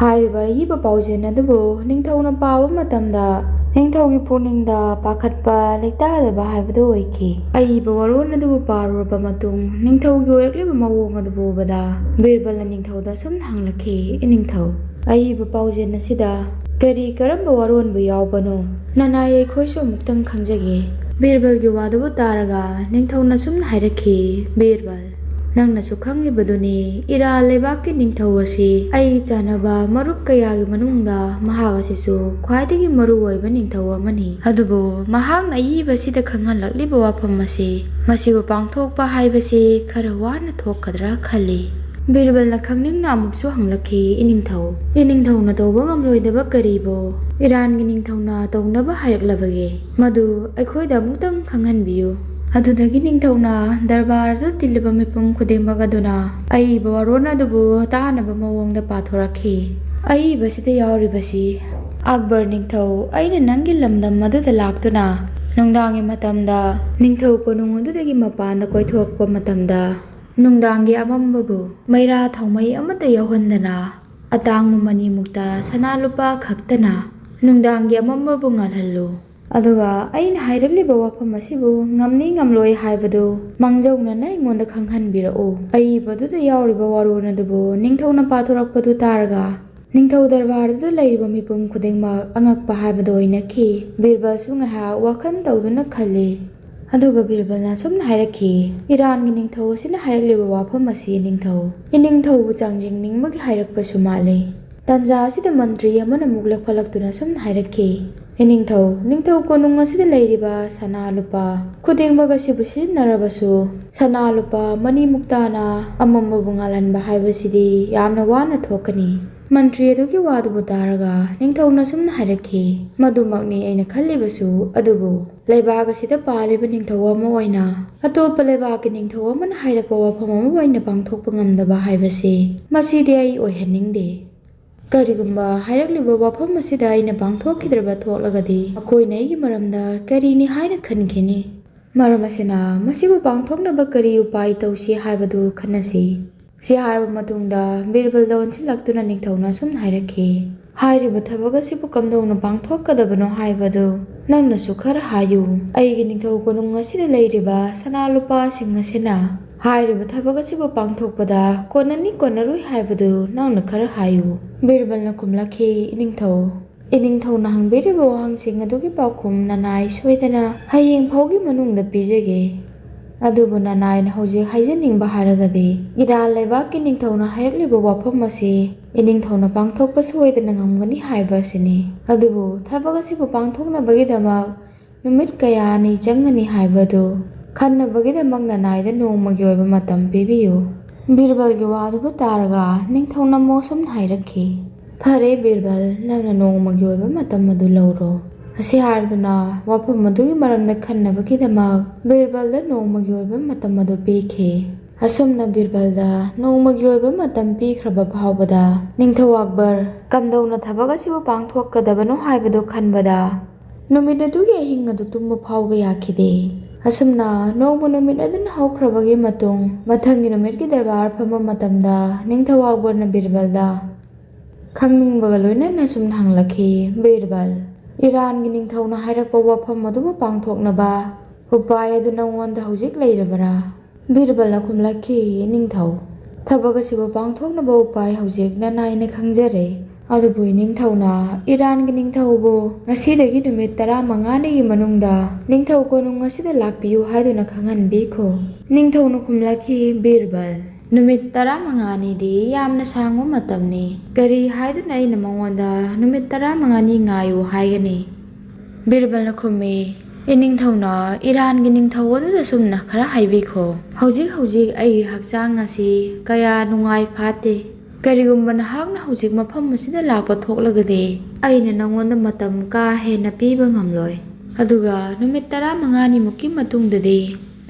ꯍꯥꯏꯔꯤꯕ ꯑꯏꯕ ꯄꯥꯎꯖꯦꯜ ꯑꯗꯨꯕꯨ ꯅꯤꯡꯊꯧꯅ ꯄꯥꯕ ꯃꯇꯝꯗ ꯅꯤꯡꯊꯧꯒꯤ ꯄꯨꯛꯅꯤꯡꯗ ꯄꯥꯈꯠꯄ ꯂꯩꯇꯥꯗꯕ ꯍꯥꯏꯕꯗꯨ ꯑꯣꯏꯈꯤ꯫ ꯑꯏꯕ ꯋꯥꯔꯣꯜ ꯑꯗꯨꯕꯨ ꯄꯥꯔꯨꯔꯕ ꯃꯇꯨꯡ ꯅꯤꯡꯊꯧꯒꯤ ꯑꯣꯏꯔꯛꯂꯤꯕ ꯃꯑꯣꯡ ꯑꯗꯨꯕꯨ ꯎꯕꯗ ꯕꯤꯔꯕꯜꯅ ꯅꯤꯡꯊꯧꯗ ꯑꯁꯨꯝꯅ ꯍꯪꯂꯛꯈꯤ, "ꯏꯅꯤꯡꯊꯧ, ꯑꯏꯕ ꯄꯥꯎꯖꯦꯜ ꯑꯁꯤꯗ ꯀꯔꯤ ꯀꯔꯝꯕ ꯋꯥꯔꯣꯜꯕꯨ ꯌꯥꯎꯕꯅꯣ? ꯅꯅꯥꯏ ꯑꯩꯈꯣꯏꯁꯨ ꯑꯃꯨꯛꯇꯪ ꯈꯪꯖꯒꯦ꯫" ꯕꯤꯔꯕꯜꯒꯤ ꯋꯥꯗꯨꯕꯨ ꯇꯥꯔꯒ ꯅꯤꯡꯊꯧꯅ ꯁꯨꯝꯅ ꯍꯥꯏꯔꯛꯈꯤ, "ꯕꯤꯔꯕꯜ, ꯅꯪꯅꯁꯨ ꯈꯪꯂꯤꯕꯗꯨꯅꯤ, ꯏꯔꯥꯟ ꯂꯩꯕꯥꯛꯀꯤ ꯅꯤꯡꯊꯧ ꯑꯁꯤ ꯑꯩ ꯆꯥꯟꯅꯕ ꯃꯔꯨꯞ ꯀꯌꯥꯒꯤ ꯃꯅꯨꯡꯗ ꯃꯍꯥꯛ ꯑꯁꯤꯁꯨ ꯈ꯭ꯋꯥꯏꯗꯒꯤ ꯃꯔꯨ ꯑꯣꯏꯕ ꯅꯤꯡꯊꯧ ꯑꯃꯅꯤ꯫ ꯑꯗꯨꯕꯨ ꯃꯍꯥꯛꯅ ꯑꯏꯕꯁꯤꯗ ꯈꯪꯍꯜꯂꯛꯂꯤꯕ ꯋꯥꯐꯝ ꯑꯁꯤ, ꯃꯁꯤꯕꯨ ꯄꯥꯡꯊꯣꯛꯄ ꯍꯥꯏꯕꯁꯤ ꯈꯔ ꯋꯥꯅ ꯊꯣꯛꯀꯗ꯭ꯔꯥ ꯈꯜꯂꯤ꯫" ꯕꯤꯔꯕꯜꯅ ꯈꯪꯅꯤꯡꯅ ꯑꯃꯨꯛꯁꯨ ꯍꯪꯂꯛꯈꯤ, "ꯏꯅꯤꯡꯊꯧ, ꯏꯅꯤꯡꯊꯧꯅ ꯇꯧꯕ ꯉꯝꯂꯣꯏꯗꯕ ꯀꯔꯤꯕꯨ ꯏꯔꯥꯟꯒꯤ ꯅꯤꯡꯊꯧꯅ ꯇꯧꯅꯕ ꯍꯥꯏꯔꯛꯂꯕꯒꯦ? ꯃꯗꯨ ꯑꯩꯈꯣꯏꯗ ꯑꯃꯨꯛꯇꯪ ꯈꯪꯍꯟꯕꯤꯌꯨ꯫" ꯑꯗꯨꯗꯒꯤ ꯅꯤꯡꯊꯧꯅ ꯗꯔꯕꯥꯔꯗ ꯇꯤꯜꯂꯤꯕ ꯃꯤꯄꯨꯝ ꯈꯨꯗꯤꯡꯃꯛ ꯑꯗꯨꯅ ꯑꯏꯕ ꯋꯥꯔꯣꯜ ꯑꯗꯨꯕꯨ ꯇꯥꯅꯕ ꯃꯑꯣꯡꯗ ꯄꯥꯊꯣꯔꯛꯈꯤ꯫ ꯑꯏꯕꯁꯤꯗ ꯌꯥꯎꯔꯤꯕꯁꯤ, "ꯑꯛꯕꯔ ꯅꯤꯡꯊꯧ, ꯑꯩꯅ ꯅꯪꯒꯤ ꯂꯝꯗꯝ ꯑꯗꯨꯗ ꯂꯥꯛꯇꯨꯅ ꯅꯨꯡꯗꯥꯡꯒꯤ ꯃꯇꯝꯗ ꯅꯤꯡꯊꯧ ꯀꯣꯅꯨꯡ ꯑꯗꯨꯗꯒꯤ ꯃꯄꯥꯟꯗ ꯀꯣꯏꯊꯣꯛꯄ ꯃꯇꯝꯗ, ꯅꯨꯡꯗꯥꯡꯒꯤ ꯑꯃꯝꯕꯕꯨ ꯃꯩꯔꯥ ꯊꯥꯎꯃꯩ ꯑꯃꯠꯇ ꯌꯥꯎꯍꯟꯗꯅ, ꯑꯇꯥꯡꯕ ꯃꯅꯤ ꯃꯨꯛꯇꯥ ꯁꯅꯥ ꯂꯨꯄꯥ ꯈꯛꯇꯅ ꯅꯨꯡꯗꯥꯡꯒꯤ ꯑꯃꯝꯕꯕꯨ ꯉꯥꯜꯍꯜꯂꯨ꯫ ꯑꯗꯨꯒ ꯑꯩꯅ ꯍꯥꯏꯔꯛꯂꯤꯕ ꯋꯥꯐꯝ ꯑꯁꯤꯕꯨ ꯉꯝꯅꯤ ꯉꯝꯂꯣꯏ ꯍꯥꯏꯕꯗꯨ ꯃꯥꯡꯖꯧꯅꯅ ꯑꯩꯉꯣꯟꯗ ꯈꯪꯍꯟꯕꯤꯔꯛꯎ꯫" ꯑꯏꯕꯗꯨꯗ ꯌꯥꯎꯔꯤꯕ ꯋꯥꯔꯣꯜ ꯑꯗꯨꯕꯨ ꯅꯤꯡꯊꯧꯅ ꯄꯥꯊꯣꯔꯛꯄꯗꯨ ꯇꯥꯔꯒ, ꯅꯤꯡꯊꯧ ꯗꯔꯕꯥꯔꯗꯨꯗ ꯂꯩꯔꯤꯕ ꯃꯤꯄꯨꯝ ꯈꯨꯗꯤꯡꯃꯛ ꯑꯉꯛꯄ ꯍꯥꯏꯕꯗꯨ ꯑꯣꯏꯅꯈꯤ꯫ ꯕꯤꯔꯕꯜꯁꯨ ꯉꯥꯏꯍꯥꯛ ꯋꯥꯈꯜ ꯇꯧꯗꯨꯅ ꯈꯜꯂꯤ꯫ ꯑꯗꯨꯒ ꯕꯤꯔꯕꯜꯅ ꯑꯁꯨꯝꯅ ꯍꯥꯏꯔꯛꯈꯤ, "ꯏꯔꯥꯟꯒꯤ ꯅꯤꯡꯊꯧ ꯑꯁꯤꯅ ꯍꯥꯏꯔꯛꯂꯤꯕ ꯋꯥꯐꯝ ꯑꯁꯤ, ꯅꯤꯡꯊꯧ, ꯏꯅꯤꯡꯊꯧꯕꯨ ꯆꯥꯡꯖꯦꯡꯅꯤꯡꯕꯒꯤ ꯍꯥꯏꯔꯛꯄꯁꯨ ꯃꯥꯜꯂꯤ꯫" ꯇꯥꯟꯖꯥ ꯑꯁꯤꯗ ꯃꯟꯇ꯭ꯔꯤ ꯑꯃꯅ ꯑꯃꯨꯛ ꯂꯦꯞꯈꯠꯂꯛꯇꯨꯅ ꯑꯁꯨꯝꯅ ꯍꯥꯏꯔꯛꯈꯤ, "ꯏꯅꯤꯡꯊꯧ, ꯅꯤꯡꯊꯧ ꯀꯣꯅꯨꯡ ꯑꯁꯤꯗ ꯂꯩꯔꯤꯕ ꯁꯅꯥ ꯂꯨꯄꯥ ꯈꯨꯗꯤꯡꯃꯛ ꯑꯁꯤꯕꯨ ꯁꯤꯖꯤꯟꯅꯔꯕꯁꯨ, ꯁꯅꯥ ꯂꯨꯄꯥ ꯃꯅꯤ ꯃꯨꯛꯇꯥꯅ ꯑꯃꯝꯕꯕꯨ ꯉꯥꯜꯍꯟꯕ ꯍꯥꯏꯕꯁꯤꯗꯤ ꯌꯥꯝꯅ ꯋꯥꯅ ꯊꯣꯛꯀꯅꯤ꯫" ꯃꯟꯇ꯭ꯔꯤ ꯑꯗꯨꯒꯤ ꯋꯥꯗꯨꯕꯨ ꯇꯥꯔꯒ ꯅꯤꯡꯊꯧꯅ ꯑꯁꯨꯝꯅ ꯍꯥꯏꯔꯛꯈꯤ, "ꯃꯗꯨꯃꯛꯅꯤ ꯑꯩꯅ ꯈꯜꯂꯤꯕꯁꯨ, ꯑꯗꯨꯕꯨ ꯂꯩꯕꯥꯛ ꯑꯁꯤꯗ ꯄꯥꯜꯂꯤꯕ ꯅꯤꯡꯊꯧ ꯑꯃ ꯑꯣꯏꯅ ꯑꯇꯣꯞꯄ ꯂꯩꯕꯥꯛꯀꯤ ꯅꯤꯡꯊꯧ ꯑꯃꯅ ꯍꯥꯏꯔꯛꯄ ꯋꯥꯐꯝ ꯑꯃꯕꯨ ꯑꯩꯅ ꯄꯥꯡꯊꯣꯛꯄ ꯉꯝꯗꯕ ꯍꯥꯏꯕꯁꯤ, ꯃꯁꯤꯗꯤ ꯑꯩ ꯑꯣꯏꯍꯟꯅꯤꯡꯗꯦ꯫" ꯀꯔꯤꯒꯨꯝꯕ ꯍꯥꯏꯔꯛꯂꯤꯕ ꯋꯥꯐꯝ ꯑꯁꯤꯗ ꯑꯩꯅ ꯄꯥꯡꯊꯣꯛꯈꯤꯗ꯭ꯔꯕ ꯊꯣꯛꯂꯒꯗꯤ, ꯃꯈꯣꯏꯅ ꯑꯩꯒꯤ ꯃꯔꯝꯗ ꯀꯔꯤꯅꯤ ꯍꯥꯏꯅ ꯈꯟꯈꯤꯅꯤ? ꯃꯔꯝ ꯑꯁꯤꯅ, ꯃꯁꯤꯕꯨ ꯄꯥꯡꯊꯣꯛꯅꯕ ꯀꯔꯤ ꯎꯄꯥꯏ ꯇꯧꯁꯤ ꯍꯥꯏꯕꯗꯨ ꯈꯟꯅꯁꯤ꯫ ꯁꯤ ꯍꯥꯏꯔꯕ ꯃꯇꯨꯡꯗ ꯕꯤꯔꯕꯜꯗ ꯑꯣꯟꯁꯤꯜꯂꯛꯇꯨꯅ ꯅꯤꯡꯊꯧꯅ ꯑꯁꯨꯝꯅ ꯍꯥꯏꯔꯛꯈꯤ, "ꯍꯥꯏꯔꯤꯕ ꯊꯕꯛ ꯑꯁꯤꯕꯨ ꯀꯝꯗꯧꯅ ꯄꯥꯡꯊꯣꯛꯀꯗꯕꯅꯣ ꯍꯥꯏꯕꯗꯨ ꯅꯪꯅꯁꯨ ꯈꯔ ꯍꯥꯏꯌꯨ꯫ ꯑꯩꯒꯤ ꯅꯤꯡꯊꯧ ꯀꯣꯅꯨꯡ ꯑꯁꯤꯗ ꯂꯩꯔꯤꯕ ꯁꯅꯥ ꯂꯨꯄꯥꯁꯤꯡ ꯑꯁꯤꯅ ꯍꯥꯏꯔꯤꯕ ꯊꯕꯛ ꯑꯁꯤꯕꯨ ꯄꯥꯡꯊꯣꯛꯄꯗ ꯀꯣꯟꯅꯅꯤ ꯀꯣꯟꯅꯔꯣꯏ ꯍꯥꯏꯕꯗꯨ ꯅꯪꯅ ꯈꯔ ꯍꯥꯏꯌꯨ꯫" ꯕꯤꯔꯕꯜꯅ ꯈꯨꯝꯂꯛꯈꯤ, "ꯏꯅꯤꯡꯊꯧ, ꯏꯅꯤꯡꯊꯧꯅ ꯍꯪꯕꯤꯔꯤꯕ ꯋꯥꯍꯪꯁꯤꯡ ꯑꯗꯨꯒꯤ ꯄꯥꯎꯈꯨꯝ ꯅꯅꯥꯏ ꯁꯣꯏꯗꯅ ꯍꯌꯦꯡ ꯐꯥꯎꯒꯤ ꯃꯅꯨꯡꯗ ꯄꯤꯖꯒꯦ꯫ ꯑꯗꯨꯕꯨ ꯅꯅꯥꯏꯅ ꯍꯧꯖꯤꯛ ꯍꯥꯏꯖꯅꯤꯡꯕ ꯍꯥꯏꯔꯒꯗꯤ, ꯏꯔꯥꯟ ꯂꯩꯕꯥꯛꯀꯤ ꯅꯤꯡꯊꯧꯅ ꯍꯥꯏꯔꯛꯂꯤꯕ ꯋꯥꯐꯝ ꯑꯁꯤ ꯏꯅꯤꯡꯊꯧꯅ ꯄꯥꯡꯊꯣꯛꯄ ꯁꯣꯏꯗꯅ ꯉꯝꯒꯅꯤ ꯍꯥꯏꯕ ꯑꯁꯤꯅꯤ꯫ ꯑꯗꯨꯕꯨ ꯊꯕꯛ ꯑꯁꯤꯕꯨ ꯄꯥꯡꯊꯣꯛꯅꯕꯒꯤꯗꯃꯛ ꯅꯨꯃꯤꯠ ꯀꯌꯥꯅꯤ ꯆꯪꯒꯅꯤ ꯍꯥꯏꯕꯗꯨ ꯈꯟꯅꯕꯒꯤꯗꯃꯛ ꯅꯅꯥꯏꯗ ꯅꯣꯡꯃꯒꯤ ꯑꯣꯏꯕ ꯃꯇꯝ ꯄꯤꯕꯤꯌꯨ꯫" ꯕꯤꯔꯕꯜꯒꯤ ꯋꯥꯗꯨꯕꯨ ꯇꯥꯔꯒ ꯅꯤꯡꯊꯧꯅ ꯑꯃꯨꯛ ꯑꯁꯨꯝꯅ ꯍꯥꯏꯔꯛꯈꯤ, "ꯐꯔꯦ ꯕꯤꯔꯕꯜ, ꯅꯪꯅ ꯅꯣꯡꯃꯒꯤ ꯑꯣꯏꯕ ꯃꯇꯝ ꯑꯗꯨ ꯂꯧꯔꯣ꯫" ꯑꯁꯤ ꯍꯥꯏꯔꯗꯨꯅ ꯋꯥꯐꯝ ꯑꯗꯨꯒꯤ ꯃꯔꯝꯗ ꯈꯟꯅꯕꯒꯤꯗꯃꯛ ꯕꯤꯔꯕꯜꯗ ꯅꯣꯡꯃꯒꯤ ꯑꯣꯏꯕ ꯃꯇꯝ ꯑꯗꯨ ꯄꯤꯈꯤ꯫ ꯑꯁꯨꯝꯅ ꯕꯤꯔꯕꯜꯗ ꯅꯣꯡꯃꯒꯤ ꯑꯣꯏꯕ ꯃꯇꯝ ꯄꯤꯈ꯭ꯔꯕ ꯐꯥꯎꯕꯗ ꯅꯤꯡꯊꯧ ꯑꯛꯕꯔ ꯀꯝꯗꯧꯅ ꯊꯕꯛ ꯑꯁꯤꯕꯨ ꯄꯥꯡꯊꯣꯛꯀꯗꯕꯅꯣ ꯍꯥꯏꯕꯗꯨ ꯈꯟꯕꯗ ꯅꯨꯃꯤꯠ ꯑꯗꯨꯒꯤ ꯑꯍꯤꯡ ꯑꯗꯨ ꯇꯨꯝꯕ ꯐꯥꯎꯕ ꯌꯥꯈꯤꯗꯦ꯫ ꯑꯁꯨꯝꯅ ꯅꯣꯡꯃ ꯅꯨꯃꯤꯠ ꯑꯗꯨꯅ ꯍꯧꯈ꯭ꯔꯕꯒꯤ ꯃꯇꯨꯡ, ꯃꯊꯪꯒꯤ ꯅꯨꯃꯤꯠꯀꯤ ꯗꯔꯕꯥꯔ ꯐꯝꯕ ꯃꯇꯝꯗ ꯅꯤꯡꯊꯧ ꯑꯛꯕꯔꯅ ꯕꯤꯔꯕꯜꯗ ꯈꯪꯅꯤꯡꯕꯒ ꯂꯣꯏꯅꯅ ꯁꯨꯝꯅ ꯍꯪꯂꯛꯈꯤ, "ꯕꯤꯔꯕꯜ, ꯏꯔꯥꯟꯒꯤ ꯅꯤꯡꯊꯧꯅ ꯍꯥꯏꯔꯛꯄ ꯋꯥꯐꯝ ꯑꯗꯨꯕꯨ ꯄꯥꯡꯊꯣꯛꯅꯕ ꯎꯄꯥꯏ ꯑꯗꯨ ꯅꯉꯣꯟꯗ ꯍꯧꯖꯤꯛ ꯂꯩꯔꯕꯔꯥ?" ꯕꯤꯔꯕꯜꯅ ꯈꯨꯝꯂꯛꯈꯤ, "ꯅꯤꯡꯊꯧ, ꯊꯕꯛ ꯑꯁꯤꯕꯨ ꯄꯥꯡꯊꯣꯛꯅꯕ ꯎꯄꯥꯏ ꯍꯧꯖꯤꯛ ꯅꯅꯥꯏꯅ ꯈꯪꯖꯔꯦ꯫ ꯑꯗꯨꯕꯨ ꯏꯅꯤꯡꯊꯧꯅ ꯏꯔꯥꯟꯒꯤ ꯅꯤꯡꯊꯧꯕꯨ ꯉꯁꯤꯗꯒꯤ ꯅꯨꯃꯤꯠ ꯇꯔꯥꯃꯉꯥꯅꯤꯒꯤ ꯃꯅꯨꯡꯗ ꯅꯤꯡꯊꯧ ꯀꯣꯅꯨꯡ ꯑꯁꯤꯗ ꯂꯥꯛꯄꯤꯌꯨ ꯍꯥꯏꯗꯨꯅ ꯈꯪꯍꯟꯕꯤꯈꯣ꯫" ꯅꯤꯡꯊꯧꯅ ꯈꯨꯝꯂꯛꯈꯤ, "ꯕꯤꯔꯕꯜ, ꯅꯨꯃꯤꯠ ꯇꯔꯥꯃꯉꯥꯅꯤꯗꯤ ꯌꯥꯝꯅ ꯁꯥꯡꯕ ꯃꯇꯝꯅꯤ꯫ ꯀꯔꯤ ꯍꯥꯏꯗꯨꯅ ꯑꯩꯅ ꯃꯉꯣꯟꯗ ꯅꯨꯃꯤꯠ ꯇꯔꯥꯃꯉꯥꯅꯤ ꯉꯥꯏꯌꯨ ꯍꯥꯏꯒꯅꯤ?" ꯕꯤꯔꯕꯜꯅ ꯈꯨꯝꯃꯤ, "ꯏꯅꯤꯡꯊꯧꯅ ꯏꯔꯥꯟꯒꯤ ꯅꯤꯡꯊꯧ ꯑꯗꯨꯗ ꯁꯨꯝꯅ ꯈꯔ ꯍꯥꯏꯕꯤꯈꯣ, ꯍꯧꯖꯤꯛ ꯍꯧꯖꯤꯛ ꯑꯩꯒꯤ ꯍꯛꯆꯥꯡ ꯑꯁꯤ ꯀꯌꯥ ꯅꯨꯡꯉꯥꯏ ꯐꯥꯠꯇꯦ꯫ ꯀꯔꯤꯒꯨꯝꯕ ꯅꯍꯥꯛꯅ ꯍꯧꯖꯤꯛ ꯃꯐꯝ ꯑꯁꯤꯗ ꯂꯥꯛꯄ ꯊꯣꯛꯂꯒꯗꯤ, ꯑꯩꯅ ꯅꯉꯣꯟꯗ ꯃꯇꯝ ꯀꯥ ꯍꯦꯟꯅ ꯄꯤꯕ ꯉꯝꯂꯣꯏ꯫ ꯑꯗꯨꯒ ꯅꯨꯃꯤꯠ ꯇꯔꯥꯃꯉꯥꯅꯤꯃꯨꯛꯀꯤ ꯃꯇꯨꯡꯗꯗꯤ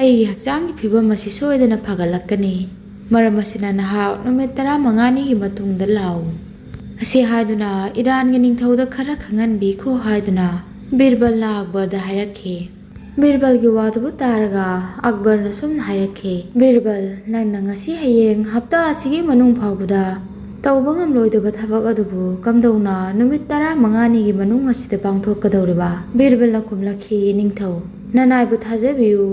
ꯑꯩꯒꯤ ꯍꯛꯆꯥꯡꯒꯤ ꯐꯤꯕꯝ ꯑꯁꯤ ꯁꯣꯏꯗꯅ ꯐꯒꯠꯂꯛꯀꯅꯤ꯫ ꯃꯔꯝ ꯑꯁꯤꯅ ꯅꯍꯥꯛ ꯅꯨꯃꯤꯠ ꯇꯔꯥꯃꯉꯥꯅꯤꯒꯤ ꯃꯇꯨꯡꯗ ꯂꯥꯛꯎ꯫" ꯑꯁꯤ ꯍꯥꯏꯗꯨꯅ ꯏꯔꯥꯟꯒꯤ ꯅꯤꯡꯊꯧꯗ ꯈꯔ ꯈꯪꯍꯟꯕꯤꯈꯣ ꯍꯥꯏꯗꯨꯅ ꯕꯤꯔꯕꯜꯅ ꯑꯛꯕꯔꯗ ꯍꯥꯏꯔꯛꯈꯤ꯫ ꯕꯤꯔꯕꯜꯒꯤ ꯋꯥꯗꯨꯕꯨ ꯇꯥꯔꯒ ꯑꯛꯕꯔꯅ ꯁꯨꯝꯅ ꯍꯥꯏꯔꯛꯈꯤ, "ꯕꯤꯔꯕꯜ, ꯅꯪꯅ ꯉꯁꯤ ꯍꯌꯦꯡ ꯍꯞꯇꯥ ꯑꯁꯤꯒꯤ ꯃꯅꯨꯡ ꯐꯥꯎꯕꯗ ꯇꯧꯕ ꯉꯝꯂꯣꯏꯗꯕ ꯊꯕꯛ ꯑꯗꯨꯕꯨ ꯀꯝꯗꯧꯅ ꯅꯨꯃꯤꯠ ꯇꯔꯥꯃꯉꯥꯅꯤꯒꯤ ꯃꯅꯨꯡ ꯑꯁꯤꯗ ꯄꯥꯡꯊꯣꯛꯀꯗꯧꯔꯤꯕ?" ꯕꯤꯔꯕꯜꯅ ꯈꯨꯝꯂꯛꯈꯤ, "ꯅꯤꯡꯊꯧ, ꯅꯅꯥꯏꯕꯨ ꯊꯥꯖꯕꯤꯌꯨ,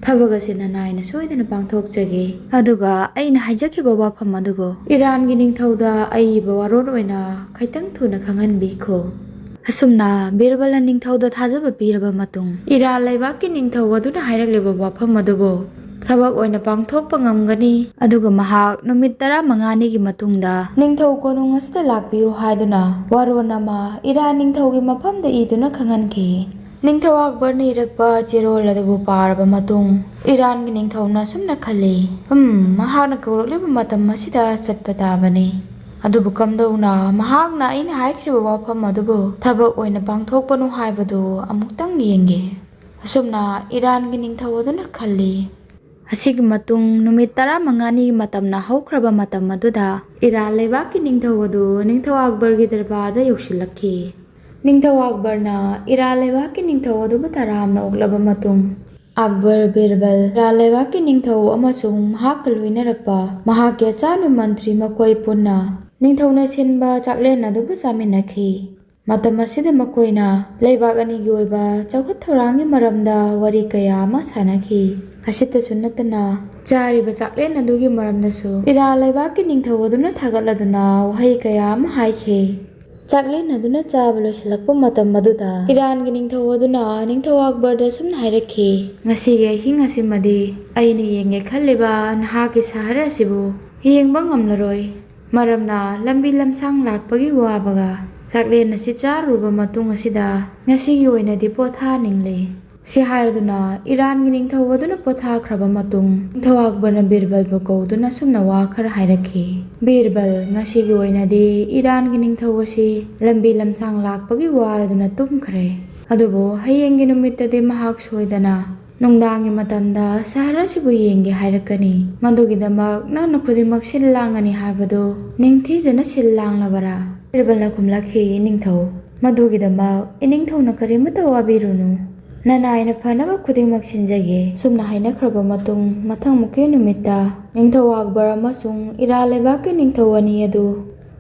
ꯊꯕꯛ ꯑꯁꯤ ꯅꯅꯥꯏꯅ ꯁꯣꯏꯗꯅ ꯄꯥꯡꯊꯣꯛꯆꯒꯦ꯫ ꯑꯗꯨꯒ ꯑꯩꯅ ꯍꯥꯏꯖꯈꯤꯕ ꯋꯥꯐꯝ ꯑꯗꯨꯕꯨ ꯏꯔꯥꯟꯒꯤ ꯅꯤꯡꯊꯧꯗ ꯑꯏꯕ ꯋꯥꯔꯣꯜ ꯑꯣꯏꯅ ꯈꯤꯇꯪ ꯊꯨꯅ ꯈꯪꯍꯟꯕꯤꯈꯣ"꯫ ꯑꯁꯨꯝꯅ ꯕꯤꯔꯕꯜꯅ ꯅꯤꯡꯊꯧꯗ ꯊꯥꯖꯕ ꯄꯤꯔꯕ ꯃꯇꯨꯡ, ꯏꯔꯥꯟ ꯂꯩꯕꯥꯛꯀꯤ ꯅꯤꯡꯊꯧ ꯑꯗꯨꯅ ꯍꯥꯏꯔꯛꯂꯤꯕ ꯋꯥꯐꯝ ꯑꯗꯨꯕꯨ ꯊꯕꯛ ꯑꯣꯏꯅ ꯄꯥꯡꯊꯣꯛꯄ ꯉꯝꯒꯅꯤ꯫ ꯑꯗꯨꯒ ꯃꯍꯥꯛ ꯅꯨꯃꯤꯠ ꯇꯔꯥꯃꯉꯥꯅꯤꯒꯤ ꯃꯇꯨꯡꯗ ꯅꯤꯡꯊꯧ ꯀꯣꯅꯨꯡ ꯑꯁꯤꯗ ꯂꯥꯛꯄꯤꯌꯨ ꯍꯥꯏꯗꯨꯅ ꯋꯥꯔꯣꯜ ꯑꯃ ꯏꯔꯥꯟ ꯅꯤꯡꯊꯧꯒꯤ ꯃꯐꯝꯗ ꯏꯗꯨꯅ ꯈꯪꯍꯟꯈꯤ꯫ ꯅꯤꯡꯊꯧ ꯑꯛꯕꯔꯅ ꯏꯔꯛꯄ ꯆꯦꯔꯣꯜ ꯑꯗꯨꯕꯨ ꯄꯥꯔꯕ ꯃꯇꯨꯡ, ꯏꯔꯥꯟꯒꯤ ꯅꯤꯡꯊꯧꯅ ꯑꯁꯨꯝꯅ ꯈꯜꯂꯤ, "ꯍꯝ, ꯃꯍꯥꯛꯅ ꯀꯧꯔꯛꯂꯤꯕ ꯃꯇꯝ ꯑꯁꯤꯗ ꯆꯠꯄ ꯇꯥꯕꯅꯤ꯫ ꯑꯗꯨꯕꯨ ꯀꯝꯗꯧꯅ ꯃꯍꯥꯛꯅ ꯑꯩꯅ ꯍꯥꯏꯈ꯭ꯔꯤꯕ ꯋꯥꯐꯝ ꯑꯗꯨꯕꯨ ꯊꯕꯛ ꯑꯣꯏꯅ ꯄꯥꯡꯊꯣꯛꯄꯅꯣ ꯍꯥꯏꯕꯗꯨ ꯑꯃꯨꯛꯇꯪ ꯌꯦꯡꯒꯦ"꯫ ꯑꯁꯨꯝꯅ ꯏꯔꯥꯟꯒꯤ ꯅꯤꯡꯊꯧ ꯑꯗꯨꯅ ꯈꯜꯂꯤ꯫ ꯑꯁꯤꯒꯤ ꯃꯇꯨꯡ ꯅꯨꯃꯤꯠ ꯇꯔꯥꯃꯉꯥꯅꯤꯒꯤ ꯃꯇꯝꯅ ꯍꯧꯈ꯭ꯔꯕ ꯃꯇꯝ ꯑꯗꯨꯗ ꯏꯔꯥꯟ ꯂꯩꯕꯥꯛꯀꯤ ꯅꯤꯡꯊꯧ ꯑꯗꯨ ꯅꯤꯡꯊꯧ ꯑꯛꯕꯔꯒꯤ ꯗꯔꯕꯥꯔꯗ ꯌꯧꯁꯤꯜꯂꯛꯈꯤ꯫ ꯅꯤꯡꯊꯧ ꯑꯛꯕꯔꯅ ꯏꯔꯥꯟ ꯂꯩꯕꯥꯛꯀꯤ ꯅꯤꯡꯊꯧ ꯑꯗꯨꯕꯨ ꯇꯔꯥꯝꯅ ꯑꯣꯛꯂꯕ ꯃꯇꯨꯡ, ꯑꯛꯕꯔ, ꯕꯤꯔꯕꯜ, ꯏꯔꯥꯟ ꯂꯩꯕꯥꯛꯀꯤ ꯅꯤꯡꯊꯧ ꯑꯃꯁꯨꯡ ꯃꯍꯥꯛꯀ ꯂꯣꯏꯅꯔꯛꯄ ꯃꯍꯥꯛꯀꯤ ꯑꯆꯥꯟꯕ ꯃꯟꯇ꯭ꯔꯤ ꯃꯈꯣꯏ ꯄꯨꯟꯅ ꯅꯤꯡꯊꯧꯅ ꯁꯤꯟꯕ ꯆꯥꯛꯂꯦꯟ ꯑꯗꯨꯕꯨ ꯆꯥꯃꯤꯟꯅꯈꯤ꯫ ꯃꯇꯝ ꯑꯁꯤꯗ ꯃꯈꯣꯏꯅ ꯂꯩꯕꯥꯛ ꯑꯅꯤꯒꯤ ꯑꯣꯏꯕ ꯆꯥꯎꯈꯠ ꯊꯧꯔꯥꯡꯒꯤ ꯃꯔꯝꯗ ꯋꯥꯔꯤ ꯀꯌꯥ ꯑꯃ ꯁꯥꯟꯅꯈꯤ꯫ ꯑꯁꯤꯇꯁꯨ ꯅꯠꯇꯅ, ꯆꯥꯔꯤꯕ ꯆꯥꯛꯂꯦꯟ ꯑꯗꯨꯒꯤ ꯃꯔꯝꯗꯁꯨ ꯏꯔꯥꯟ ꯂꯩꯕꯥꯛꯀꯤ ꯅꯤꯡꯊꯧ ꯑꯗꯨꯅ ꯊꯥꯒꯠꯂꯗꯨꯅ ꯋꯥꯍꯩ ꯀꯌꯥ ꯑꯃ ꯍꯥꯏꯈꯤ꯫ ꯆꯥꯛꯂꯦꯟ ꯑꯗꯨꯅ ꯆꯥꯕ ꯂꯣꯏꯁꯤꯜꯂꯛꯄ ꯃꯇꯝ ꯑꯗꯨꯗ ꯏꯔꯥꯟꯒꯤ ꯅꯤꯡꯊꯧ ꯑꯗꯨꯅ ꯅꯤꯡꯊꯧ ꯑꯛꯕꯔꯗ ꯁꯨꯝꯅ ꯍꯥꯏꯔꯛꯈꯤ, "ꯉꯁꯤꯒꯤ ꯑꯍꯤꯡ ꯑꯁꯤꯃꯗꯤ ꯑꯩꯅ ꯌꯦꯡꯒꯦ ꯈꯜꯂꯤꯕ ꯅꯍꯥꯛꯀꯤ ꯁꯍꯔ ꯑꯁꯤꯕꯨ ꯌꯦꯡꯕ ꯉꯝꯂꯔꯣꯏ꯫ ꯃꯔꯝꯅ ꯂꯝꯕꯤ ꯂꯝꯁꯥꯡ ꯂꯥꯛꯄꯒꯤ ꯋꯥꯕꯒ ꯆꯥꯛꯂꯦꯟ ꯑꯁꯤ ꯆꯥꯔꯨꯔꯕ ꯃꯇꯨꯡ ꯑꯁꯤꯗ ꯉꯁꯤꯒꯤ ꯑꯣꯏꯅꯗꯤ ꯄꯣꯊꯥꯅꯤꯡꯂꯦ"꯫ ꯁꯤ ꯍꯥꯏꯔꯗꯨꯅ ꯏꯔꯥꯟꯒꯤ ꯅꯤꯡꯊꯧ ꯑꯗꯨꯅ ꯄꯣꯊꯥꯈ꯭ꯔꯕ ꯃꯇꯨꯡ, ꯅꯤꯡꯊꯧ ꯑꯛꯕꯔꯅ ꯕꯤꯔꯕꯜꯕꯨ ꯀꯧꯗꯨꯅ ꯁꯨꯝꯅ ꯋꯥ ꯈꯔ ꯍꯥꯏꯔꯛꯈꯤ, "ꯕꯤꯔꯕꯜ, ꯉꯁꯤꯒꯤ ꯑꯣꯏꯅꯗꯤ ꯏꯔꯥꯟꯒꯤ ꯅꯤꯡꯊꯧ ꯑꯁꯤ ꯂꯝꯕꯤ ꯂꯝꯁꯥꯡ ꯂꯥꯛꯄꯒꯤ ꯋꯥꯔꯗꯨꯅ ꯇꯨꯝꯈ꯭ꯔꯦ꯫ ꯑꯗꯨꯕꯨ ꯍꯌꯦꯡꯒꯤ ꯅꯨꯃꯤꯠꯇꯗꯤ ꯃꯍꯥꯛ ꯁꯣꯏꯗꯅ ꯅꯨꯡꯗꯥꯡꯒꯤ ꯃꯇꯝꯗ ꯁꯍꯔ ꯑꯁꯤꯕꯨ ꯌꯦꯡꯒꯦ ꯍꯥꯏꯔꯛꯀꯅꯤ꯫ ꯃꯗꯨꯒꯤꯗꯃꯛ ꯅꯪꯅ ꯈꯨꯗꯤꯡꯃꯛ ꯁꯤꯜ ꯂꯥꯡꯒꯅꯤ ꯍꯥꯏꯕꯗꯨ ꯅꯤꯡꯊꯤꯖꯅ ꯁꯤꯜ ꯂꯥꯡꯂꯕꯔꯥ?" ꯕꯤꯔꯕꯜꯅ ꯈꯨꯝꯂꯛꯈꯤ, "ꯏꯅꯤꯡꯊꯧ, ꯃꯗꯨꯒꯤꯗꯃꯛ ꯏꯅꯤꯡꯊꯧꯅ ꯀꯔꯤꯃꯠꯇ ꯋꯥꯕꯤꯔꯨꯅꯨ꯫ ꯅꯅꯥꯏꯅ ꯐꯅꯕ ꯈꯨꯗꯤꯡꯃꯛ ꯁꯤꯟꯖꯒꯦ꯫" ꯁꯨꯝꯅ ꯍꯥꯏꯅꯈ꯭ꯔꯕ ꯃꯇꯨꯡ, ꯃꯊꯪꯃꯨꯛꯀꯤ ꯅꯨꯃꯤꯠꯇ ꯅꯤꯡꯊꯧ ꯑꯛꯕꯔ ꯑꯃꯁꯨꯡ ꯏꯔꯥꯟ ꯂꯩꯕꯥꯛꯀꯤ ꯅꯤꯡꯊꯧ ꯑꯅꯤ ꯑꯗꯨ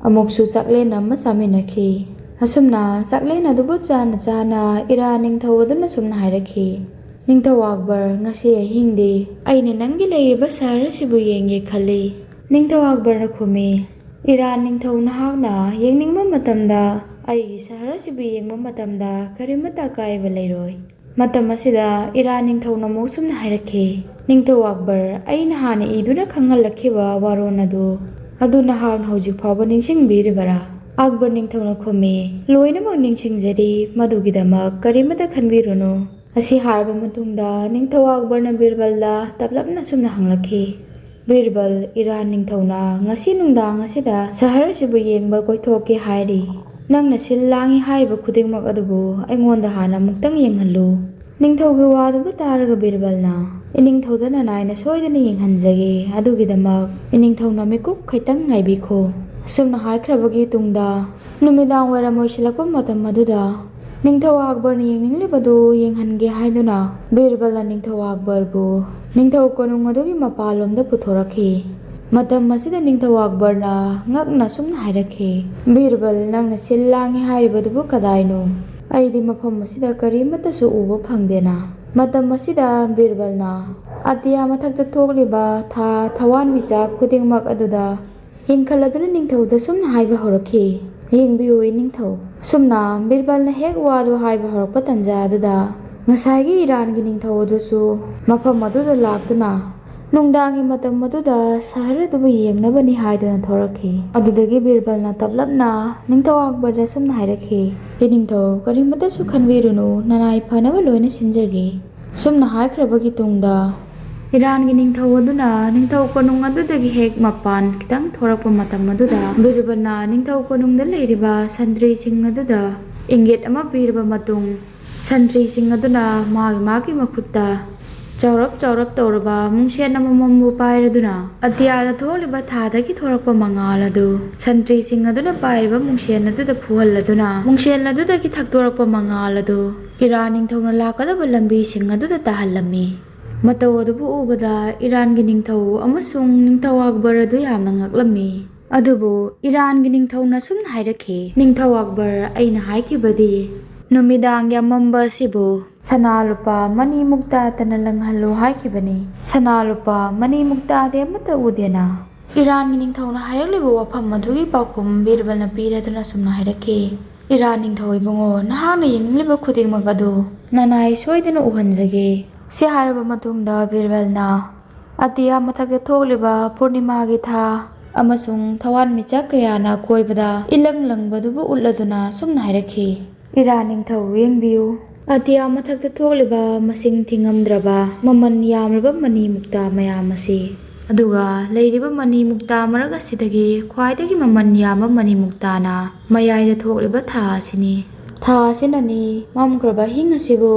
ꯑꯃꯨꯛꯁꯨ ꯆꯥꯛꯂꯦꯟ ꯑꯃ ꯆꯥꯃꯤꯟꯅꯈꯤ꯫ ꯑꯁꯨꯝꯅ ꯆꯥꯛꯂꯦꯟ ꯑꯗꯨꯕꯨ ꯆꯥꯅ ꯆꯥꯅ ꯏꯔꯥꯟ ꯅꯤꯡꯊꯧ ꯑꯗꯨꯅ ꯁꯨꯝꯅ ꯍꯥꯏꯔꯛꯈꯤ, "ꯅꯤꯡꯊꯧ ꯑꯛꯕꯔ, ꯉꯁꯤ ꯑꯍꯤꯡꯗꯤ ꯑꯩꯅ ꯅꯪꯒꯤ ꯂꯩꯔꯤꯕ ꯁꯍꯔ ꯑꯁꯤꯕꯨ ꯌꯦꯡꯒꯦ ꯈꯜꯂꯤ꯫" ꯅꯤꯡꯊꯧ ꯑꯛꯕꯔꯅ ꯈꯨꯝꯃꯤ, "ꯏꯔꯥꯟ ꯅꯤꯡꯊꯧ, ꯅꯍꯥꯛꯅ ꯌꯦꯡꯅꯤꯡꯕ ꯃꯇꯝꯗ ꯑꯩꯒꯤ ꯁꯍꯔ ꯑꯁꯤꯕꯨ ꯌꯦꯡꯕ ꯃꯇꯝꯗ ꯀꯔꯤꯃꯠꯇ ꯑꯀꯥꯏꯕ ꯂꯩꯔꯣꯏ꯫" ꯃꯇꯝ ꯑꯁꯤꯗ ꯏꯔꯥꯟ ꯅꯤꯡꯊꯧꯅ ꯑꯃꯨꯛ ꯁꯨꯝꯅ ꯍꯥꯏꯔꯛꯈꯤ, "ꯅꯤꯡꯊꯧ ꯑꯛꯕꯔ, ꯑꯩꯅ ꯍꯥꯟꯅ ꯏꯗꯨꯅ ꯈꯪꯍꯜꯂꯛꯈꯤꯕ ꯋꯥꯔꯣꯜ ꯑꯗꯨ, ꯑꯗꯨ ꯅꯍꯥꯛꯅ ꯍꯧꯖꯤꯛ ꯐꯥꯎꯕ ꯅꯤꯡꯁꯤꯡꯕꯤꯔꯤꯕꯔꯥ?" ꯑꯛꯕꯔ ꯅꯤꯡꯊꯧꯅ ꯈꯨꯝꯃꯤ, "ꯂꯣꯏꯅꯃꯛ ꯅꯤꯡꯁꯤꯡꯖꯔꯤ, ꯃꯗꯨꯒꯤꯗꯃꯛ ꯀꯔꯤꯃꯠꯇ ꯈꯟꯕꯤꯔꯨꯅꯨ꯫" ꯑꯁꯤ ꯍꯥꯏꯔꯕ ꯃꯇꯨꯡꯗ ꯅꯤꯡꯊꯧ ꯑꯛꯕꯔꯅ ꯕꯤꯔꯕꯜꯗ ꯇꯞꯂꯞꯅ ꯁꯨꯝꯅ ꯍꯪꯂꯛꯈꯤ, "ꯕꯤꯔꯕꯜ, ꯏꯔꯥꯟ ꯅꯤꯡꯊꯧꯅ ꯉꯁꯤ ꯅꯨꯡꯗꯥꯡ ꯑꯁꯤꯗ ꯁꯍꯔ ꯑꯁꯤꯕꯨ ꯌꯦꯡꯕ ꯀꯣꯏꯊꯣꯛꯀꯦ ꯍꯥꯏꯔꯤ꯫ ꯅꯪꯅ ꯁꯤꯜ ꯂꯥꯡꯉꯤ ꯍꯥꯏꯔꯤꯕ ꯈꯨꯗꯤꯡꯃꯛ ꯑꯗꯨꯕꯨ ꯑꯩꯉꯣꯟꯗ ꯍꯥꯟꯅ ꯑꯃꯨꯛꯇꯪ ꯌꯦꯡꯍꯜꯂꯨ꯫" ꯅꯤꯡꯊꯧꯒꯤ ꯋꯥꯗꯨꯕꯨ ꯇꯥꯔꯒ ꯕꯤꯔꯕꯜꯅ, "ꯏꯅꯤꯡꯊꯧꯗ ꯅꯅꯥꯏꯅ ꯁꯣꯏꯗꯅ ꯌꯦꯡꯍꯟꯖꯒꯦ꯫ ꯑꯗꯨꯒꯤꯗꯃꯛ ꯏꯅꯤꯡꯊꯧꯅ ꯃꯤꯀꯨꯞ ꯈꯤꯇꯪ ꯉꯥꯏꯕꯤꯈꯣ꯫" ꯑꯁꯨꯝꯅ ꯍꯥꯏꯈ꯭ꯔꯕꯒꯤ ꯇꯨꯡꯗ ꯅꯨꯃꯤꯗꯥꯡ ꯋꯥꯏꯔꯝ ꯑꯣꯏꯁꯤꯜꯂꯛꯄ ꯃꯇꯝ ꯑꯗꯨꯗ ꯅꯤꯡꯊꯧ ꯑꯛꯕꯔꯅ ꯌꯦꯡꯅꯤꯡꯂꯤꯕꯗꯨ ꯌꯦꯡꯍꯟꯒꯦ ꯍꯥꯏꯗꯨꯅ ꯕꯤꯔꯕꯜꯅ ꯅꯤꯡꯊꯧ ꯑꯛꯕꯔꯕꯨ ꯅꯤꯡꯊꯧ ꯀꯣꯅꯨꯡ ꯑꯗꯨꯒꯤ ꯃꯄꯥꯟꯂꯣꯝꯗ ꯄꯨꯊꯣꯔꯛꯈꯤ꯫ ꯃꯇꯝ ꯑꯁꯤꯗ ꯅꯤꯡꯊꯧ ꯑꯛꯕꯔꯅ ꯉꯛꯅ ꯁꯨꯝꯅ ꯍꯥꯏꯔꯛꯈꯤ, "ꯕꯤꯔꯕꯜ, ꯅꯪꯅ ꯁꯤꯜ ꯂꯥꯡꯉꯤ ꯍꯥꯏꯔꯤꯕꯗꯨꯕꯨ ꯀꯗꯥꯏꯅꯣ? ꯑꯩꯗꯤ ꯃꯐꯝ ꯑꯁꯤꯗ ꯀꯔꯤꯃꯠꯇꯁꯨ ꯎꯕ ꯐꯪꯗꯦꯅ?" ꯃꯇꯝ ꯑꯁꯤꯗ ꯕꯤꯔꯕꯜꯅ ꯑꯇꯤꯌꯥ ꯃꯊꯛꯇ ꯊꯣꯛꯂꯤꯕ ꯊꯥ, ꯊꯋꯥꯟꯃꯤꯆꯥꯛ ꯈꯨꯗꯤꯡꯃꯛ ꯑꯗꯨꯗ ꯌꯦꯡꯈꯠꯂꯗꯨꯅ ꯅꯤꯡꯊꯧꯗ ꯁꯨꯝꯅ ꯍꯥꯏꯕ ꯍꯧꯔꯛꯈꯤ, "ꯌꯦꯡꯕꯤꯌꯨ, ꯏꯅꯤꯡꯊꯧ꯫" ꯑꯁꯨꯝꯅ ꯕꯤꯔꯕꯜꯅ ꯍꯦꯛ ꯋꯥꯗꯨ ꯍꯥꯏꯕ ꯍꯧꯔꯛꯄ ꯇꯥꯟꯖꯥ ꯑꯗꯨꯗ ꯉꯁꯥꯏꯒꯤ ꯏꯔꯥꯟꯒꯤ ꯅꯤꯡꯊꯧ ꯑꯗꯨꯁꯨ ꯃꯐꯝ ꯑꯗꯨꯗ ꯂꯥꯛꯇꯨꯅ ꯅꯨꯡꯗꯥꯡꯒꯤ ꯃꯇꯝ ꯑꯗꯨꯗ ꯁꯍꯔ ꯑꯗꯨꯕꯨ ꯌꯦꯡꯅꯕꯅꯤ ꯍꯥꯏꯗꯨꯅ ꯊꯣꯔꯛꯈꯤ꯫ ꯑꯗꯨꯗꯒꯤ ꯕꯤꯔꯕꯜꯅ ꯇꯞꯂꯞꯅ ꯅꯤꯡꯊꯧ ꯑꯛꯕꯔꯗ ꯁꯨꯝꯅ ꯍꯥꯏꯔꯛꯈꯤ, "ꯏꯅꯤꯡꯊꯧ, ꯀꯔꯤꯃꯠꯇꯁꯨ ꯈꯟꯕꯤꯔꯨꯅꯨ, ꯅꯅꯥꯏ ꯐꯅꯕ ꯂꯣꯏꯅ ꯁꯤꯟꯖꯒꯦ꯫" ꯁꯨꯝꯅ ꯍꯥꯏꯈ꯭ꯔꯕꯒꯤ ꯇꯨꯡꯗ ꯏꯔꯥꯟꯒꯤ ꯅꯤꯡꯊꯧ ꯑꯗꯨꯅ ꯅꯤꯡꯊꯧ ꯀꯣꯅꯨꯡ ꯑꯗꯨꯗꯒꯤ ꯍꯦꯛ ꯃꯄꯥꯟ ꯈꯤꯇꯪ ꯊꯣꯔꯛꯄ ꯃꯇꯝ ꯑꯗꯨꯗ ꯕꯤꯔꯕꯜꯅ ꯅꯤꯡꯊꯧ ꯀꯣꯅꯨꯡꯗ ꯂꯩꯔꯤꯕ ꯁꯟꯇ꯭ꯔꯤꯁꯤꯡ ꯑꯗꯨꯗ ꯏꯪꯒꯤꯠ ꯑꯃ ꯄꯤꯔꯕ ꯃꯇꯨꯡ ꯁꯟꯇ꯭ꯔꯤꯁꯤꯡ ꯑꯗꯨꯅ ꯃꯥꯒꯤ ꯃꯥꯒꯤ ꯃꯈꯨꯠꯇ ꯆꯥꯎꯔꯞ ꯆꯥꯎꯔꯞ ꯇꯧꯔꯕ ꯃꯨꯡꯁꯦꯟ ꯑꯃꯃꯝꯕꯨ ꯄꯥꯏꯔꯗꯨꯅ ꯑꯇꯤꯌꯥꯗ ꯊꯣꯛꯂꯤꯕ ꯊꯥꯗꯒꯤ ꯊꯣꯔꯛꯄ ꯃꯉꯥꯜ ꯑꯗꯨ ꯁꯟꯇ꯭ꯔꯤꯁꯤꯡ ꯑꯗꯨꯅ ꯄꯥꯏꯔꯤꯕ ꯃꯨꯡꯁꯦꯟ ꯑꯗꯨꯗ ꯐꯨꯍꯜꯂꯗꯨꯅ ꯃꯨꯡꯁꯦꯟ ꯑꯗꯨꯗꯒꯤ ꯊꯛꯇꯣꯔꯛꯄ ꯃꯉꯥꯜ ꯑꯗꯨ ꯏꯔꯥꯟ ꯅꯤꯡꯊꯧꯅ ꯂꯥꯛꯀꯗꯕ ꯂꯝꯕꯤꯁꯤꯡ ꯑꯗꯨꯗ ꯇꯥꯍꯜꯂꯝꯃꯤ꯫ ꯃꯇꯧ ꯑꯗꯨꯕꯨ ꯎꯕꯗ ꯏꯔꯥꯟꯒꯤ ꯅꯤꯡꯊꯧ ꯑꯃꯁꯨꯡ ꯅꯤꯡꯊꯧ ꯑꯛꯕꯔ ꯑꯗꯨ ꯌꯥꯝꯅ ꯉꯛꯂꯝꯃꯤ꯫ ꯑꯗꯨꯕꯨ ꯏꯔꯥꯟꯒꯤ ꯅꯤꯡꯊꯧꯅ ꯁꯨꯝꯅ ꯍꯥꯏꯔꯛꯈꯤ, "ꯅꯤꯡꯊꯧ ꯑꯛꯕꯔ, ꯑꯩꯅ ꯍꯥꯏꯈꯤꯕꯗꯤ ꯅꯨꯃꯤꯗꯥꯡꯒꯤ ꯑꯃꯝꯕ ꯑꯁꯤꯕꯨ ꯁꯅꯥ ꯂꯨꯄꯥ ꯃꯅꯤ ꯃꯨꯛꯇꯥꯇꯅ ꯂꯪꯍꯜꯂꯨ ꯍꯥꯏꯈꯤꯕꯅꯤ꯫ ꯁꯅꯥ ꯂꯨꯄꯥ ꯃꯅꯤ ꯃꯨꯛꯇꯥꯗꯤ ꯑꯃꯠꯇ ꯎꯗꯦꯅ?" ꯏꯔꯥꯟꯒꯤ ꯅꯤꯡꯊꯧꯅ ꯍꯥꯏꯔꯛꯂꯤꯕ ꯋꯥꯐꯝ ꯑꯗꯨꯒꯤ ꯄꯥꯎꯈꯨꯝ ꯕꯤꯔꯕꯜꯅ ꯄꯤꯔꯗꯨꯅ ꯁꯨꯝꯅ ꯍꯥꯏꯔꯛꯈꯤ, "ꯏꯔꯥꯟ ꯅꯤꯡꯊꯧ ꯏꯕꯨꯡꯉꯣ, ꯅꯍꯥꯛꯅ ꯌꯦꯡꯅꯤꯡꯂꯤꯕ ꯈꯨꯗꯤꯡꯃꯛ ꯑꯗꯨ ꯅꯅꯥꯏ ꯁꯣꯏꯗꯅ ꯎꯍꯟꯖꯒꯦ꯫ ꯁꯤ ꯍꯥꯏꯔꯕ ꯃꯇꯨꯡꯗ ꯕꯤꯔꯕꯜꯅ ꯑꯇꯤꯌꯥ ꯃꯊꯛꯇ ꯊꯣꯛꯂꯤꯕ ꯄꯨꯔꯅꯤꯃꯥꯒꯤ ꯊꯥ ꯑꯃꯁꯨꯡ ꯊꯋꯥꯟꯃꯤꯆꯥꯛ ꯀꯌꯥꯅ ꯀꯣꯏꯕꯗ ꯏꯂꯪ ꯂꯪꯕꯗꯨꯕꯨ ꯎꯠꯂꯗꯨꯅ ꯁꯨꯝꯅ ꯍꯥꯏꯔꯛꯈꯤ, "ꯏꯔꯥ ꯅꯤꯡꯊꯧ ꯌꯦꯡꯕꯤꯌꯨ, ꯑꯇꯤꯌꯥ ꯃꯊꯛꯇ ꯊꯣꯛꯂꯤꯕ ꯃꯁꯤꯡ ꯊꯤꯉꯝꯗ꯭ꯔꯕ ꯃꯃꯜ ꯌꯥꯝꯂꯕ ꯃꯅꯤ ꯃꯨꯛꯇꯥ ꯃꯌꯥꯝ ꯑꯁꯤ꯫ ꯑꯗꯨꯒ ꯂꯩꯔꯤꯕ ꯃꯅꯤ ꯃꯨꯛꯇꯥ ꯃꯔꯛ ꯑꯁꯤꯗꯒꯤ ꯈ꯭ꯋꯥꯏꯗꯒꯤ ꯃꯃꯜ ꯌꯥꯝꯕ ꯃꯅꯤ ꯃꯨꯛꯇꯥꯅ ꯃꯌꯥꯏꯗ ꯊꯣꯛꯂꯤꯕ ꯊꯥ ꯑꯁꯤꯅꯤ꯫ ꯊꯥ ꯑꯁꯤꯅꯅꯤ ꯃꯝꯈ꯭ꯔꯕ ꯑꯍꯤꯡ ꯑꯁꯤꯕꯨ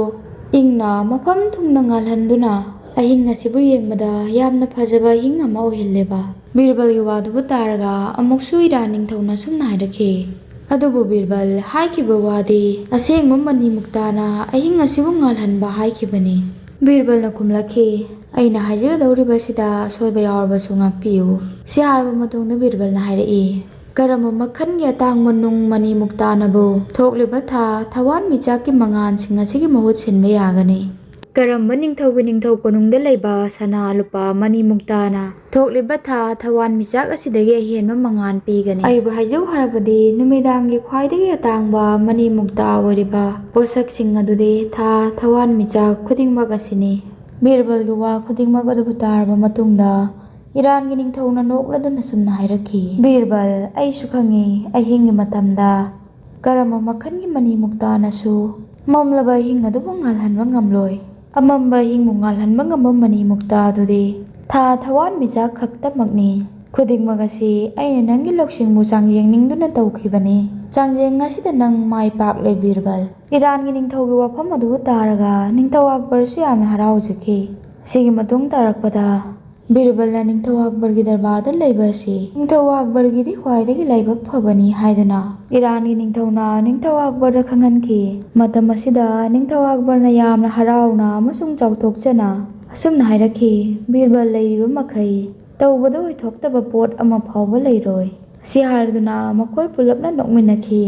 ꯏꯪꯅ ꯃꯐꯝ ꯊꯨꯡꯅ ꯉꯥꯜꯍꯟꯗꯨꯅ ꯑꯍꯤꯡ ꯑꯁꯤꯕꯨ ꯌꯦꯡꯕꯗ ꯌꯥꯝꯅ ꯐꯖꯕ ꯑꯍꯤꯡ ꯑꯃ ꯑꯣꯏꯍꯜꯂꯦꯕ꯫" ꯕꯤꯔꯕꯜꯒꯤ ꯋꯥꯗꯨꯕꯨ ꯇꯥꯔꯒ ꯑꯃꯨꯛꯁꯨ ꯏꯔꯥ ꯅꯤꯡꯊꯧꯅ ꯁꯨꯝꯅ ꯍꯥꯏꯔꯛꯈꯤ, "ꯑꯗꯨꯕꯨ ꯕꯤꯔꯕꯜ, ꯍꯥꯏꯈꯤꯕ ꯋꯥꯗꯤ ꯑꯁꯦꯡꯕ ꯃꯅꯤ ꯃꯨꯛꯇꯥꯅ ꯑꯍꯤꯡ ꯑꯁꯤꯕꯨ ꯉꯥꯜꯍꯟꯕ ꯍꯥꯏꯈꯤꯕꯅꯤ꯫" ꯕꯤꯔꯕꯜꯅ ꯈꯨꯝꯂꯛꯈꯤ, "ꯑꯩꯅ ꯍꯥꯏꯖꯒꯗꯧꯔꯤꯕꯁꯤꯗ ꯑꯁꯣꯏꯕ ꯌꯥꯎꯔꯕꯁꯨ ꯉꯥꯛꯄꯤꯌꯨ꯫" ꯁꯤ ꯍꯥꯏꯔꯕ ꯃꯇꯨꯡꯗ ꯕꯤꯔꯕꯜꯅ ꯍꯥꯏꯔꯛꯏ, "ꯀꯔꯝꯕ ꯃꯈꯜꯒꯤ ꯑꯇꯥꯡꯕ ꯅꯨꯡ ꯃꯅꯤ ꯃꯨꯛꯇꯥꯅꯕꯨ ꯊꯣꯛꯂꯤꯕ ꯊꯥ ꯊꯋꯥꯟꯃꯤꯆꯥꯛꯀꯤ ꯃꯉꯥꯜꯁꯤꯡ ꯑꯁꯤꯒꯤ ꯃꯍꯨꯠ ꯁꯤꯟꯕ ꯌꯥꯒꯅꯤ? ꯀꯔꯝꯕ ꯅꯤꯡꯊꯧꯒꯤ ꯅꯤꯡꯊꯧ ꯀꯣꯅꯨꯡꯗ ꯂꯩꯕ ꯁꯅꯥ ꯂꯨꯄꯥ ꯃꯅꯤ ꯃꯨꯛꯇꯥꯅ ꯊꯣꯛꯂꯤꯕ ꯊꯥ ꯊꯋꯥꯟꯃꯤꯆꯥꯛ ꯑꯁꯤꯗꯒꯤ ꯑꯍꯦꯟꯕ ꯃꯉꯥꯜ ꯄꯤꯒꯅꯤ? ꯑꯩꯕꯨ ꯍꯥꯏꯖꯧ ꯍꯥꯏꯔꯕꯗꯤ ꯅꯨꯃꯤꯗꯥꯡꯒꯤ ꯈ꯭ꯋꯥꯏꯗꯒꯤ ꯑꯇꯥꯡꯕ ꯃꯅꯤ ꯃꯨꯛꯇꯥ ꯑꯣꯏꯔꯤꯕ ꯄꯣꯠꯁꯛꯁꯤꯡ ꯑꯗꯨꯗꯤ ꯊꯥ ꯊꯋꯥꯟꯃꯤꯆꯥꯛ ꯈꯨꯗꯤꯡꯃꯛ ꯑꯁꯤꯅꯤ꯫" ꯕꯤꯔꯕꯜꯒꯤ ꯋꯥ ꯈꯨꯗꯤꯡꯃꯛ ꯑꯗꯨꯕꯨ ꯇꯥꯔꯕ ꯃꯇꯨꯡꯗ ꯏꯔꯥꯟꯒꯤ ꯅꯤꯡꯊꯧꯅ ꯅꯣꯛꯂꯗꯨꯅ ꯁꯨꯝꯅ ꯍꯥꯏꯔꯛꯈꯤ, "ꯕꯤꯔꯕꯜ, ꯑꯩꯁꯨ ꯈꯪꯉꯤ, ꯑꯍꯤꯡꯒꯤ ꯃꯇꯝꯗ ꯀꯔꯝꯕ ꯃꯈꯜꯒꯤ ꯃꯅꯤ ꯃꯨꯛꯇꯥꯅꯁꯨ ꯃꯝꯂꯕ ꯑꯍꯤꯡ ꯑꯗꯨꯕꯨ ꯉꯥꯜꯍꯟꯕ ꯉꯝꯂꯣꯏ꯫ ꯑꯃꯝꯕ ꯑꯍꯤꯡꯕꯨ ꯉꯥꯜꯍꯟꯕ ꯉꯝꯕ ꯃꯅꯤ ꯃꯨꯛꯇꯥ ꯑꯗꯨꯗꯤ ꯊꯥ ꯊꯋꯥꯟꯃꯤꯆꯥꯛ ꯈꯛꯇꯃꯛꯅꯤ꯫ ꯈꯨꯗꯤꯡꯃꯛ ꯑꯁꯤ ꯑꯩꯅ ꯅꯪꯒꯤ ꯂꯧꯁꯤꯡꯕꯨ ꯆꯥꯡꯌꯦꯡꯅꯤꯡꯗꯨꯅ ꯇꯧꯈꯤꯕꯅꯤ꯫" ꯆꯥꯡꯖꯦꯡ ꯑꯁꯤꯗ ꯅꯪ ꯃꯥꯏ ꯄꯥꯛꯂꯦ ꯕꯤꯔꯕꯜ꯫ ꯏꯔꯥꯟꯒꯤ ꯅꯤꯡꯊꯧꯒꯤ ꯋꯥꯐꯝ ꯑꯗꯨꯕꯨ ꯇꯥꯔꯒ ꯅꯤꯡꯊꯧ ꯑꯛꯕꯔꯁꯨ ꯌꯥꯝꯅ ꯍꯔꯥꯎꯖꯈꯤ꯫ ꯑꯁꯤꯒꯤ ꯃꯇꯨꯡ ꯇꯥꯔꯛꯄꯗ ꯕꯤꯔꯕꯜꯅ ꯅꯤꯡꯊꯧ ꯑꯛꯕꯔꯒꯤ ꯗꯔꯕꯥꯔꯗ ꯂꯩꯕ ꯑꯁꯤ ꯅꯤꯡꯊꯧ ꯑꯛꯕꯔꯒꯤꯗꯤ ꯈ꯭ꯋꯥꯏꯗꯒꯤ ꯂꯥꯏꯕꯛ ꯐꯕꯅꯤ ꯍꯥꯏꯗꯨꯅ ꯏꯔꯥꯟꯒꯤ ꯅꯤꯡꯊꯧꯅ ꯅꯤꯡꯊꯧ ꯑꯛꯕꯔꯗ ꯈꯪꯍꯟꯈꯤ꯫ ꯃꯇꯝ ꯑꯁꯤꯗ ꯅꯤꯡꯊꯧ ꯑꯛꯕꯔꯅ ꯌꯥꯝꯅ ꯍꯔꯥꯎꯅ ꯑꯃꯁꯨꯡ ꯆꯥꯎꯊꯣꯛꯆꯅ ꯑꯁꯨꯝꯅ ꯍꯥꯏꯔꯛꯈꯤ, "ꯕꯤꯔꯕꯜ ꯂꯩꯔꯤꯕ ꯃꯈꯩ ꯇꯧꯕꯗ ꯑꯣꯏꯊꯣꯛꯇꯕ ꯄꯣꯠ ꯑꯃ ꯐꯥꯎꯕ ꯂꯩꯔꯣꯏ"꯫ ꯑꯁꯤ ꯍꯥꯏꯔꯗꯨꯅ ꯃꯈꯣꯏ ꯄꯨꯂꯞꯅ ꯅꯣꯛꯃꯤꯟꯅꯈꯤ꯫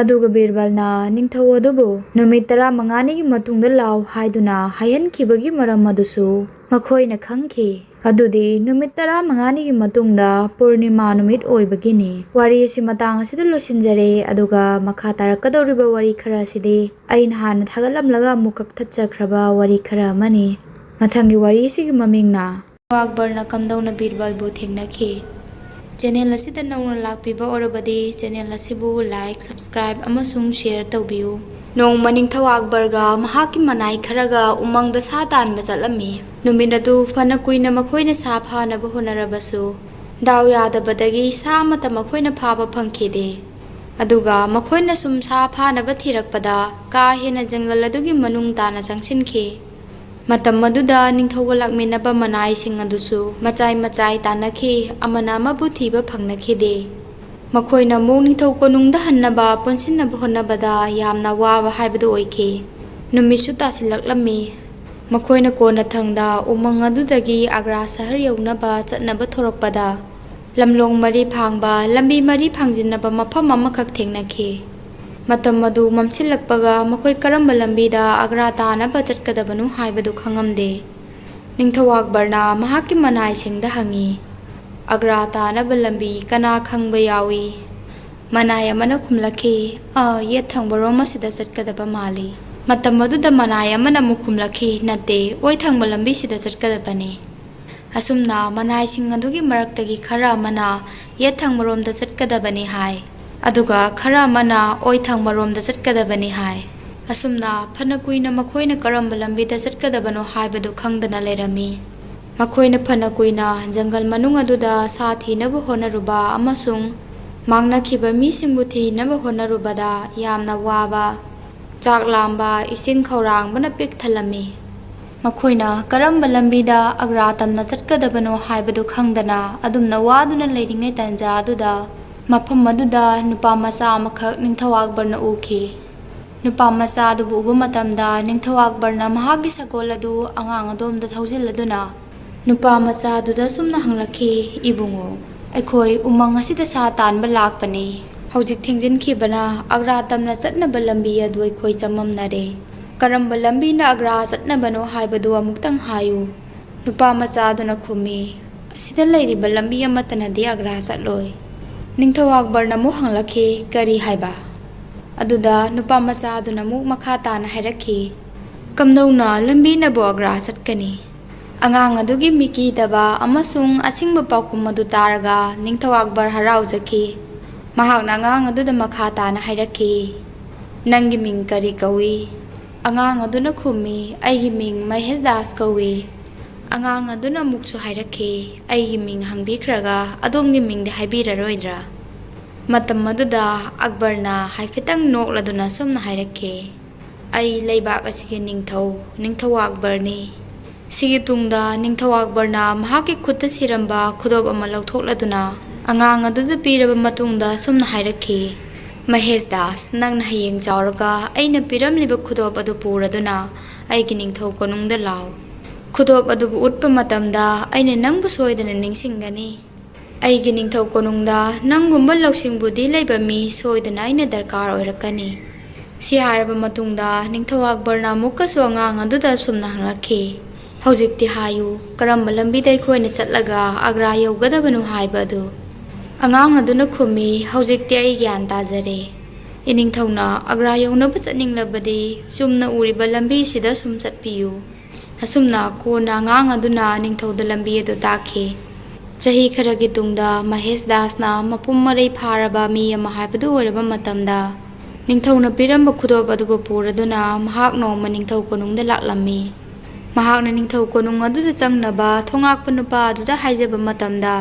ꯑꯗꯨꯒ ꯕꯤꯔꯕꯜꯅ ꯅꯤꯡꯊꯧ ꯑꯗꯨꯕꯨ ꯅꯨꯃꯤꯠ ꯇꯔꯥꯃꯉꯥꯅꯤꯒꯤ ꯃꯇꯨꯡꯗ ꯂꯥꯎ ꯍꯥꯏꯗꯨꯅ ꯍꯥꯏꯍꯟꯈꯤꯕꯒꯤ ꯃꯔꯝ ꯑꯗꯨꯁꯨ ꯃꯈꯣꯏꯅ ꯈꯪꯈꯤ꯫ ꯑꯗꯨꯗꯤ ꯅꯨꯃꯤꯠ ꯇꯔꯥꯃꯉꯥꯅꯤꯒꯤ ꯃꯇꯨꯡꯗ ꯄꯨꯔꯅꯤꯃꯥ ꯅꯨꯃꯤꯠ ꯑꯣꯏꯕꯒꯤꯅꯤ꯫ ꯋꯥꯔꯤ ꯑꯁꯤ ꯃꯇꯥꯡ ꯑꯁꯤꯗ ꯂꯣꯏꯁꯤꯟꯖꯔꯦ꯫ ꯑꯗꯨꯒ ꯃꯈꯥ ꯇꯥꯔꯛꯀꯗꯧꯔꯤꯕ ꯋꯥꯔꯤ ꯈꯔ ꯑꯁꯤꯗꯤ ꯑꯩꯅ ꯍꯥꯟꯅ ꯊꯥꯒꯠꯂꯝꯂꯒ ꯑꯃꯨꯛ ꯀꯛꯊꯠꯆꯈ꯭ꯔꯕ ꯋꯥꯔꯤ ꯈꯔ ꯑꯃꯅꯤ꯫ ꯃꯊꯪꯒꯤ ꯋꯥꯔꯤ ꯑꯁꯤꯒꯤ ꯃꯃꯤꯡꯅ ꯑꯛꯕꯔꯅ ꯀꯝꯗꯧꯅ ꯕꯤꯔꯕꯜꯕꯨ ꯊꯦꯡꯅꯈꯤ? ꯆꯦꯅꯦꯜ ꯑꯁꯤꯗ ꯅꯧꯅ ꯂꯥꯛꯄꯤꯕ ꯑꯣꯏꯔꯕꯗꯤ ꯆꯦꯅꯦꯜ ꯑꯁꯤꯕꯨ like, subscribe ꯑꯃꯁꯨꯡ share ꯇꯧꯕꯤꯌꯨ꯫ ꯅꯣꯡꯃ ꯅꯤꯡꯊꯧ ꯑꯛꯕꯔꯒ ꯃꯍꯥꯛꯀꯤ ꯃꯅꯥꯏ ꯈꯔꯒ ꯎꯃꯪꯗ ꯁꯥ ꯇꯥꯟꯕ ꯆꯠꯂꯝꯃꯤ꯫ ꯅꯨꯃꯤꯠ ꯑꯗꯨ ꯐꯅ ꯀꯨꯏꯅ ꯃꯈꯣꯏꯅ ꯁꯥ ꯐꯥꯅꯕ ꯍꯣꯠꯅꯔꯕꯁꯨ, ꯗꯥꯎ ꯌꯥꯗꯕꯗꯒꯤ ꯁꯥ ꯑꯃꯠꯇ ꯃꯈꯣꯏꯅ ꯐꯥꯕ ꯐꯪꯈꯤꯗꯦ꯫ ꯑꯗꯨꯒ ꯃꯈꯣꯏꯅ ꯁꯨꯝ ꯁꯥ ꯐꯥꯅꯕ ꯊꯤꯔꯛꯄꯗ, ꯀꯥ ꯍꯦꯟꯅ ꯖꯪꯒꯜ ꯑꯗꯨꯒꯤ ꯃꯅꯨꯡ ꯇꯥꯅ ꯆꯪꯁꯤꯟꯈꯤ꯫ ꯃꯇꯝ ꯑꯗꯨꯗ ꯅꯤꯡꯊꯧꯒ ꯂꯥꯛꯃꯤꯟꯅꯕ ꯃꯅꯥꯏꯁꯤꯡ ꯑꯗꯨꯁꯨ ꯃꯆꯥꯏ ꯃꯆꯥꯏ ꯇꯥꯟꯅꯈꯤ, ꯑꯃꯅ ꯑꯃꯕꯨ ꯊꯤꯕ ꯐꯪꯅꯈꯤꯗꯦ꯫ ꯃꯈꯣꯏꯅ ꯑꯃꯨꯛ ꯅꯤꯡꯊꯧ ꯀꯣꯅꯨꯡꯗ ꯍꯟꯅꯕ ꯄꯨꯟꯁꯤꯟꯅꯕ ꯍꯣꯠꯅꯕꯗ ꯌꯥꯝꯅ ꯋꯥꯕ ꯍꯥꯏꯕꯗꯨ ꯑꯣꯏꯈꯤ꯫ ꯅꯨꯃꯤꯠꯁꯨ ꯇꯥꯁꯤꯜꯂꯛꯂꯝꯃꯤ꯫ ꯃꯈꯣꯏꯅ ꯀꯣꯟꯅꯊꯪꯗ ꯎꯃꯪ ꯑꯗꯨꯗꯒꯤ ꯑꯒ꯭ꯔꯥ ꯁꯍꯔ ꯌꯧꯅꯕ ꯆꯠꯅꯕ ꯊꯣꯔꯛꯄꯗ, ꯂꯝꯂꯣꯡ ꯃꯔꯤ ꯐꯥꯡꯕ, ꯂꯝꯕꯤ ꯃꯔꯤ ꯐꯥꯡꯖꯤꯟꯅꯕ ꯃꯐꯝ ꯑꯃꯈꯛ ꯊꯦꯡꯅꯈꯤ꯫ ꯃꯇꯝ ꯑꯗꯨ ꯃꯝꯁꯤꯜꯂꯛꯄꯒ ꯃꯈꯣꯏ ꯀꯔꯝꯕ ꯂꯝꯕꯤꯗ ꯑꯒ꯭ꯔꯥ ꯇꯥꯅꯕ ꯆꯠꯀꯗꯕꯅꯣ ꯍꯥꯏꯕꯗꯨ ꯈꯪꯉꯝꯗꯦ꯫ ꯅꯤꯡꯊꯧ ꯑꯛꯕꯔꯅ ꯃꯍꯥꯛꯀꯤ ꯃꯅꯥꯏꯁꯤꯡꯗ ꯍꯪꯉꯤ, "ꯑꯒ꯭ꯔꯥ ꯇꯥꯅꯕ ꯂꯝꯕꯤ ꯀꯅꯥ ꯈꯪꯕ ꯌꯥꯎꯏ?" ꯃꯅꯥꯏ ꯑꯃꯅ ꯈꯨꯝꯂꯛꯈꯤ, "ꯑ, ꯌꯦꯠ ꯊꯪꯕꯔꯣꯝ ꯑꯁꯤꯗ ꯆꯠꯀꯗꯕ ꯃꯥꯜꯂꯤ"꯫ ꯃꯇꯝ ꯑꯗꯨꯗ ꯃꯅꯥꯏ ꯑꯃꯅ ꯑꯃꯨꯛ ꯈꯨꯝꯂꯛꯈꯤ, "ꯅꯠꯇꯦ, ꯑꯣꯏ ꯊꯪꯕ ꯂꯝꯕꯤꯁꯤꯗ ꯆꯠꯀꯗꯕꯅꯤ"꯫ ꯑꯁꯨꯝꯅ ꯃꯅꯥꯏꯁꯤꯡ ꯑꯗꯨꯒꯤ ꯃꯔꯛꯇꯒꯤ ꯈꯔ ꯑꯃꯅ ꯌꯦꯠ ꯊꯪꯕꯔꯣꯝꯗ ꯆꯠꯀꯗꯕꯅꯤ ꯍꯥꯏ, ꯑꯗꯨꯒ ꯈꯔ ꯑꯃꯅ ꯑꯣꯏ ꯊꯪꯕꯔꯣꯝꯗ ꯆꯠꯀꯗꯕꯅꯤ ꯍꯥꯏ꯫ ꯑꯁꯨꯝꯅ ꯐꯅ ꯀꯨꯏꯅ ꯃꯈꯣꯏꯅ ꯀꯔꯝꯕ ꯂꯝꯕꯤꯗ ꯆꯠꯀꯗꯕꯅꯣ ꯍꯥꯏꯕꯗꯨ ꯈꯪꯗꯅ ꯂꯩꯔꯝꯃꯤ꯫ ꯃꯈꯣꯏꯅ ꯐꯅ ꯀꯨꯏꯅ ꯖꯪꯒꯜ ꯃꯅꯨꯡ ꯑꯗꯨꯗ ꯁꯥ ꯊꯤꯅꯕ ꯍꯣꯠꯅꯔꯨꯕ ꯑꯃꯁꯨꯡ ꯃꯥꯡꯅꯈꯤꯕ ꯃꯤꯁꯤꯡꯕꯨ ꯊꯤꯅꯕ ꯍꯣꯠꯅꯔꯨꯕꯗ ꯌꯥꯝꯅ ꯋꯥꯕ, ꯆꯥꯛ ꯂꯥꯝꯕ, ꯏꯁꯤꯡ ꯈꯧꯔꯥꯡꯕꯅ ꯄꯤꯛ ꯊꯜꯂꯝꯃꯤ꯫ ꯃꯈꯣꯏꯅ ꯀꯔꯝꯕ ꯂꯝꯕꯤꯗ ꯑꯒ꯭ꯔꯥ ꯇꯝꯅ ꯆꯠꯀꯗꯕꯅꯣ ꯍꯥꯏꯕꯗꯨ ꯈꯪꯗꯅ ꯑꯗꯨꯝꯅ ꯋꯥꯗꯨꯅ ꯂꯩꯔꯤꯉꯩ ꯇꯥꯟꯖꯥ ꯑꯗꯨꯗ ꯃꯐꯝ ꯑꯗꯨꯗ ꯅꯨꯄꯥ ꯃꯆꯥ ꯑꯃꯈꯛ ꯅꯤꯡꯊꯧ ꯑꯛꯕꯔꯅ ꯎꯈꯤ꯫ ꯅꯨꯄꯥ ꯃꯆꯥ ꯑꯗꯨꯕꯨ ꯎꯕ ꯃꯇꯝꯗ ꯅꯤꯡꯊꯧ ꯑꯛꯕꯔꯅ ꯃꯍꯥꯛꯀꯤ ꯁꯒꯣꯜ ꯑꯗꯨ ꯑꯉꯥꯡ ꯑꯗꯣꯝꯗ ꯊꯧꯖꯤꯜꯂꯗꯨꯅ ꯅꯨꯄꯥ ꯃꯆꯥ ꯑꯗꯨꯗ ꯁꯨꯝꯅ ꯍꯪꯂꯛꯈꯤ, "ꯏꯕꯨꯡꯉꯣ, ꯑꯩꯈꯣꯏ ꯎꯃꯪ ꯑꯁꯤꯗ ꯁꯥ ꯇꯥꯟꯕ ꯂꯥꯛꯄꯅꯤ꯫ ꯍꯧꯖꯤꯛ ꯊꯦꯡꯖꯤꯟꯈꯤꯕꯅ ꯑꯒ꯭ꯔꯥ ꯇꯝꯅ ꯆꯠꯅꯕ ꯂꯝꯕꯤ ꯑꯗꯨ ꯑꯩꯈꯣꯏ ꯆꯃꯝꯅꯔꯦ꯫ ꯀꯔꯝꯕ ꯂꯝꯕꯤꯅ ꯑꯒ꯭ꯔꯥ ꯆꯠꯅꯕꯅꯣ ꯍꯥꯏꯕꯗꯨ ꯑꯃꯨꯛꯇꯪ ꯍꯥꯏꯌꯨ꯫" ꯅꯨꯄꯥ ꯃꯆꯥ ꯑꯗꯨꯅ ꯈꯨꯝꯃꯤ, "ꯑꯁꯤꯗ ꯂꯩꯔꯤꯕ ꯂꯝꯕꯤ ꯑꯃꯠꯇꯅꯗꯤ ꯑꯒ꯭ꯔꯥ ꯆꯠꯂꯣꯏ꯫" ꯅꯤꯡꯊꯧ ꯑꯛꯕꯔꯅ ꯑꯃꯨꯛ ꯍꯪꯂꯛꯈꯤ, "ꯀꯔꯤ ꯍꯥꯏꯕ?" ꯑꯗꯨꯗ ꯅꯨꯄꯥ ꯃꯆꯥ ꯑꯗꯨꯅ ꯑꯃꯨꯛ ꯃꯈꯥ ꯇꯥꯅ ꯍꯥꯏꯔꯛꯈꯤ, "ꯀꯝꯗꯧꯅ ꯂꯝꯕꯤꯅꯕꯨ ꯑꯒ꯭ꯔꯥ ꯆꯠꯀꯅꯤ?" ꯑꯉꯥꯡ ꯑꯗꯨꯒꯤ ꯃꯤꯀꯤꯗꯕ ꯑꯃꯁꯨꯡ ꯑꯁꯤꯡꯕ ꯄꯥꯎꯈꯨꯝ ꯑꯗꯨ ꯇꯥꯔꯒ ꯅꯤꯡꯊꯧ ꯑꯛꯕꯔ ꯍꯔꯥꯎꯖꯈꯤ꯫ ꯃꯍꯥꯛꯅ ꯑꯉꯥꯡ ꯑꯗꯨꯗ ꯃꯈꯥ ꯇꯥꯅ ꯍꯥꯏꯔꯛꯈꯤ, "ꯅꯪꯒꯤ ꯃꯤꯡ ꯀꯔꯤ ꯀꯧꯏ?" ꯑꯉꯥꯡ ꯑꯗꯨꯅ ꯈꯨꯝꯃꯤ, "ꯑꯩꯒꯤ ꯃꯤꯡ ꯃꯍꯦꯁ ꯗꯥꯁ ꯀꯧꯏ꯫" ꯑꯉꯥꯡ ꯑꯗꯨꯅ ꯑꯃꯨꯛꯁꯨ ꯍꯥꯏꯔꯛꯈꯤ, "ꯑꯩꯒꯤ ꯃꯤꯡ ꯍꯪꯕꯤꯈ꯭ꯔꯒ ꯑꯗꯣꯝꯒꯤ ꯃꯤꯡꯗꯤ ꯍꯥꯏꯕꯤꯔꯔꯣꯏꯗ꯭ꯔꯥ?" ꯃꯇꯝ ꯑꯗꯨꯗ ꯑꯛꯕꯔꯅ ꯍꯥꯏꯐꯦꯠꯇꯪ ꯅꯣꯛꯂꯗꯨꯅ ꯁꯨꯝꯅ ꯍꯥꯏꯔꯛꯈꯤ, "ꯑꯩ ꯂꯩꯕꯥꯛ ꯑꯁꯤꯒꯤ ꯅꯤꯡꯊꯧ, ꯅꯤꯡꯊꯧ ꯑꯛꯕꯔꯅꯤ꯫" ꯁꯤꯒꯤ ꯇꯨꯡꯗ ꯅꯤꯡꯊꯧ ꯑꯛꯕꯔꯅ ꯃꯍꯥꯛꯀꯤ ꯈꯨꯠꯇ ꯁꯤꯔꯝꯕ ꯈꯨꯗꯣꯞ ꯑꯃ ꯂꯧꯊꯣꯛꯂꯗꯨꯅ ꯑꯉꯥꯡ ꯑꯗꯨꯗ ꯄꯤꯔꯕ ꯃꯇꯨꯡꯗ ꯁꯨꯝꯅ ꯍꯥꯏꯔꯛꯈꯤ, "ꯃꯍꯦꯁ ꯗꯥꯁ, ꯅꯪꯅ ꯍꯌꯦꯡ ꯆꯥꯎꯔꯒ ꯑꯩꯅ ꯄꯤꯔꯝꯂꯤꯕ ꯈꯨꯗꯣꯞ ꯑꯗꯨ ꯄꯨꯔꯗꯨꯅ ꯑꯩꯒꯤ ꯅꯤꯡꯊꯧ ꯀꯣꯅꯨꯡꯗ ꯂꯥꯛꯎ꯫ ꯈꯨꯗꯣꯞ ꯑꯗꯨꯕꯨ ꯎꯠꯄ ꯃꯇꯝꯗ ꯑꯩꯅ ꯅꯪꯕꯨ ꯁꯣꯏꯗꯅ ꯅꯤꯡꯁꯤꯡꯒꯅꯤ꯫ ꯑꯩꯒꯤ ꯅꯤꯡꯊꯧ ꯀꯣꯅꯨꯡꯗ ꯅꯪꯒꯨꯝꯕ ꯂꯧꯁꯤꯡ ꯕꯨꯙꯤ ꯂꯩꯕ ꯃꯤ ꯁꯣꯏꯗꯅ ꯑꯩꯅ ꯗꯔꯀꯥꯔ ꯑꯣꯏꯔꯛꯀꯅꯤ꯫" ꯁꯤ ꯍꯥꯏꯔꯕ ꯃꯇꯨꯡꯗ ꯅꯤꯡꯊꯧ ꯑꯛꯕꯔꯅ ꯑꯃꯨꯛꯀꯁꯨ ꯑꯉꯥꯡ ꯑꯗꯨꯗ ꯑꯁꯨꯝꯅ ꯍꯪꯂꯛꯈꯤ, "ꯍꯧꯖꯤꯛꯇꯤ ꯍꯥꯏꯌꯨ, ꯀꯔꯝꯕ ꯂꯝꯕꯤꯗ ꯑꯩꯈꯣꯏꯅ ꯆꯠꯂꯒ ꯑꯒ꯭ꯔꯥ ꯌꯧꯒꯗꯕꯅꯣ ꯍꯥꯏꯕ ꯑꯗꯨ?" ꯑꯉꯥꯡ ꯑꯗꯨꯅ ꯈꯨꯝꯃꯤ, "ꯍꯧꯖꯤꯛꯇꯤ ꯑꯩ ꯒ꯭ꯌꯥꯟ ꯇꯥꯖꯔꯦ꯫ ꯏꯅꯤꯡꯊꯧꯅ ꯑꯒ꯭ꯔꯥ ꯌꯧꯅꯕ ꯆꯠꯅꯤꯡꯂꯕꯗꯤ ꯆꯨꯝꯅ ꯎꯔꯤꯕ ꯂꯝꯕꯤꯁꯤꯗ ꯁꯨꯝ ꯆꯠꯄꯤꯌꯨ꯫" ꯑꯁꯨꯝꯅ ꯀꯣꯟꯅ ꯑꯉꯥꯡ ꯑꯗꯨꯅ ꯅꯤꯡꯊꯧꯗ ꯂꯝꯕꯤ ꯑꯗꯨ ꯇꯥꯛꯈꯤ꯫ ꯆꯍꯤ ꯈꯔꯒꯤ ꯇꯨꯡꯗ ꯃꯍꯦꯁ ꯗꯥꯁꯅ ꯃꯄꯨꯡ ꯃꯔꯩ ꯐꯥꯔꯕ ꯃꯤ ꯑꯃ ꯍꯥꯏꯕꯗꯨ ꯑꯣꯏꯔꯕ ꯃꯇꯝꯗ, ꯅꯤꯡꯊꯧꯅ ꯄꯤꯔꯝꯕ ꯈꯨꯗꯣꯞ ꯑꯗꯨꯕꯨ ꯄꯨꯔꯗꯨꯅ ꯃꯍꯥꯛ ꯅꯣꯡꯃ ꯅꯤꯡꯊꯧ ꯀꯣꯅꯨꯡꯗ ꯂꯥꯛꯂꯝꯃꯤ꯫ ꯃꯍꯥꯛꯅ ꯅꯤꯡꯊꯧ ꯀꯣꯅꯨꯡ ꯑꯗꯨꯗ ꯆꯪꯅꯕ ꯊꯣꯉꯥꯛꯄ ꯅꯨꯄꯥ ꯑꯗꯨꯗ ꯍꯥꯏꯖꯕ ꯃꯇꯝꯗ,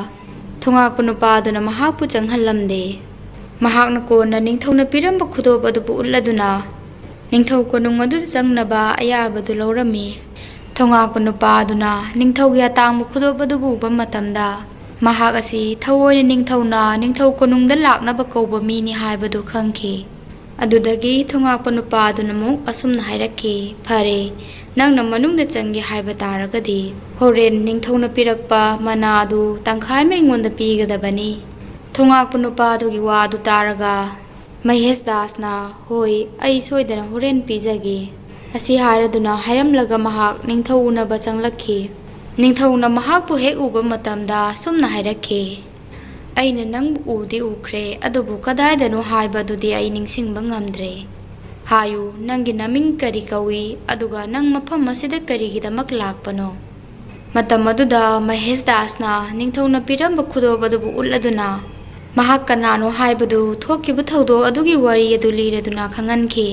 ꯊꯣꯉꯥꯛꯄ ꯅꯨꯄꯥꯗꯨꯅ ꯃꯍꯥꯛꯄꯨ ꯆꯪꯍꯜꯂꯝꯗꯦ꯫ ꯃꯍꯥꯛꯅ ꯀꯣꯟꯅ ꯅꯤꯡꯊꯧꯅ ꯄꯤꯔꯝꯕ ꯈꯨꯗꯣꯞ ꯑꯗꯨꯕꯨ ꯎꯠꯂꯗꯨꯅ ꯅꯤꯡꯊꯧ ꯀꯣꯅꯨꯡ ꯑꯗꯨꯗ ꯆꯪꯅꯕ ꯑꯌꯥꯕꯗꯨ ꯂꯧꯔꯝꯃꯤ꯫ ꯊꯣꯉꯥꯛꯄ ꯅꯨꯄꯥ ꯑꯗꯨꯅ ꯅꯤꯡꯊꯧꯒꯤ ꯑꯇꯥꯡꯕ ꯈꯨꯗꯣꯞ ꯑꯗꯨꯕꯨ ꯎꯕ ꯃꯇꯝꯗ, ꯃꯍꯥꯛ ꯑꯁꯤ ꯊꯑꯣꯏꯅ ꯅꯤꯡꯊꯧꯅ ꯅꯤꯡꯊꯧ ꯀꯣꯅꯨꯡꯗ ꯂꯥꯛꯅꯕ ꯀꯧꯕ ꯃꯤꯅꯤ ꯍꯥꯏꯕꯗꯨ ꯈꯪꯈꯤ꯫ ꯑꯗꯨꯗꯒꯤ ꯊꯣꯉꯥꯛꯄ ꯅꯨꯄꯥ ꯑꯗꯨꯅ ꯑꯃꯨꯛ ꯑꯁꯨꯝꯅ ꯍꯥꯏꯔꯛꯈꯤ, "ꯐꯔꯦ, ꯅꯪꯅ ꯃꯅꯨꯡꯗ ꯆꯪꯒꯦ ꯍꯥꯏꯕ ꯇꯥꯔꯒꯗꯤ, ꯍꯣꯔꯦꯟ ꯅꯤꯡꯊꯧꯅ ꯄꯤꯔꯛꯄ ꯃꯅꯥ ꯑꯗꯨ ꯇꯪꯈꯥꯏ ꯑꯃ ꯑꯩꯉꯣꯟꯗ ꯄꯤꯒꯗꯕꯅꯤ꯫" ꯊꯣꯉꯥꯛꯄ ꯅꯨꯄꯥ ꯑꯗꯨꯒꯤ ꯋꯥ ꯑꯗꯨ ꯇꯥꯔꯒ ꯃꯍꯦꯁ ꯗꯥꯁꯅ, "ꯍꯣꯏ, ꯑꯩ ꯁꯣꯏꯗꯅ ꯍꯣꯔꯦꯟ ꯄꯤꯖꯒꯦ꯫" ꯑꯁꯤ ꯍꯥꯏꯔꯗꯨꯅ ꯍꯥꯏꯔꯝꯂꯒ ꯃꯍꯥꯛ ꯅꯤꯡꯊꯧ ꯎꯅꯕ ꯆꯪꯂꯛꯈꯤ꯫ ꯅꯤꯡꯊꯧꯅ ꯃꯍꯥꯛꯄꯨ ꯍꯦꯛ ꯎꯕ ꯃꯇꯝꯗ ꯑꯁꯨꯝꯅ ꯍꯥꯏꯔꯛꯈꯤ, "ꯑꯩꯅ ꯅꯪꯕꯨ ꯎꯗꯤ ꯎꯈ꯭ꯔꯦ, ꯑꯗꯨꯕꯨ ꯀꯗꯥꯏꯗꯅꯣ ꯍꯥꯏꯕꯗꯨꯗꯤ ꯑꯩ ꯅꯤꯡꯁꯤꯡꯕ ꯉꯝꯗ꯭ꯔꯦ꯫ ꯍꯥꯏꯌꯨ, ꯅꯪꯒꯤ ꯅꯃꯤꯡ ꯀꯔꯤ ꯀꯧꯏ, ꯑꯗꯨꯒ ꯅꯪ ꯃꯐꯝ ꯑꯁꯤꯗ ꯀꯔꯤꯒꯤꯗꯃꯛ ꯂꯥꯛꯄꯅꯣ?" ꯃꯇꯝ ꯑꯗꯨꯗ ꯃꯍꯦꯁ ꯗꯥꯁꯅ ꯅꯤꯡꯊꯧꯅ ꯄꯤꯔꯝꯕ ꯈꯨꯗꯣꯞ ꯑꯗꯨꯕꯨ ꯎꯠꯂꯗꯨꯅ ꯃꯍꯥꯛ ꯀꯅꯥꯅꯣ ꯍꯥꯏꯕꯗꯨ, ꯊꯣꯛꯈꯤꯕ ꯊꯧꯗꯣꯛ ꯑꯗꯨꯒꯤ ꯋꯥꯔꯤ ꯑꯗꯨ ꯂꯤꯔꯗꯨꯅ ꯈꯪꯍꯟꯈꯤ꯫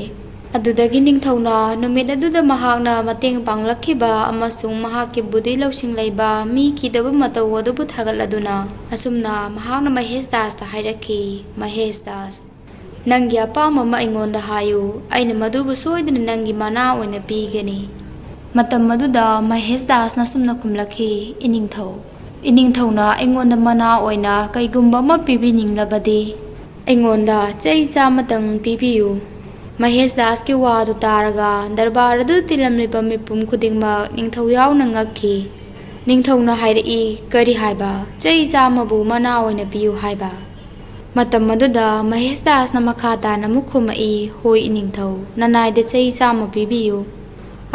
ꯑꯗꯨꯗꯒꯤ ꯅꯤꯡꯊꯧꯅ ꯅꯨꯃꯤꯠ ꯑꯗꯨꯗ ꯃꯍꯥꯛꯅ ꯃꯇꯦꯡ ꯄꯥꯡꯂꯛꯈꯤꯕ ꯑꯃꯁꯨꯡ ꯃꯍꯥꯛꯀꯤ ꯕꯨꯙꯤ ꯂꯧꯁꯤꯡ ꯂꯩꯕ ꯃꯤ ꯀꯤꯗꯕ ꯃꯇꯧ ꯑꯗꯨꯕꯨ ꯊꯥꯒꯠꯂꯗꯨꯅ ꯑꯁꯨꯝꯅ ꯃꯍꯥꯛꯅ ꯃꯍꯦꯁ ꯗꯥꯁꯇ ꯍꯥꯏꯔꯛꯈꯤ, "ꯃꯍꯦꯁ ꯗꯥꯁ, ꯅꯪꯒꯤ ꯑꯄꯥꯝꯕ ꯑꯃ ꯑꯩꯉꯣꯟꯗ ꯍꯥꯏꯌꯨ, ꯑꯩꯅ ꯃꯗꯨꯕꯨ ꯁꯣꯏꯗꯅ ꯅꯪꯒꯤ ꯃꯅꯥ ꯑꯣꯏꯅ ꯄꯤꯒꯅꯤ꯫" ꯃꯇꯝ ꯑꯗꯨꯗ ꯃꯍꯦꯁ ꯗꯥꯁꯅ ꯑꯁꯨꯝꯅ ꯈꯨꯝꯂꯛꯈꯤ, "ꯏꯅꯤꯡꯊꯧ, ꯏꯅꯤꯡꯊꯧꯅ ꯑꯩꯉꯣꯟꯗ ꯃꯅꯥ ꯑꯣꯏꯅ ꯀꯩꯒꯨꯝꯕ ꯑꯃ ꯄꯤꯕꯤꯅꯤꯡꯂꯕꯗꯤ ꯑꯩꯉꯣꯟꯗ ꯆꯩ ꯆꯥꯝꯃꯇꯪ ꯄꯤꯕꯤꯌꯨ꯫" ꯃꯍꯦꯁ ꯗꯥꯁꯀꯤ ꯋꯥ ꯑꯗꯨ ꯇꯥꯔꯒ ꯗꯔꯕꯥꯔ ꯑꯗꯨꯗ ꯇꯤꯜꯂꯝꯂꯤꯕ ꯃꯤꯄꯨꯝ ꯈꯨꯗꯤꯡꯃꯛ ꯅꯤꯡꯊꯧ ꯌꯥꯎꯅ ꯉꯛꯈꯤ꯫ ꯅꯤꯡꯊꯧꯅ ꯍꯥꯏꯔꯛꯏ, "ꯀꯔꯤ ꯍꯥꯏꯕ? ꯆꯩ ꯆꯥꯝꯃꯕꯨ ꯃꯅꯥ ꯑꯣꯏꯅ ꯄꯤꯌꯨ ꯍꯥꯏꯕ?" ꯃꯇꯝ ꯑꯗꯨꯗ ꯃꯍꯦꯁ ꯗꯥꯁꯅ ꯃꯈꯥ ꯇꯥꯅ ꯑꯃꯨꯛ ꯈꯨꯝꯃꯛꯏ, "ꯍꯣꯏ ꯏꯅꯤꯡꯊꯧ, ꯅꯅꯥꯏꯗ ꯆꯩ ꯆꯥꯝꯃ ꯄꯤꯕꯤꯌꯨ꯫"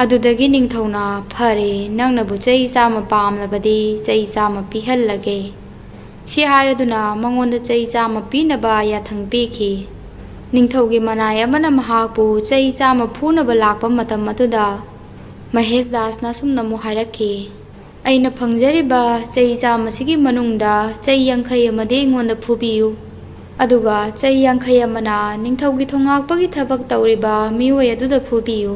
ꯑꯗꯨꯗꯒꯤ ꯅꯤꯡꯊꯧꯅ, "ꯐꯔꯦ, ꯅꯪꯅꯕꯨ ꯆꯩ ꯆꯥꯝꯃ ꯄꯥꯝꯂꯕꯗꯤ ꯆꯩ ꯆꯥꯝꯃ ꯄꯤꯍꯜꯂꯒꯦ꯫" ꯁꯤ ꯍꯥꯏꯔꯗꯨꯅ ꯃꯉꯣꯟꯗ ꯆꯩ ꯆꯥꯝꯃ ꯄꯤꯅꯕ ꯌꯥꯊꯪ ꯄꯤꯈꯤ꯫ ꯅꯤꯡꯊꯧꯒꯤ ꯃꯅꯥꯏ ꯑꯃꯅ ꯃꯍꯥꯛꯄꯨ ꯆꯩ ꯆꯥꯝꯃ ꯐꯨꯅꯕ ꯂꯥꯛꯄ ꯃꯇꯝ ꯑꯗꯨꯗ ꯃꯍꯦꯁ ꯗꯥꯁꯅ ꯑꯁꯨꯝꯅ ꯑꯃꯨꯛ ꯍꯥꯏꯔꯛꯈꯤ, "ꯑꯩꯅ ꯐꯪꯖꯔꯤꯕ ꯆꯩ ꯆꯥꯝꯃꯁꯤꯒꯤ ꯃꯅꯨꯡꯗ ꯆꯩ ꯌꯥꯡꯈꯩ ꯑꯃꯗꯤ ꯑꯩꯉꯣꯟꯗ ꯐꯨꯕꯤꯌꯨ, ꯑꯗꯨꯒ ꯆꯩ ꯌꯥꯡꯈꯩ ꯑꯃꯅ ꯅꯤꯡꯊꯧꯒꯤ ꯊꯣꯉꯥꯛꯄꯒꯤ ꯊꯕꯛ ꯇꯧꯔꯤꯕ ꯃꯤꯑꯣꯏ ꯑꯗꯨꯗ ꯐꯨꯕꯤꯌꯨ꯫"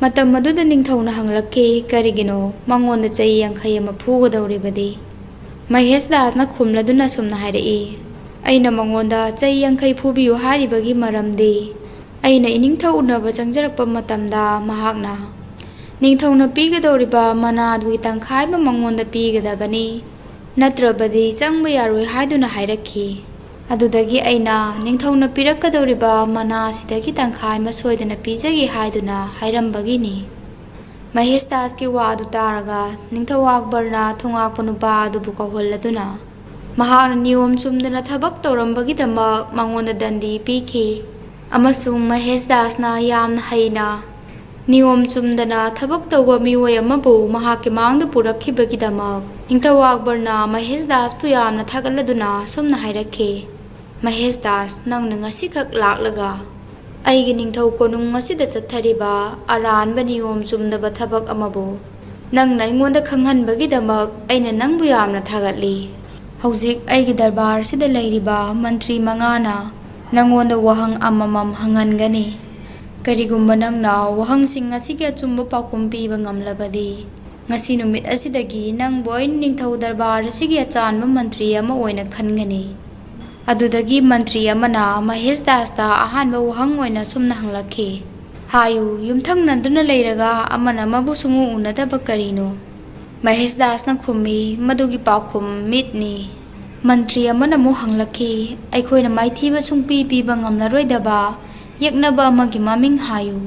ꯃꯇꯝ ꯑꯗꯨꯗ ꯅꯤꯡꯊꯧꯅ ꯍꯪꯂꯛꯈꯤ, "ꯀꯔꯤꯒꯤꯅꯣ ꯃꯉꯣꯟꯗ ꯆꯩ ꯌꯥꯡꯈꯩ ꯑꯃ ꯐꯨꯒꯗꯧꯔꯤꯕꯗꯤ?" ꯃꯍꯦꯁ ꯗꯥꯁꯅ ꯈꯨꯝꯂꯗꯨꯅ ꯁꯨꯝꯅ ꯍꯥꯏꯔꯛꯏ, "ꯑꯩꯅ ꯃꯉꯣꯟꯗ ꯆꯩ ꯌꯥꯡꯈꯩ ꯐꯨꯕꯤꯌꯨ ꯍꯥꯏꯔꯤꯕꯒꯤ ꯃꯔꯝꯗꯤ, ꯑꯩꯅ ꯏꯅꯤꯡꯊꯧ ꯎꯅꯕ ꯆꯪꯖꯔꯛꯄ ꯃꯇꯝꯗ ꯃꯍꯥꯛꯅ ꯅꯤꯡꯊꯧꯅ ꯄꯤꯒꯗꯧꯔꯤꯕ ꯃꯅꯥꯗꯨꯒꯤ ꯇꯪꯈꯥꯏ ꯑꯃ ꯃꯉꯣꯟꯗ ꯄꯤꯒꯗꯕꯅꯤ, ꯅꯠꯇ꯭ꯔꯕꯗꯤ ꯆꯪꯕ ꯌꯥꯔꯣꯏ ꯍꯥꯏꯗꯨꯅ ꯍꯥꯏꯔꯛꯈꯤ꯫ ꯑꯗꯨꯗꯒꯤ ꯑꯩꯅ ꯅꯤꯡꯊꯧꯅ ꯄꯤꯔꯛꯀꯗꯧꯔꯤꯕ ꯃꯅꯥꯁꯤꯗꯒꯤ ꯇꯪꯈꯥꯏ ꯑꯃ ꯁꯣꯏꯗꯅ ꯄꯤꯖꯒꯦ ꯍꯥꯏꯗꯨꯅ ꯍꯥꯏꯔꯝꯕꯒꯤꯅꯤ꯫" ꯃꯍꯦꯁ ꯗꯥꯁꯀꯤ ꯋꯥ ꯑꯗꯨ ꯇꯥꯔꯒ ꯅꯤꯡꯊꯧ ꯑꯛꯕꯔꯅ ꯊꯣꯉꯥꯛꯄ ꯅꯨꯄꯥ ꯑꯗꯨꯕꯨ ꯀꯧꯍꯜꯂꯗꯨꯅ, ꯃꯍꯥꯛꯅ ꯅꯤꯌꯣꯝ ꯆꯨꯝꯗꯅ ꯊꯕꯛ ꯇꯧꯔꯝꯕꯒꯤꯗꯃꯛ ꯃꯉꯣꯟꯗ ꯗꯟꯗꯤ ꯄꯤꯈꯤ, ꯑꯃꯁꯨꯡ ꯃꯍꯦꯁ ꯗꯥꯁꯅ ꯌꯥꯝꯅ ꯍꯩꯅ ꯅꯤꯌꯣꯝ ꯆꯨꯝꯗꯅ ꯊꯕꯛ ꯇꯧꯕ ꯃꯤꯑꯣꯏ ꯑꯃꯕꯨ ꯃꯍꯥꯛꯀꯤ ꯃꯥꯡꯗ ꯄꯨꯔꯛꯈꯤꯕꯒꯤꯗꯃꯛ ꯅꯤꯡꯊꯧ ꯑꯛꯕꯔꯅ ꯃꯍꯦꯁ ꯗꯥꯁꯄꯨ ꯌꯥꯝꯅ ꯊꯥꯒꯠꯂꯗꯨꯅ ꯁꯨꯝꯅ ꯍꯥꯏꯔꯛꯈꯤ, "ꯃꯍꯦꯁ ꯗꯥꯁ, ꯅꯪꯅ ꯉꯁꯤꯈꯛ ꯂꯥꯛꯂꯒ ꯑꯩꯒꯤ ꯅꯤꯡꯊꯧ ꯀꯣꯅꯨꯡ ꯑꯁꯤꯗ ꯆꯠꯊꯔꯤꯕ ꯑꯔꯥꯟꯕ ꯅꯤꯌꯣꯝ ꯆꯨꯝꯗꯕ ꯊꯕꯛ ꯑꯃꯕꯨ ꯅꯪꯅ ꯑꯩꯉꯣꯟꯗ ꯈꯪꯍꯟꯕꯒꯤꯗꯃꯛ ꯑꯩꯅ ꯅꯪꯕꯨ ꯌꯥꯝꯅ ꯊꯥꯒꯠꯂꯤ꯫ ꯍꯧꯖꯤꯛ ꯑꯩꯒꯤ ꯗꯔꯕꯥꯔꯁꯤꯗ ꯂꯩꯔꯤꯕ ꯃꯟꯇ꯭ꯔꯤ ꯃꯉꯥꯅ ꯅꯪꯉꯣꯟꯗ ꯋꯥꯍꯪ ꯑꯃꯃꯝ ꯍꯪꯍꯟꯒꯅꯤ꯫ ꯀꯔꯤꯒꯨꯝꯕ ꯅꯪꯅ ꯋꯥꯍꯪꯁꯤꯡ ꯑꯁꯤꯒꯤ ꯑꯆꯨꯝꯕ ꯄꯥꯎꯈꯨꯝ ꯄꯤꯕ ꯉꯝꯂꯕꯗꯤ, ꯉꯁꯤ ꯅꯨꯃꯤꯠ ꯑꯁꯤꯗꯒꯤ ꯅꯪꯕꯨ ꯑꯩꯅ ꯅꯤꯡꯊꯧ ꯗꯔꯕꯥꯔ ꯑꯁꯤꯒꯤ ꯑꯆꯥꯟꯕ ꯃꯟꯇ꯭ꯔꯤ ꯑꯃ ꯑꯣꯏꯅ ꯈꯟꯒꯅꯤ꯫" ꯑꯗꯨꯗꯒꯤ ꯃꯟꯇ꯭ꯔꯤ ꯑꯃꯅ ꯃꯍꯦꯁ ꯗꯥꯁꯇ ꯑꯍꯥꯟꯕ ꯋꯥꯍꯪ ꯑꯣꯏꯅ ꯁꯨꯝꯅ ꯍꯪꯂꯛꯈꯤ, "ꯍꯥꯏꯌꯨ, ꯌꯨꯝꯊꯪꯅꯗꯨꯅ ꯂꯩꯔꯒ ꯑꯃꯅ ꯑꯃꯕꯨ ꯁꯨꯡꯎ ꯎꯅꯗꯕ ꯀꯔꯤꯅꯣ?" ꯃꯍꯦꯁ ꯗꯥꯁꯅ ꯈꯨꯝꯃꯤ, "ꯃꯗꯨꯒꯤ ꯄꯥꯎꯈꯨꯝ ꯃꯤꯠꯅꯤ꯫" ꯃꯟꯇ꯭ꯔꯤ ꯑꯃꯅ ꯑꯃꯨꯛ ꯍꯪꯂꯛꯈꯤ, "ꯑꯩꯈꯣꯏꯅ ꯃꯥꯏꯊꯤꯕ ꯁꯨꯡꯄꯤ ꯄꯤꯕ ꯉꯝꯂꯔꯣꯏꯗꯕ ꯌꯦꯛꯅꯕ ꯑꯃꯒꯤ ꯃꯃꯤꯡ ꯍꯥꯏꯌꯨ꯫"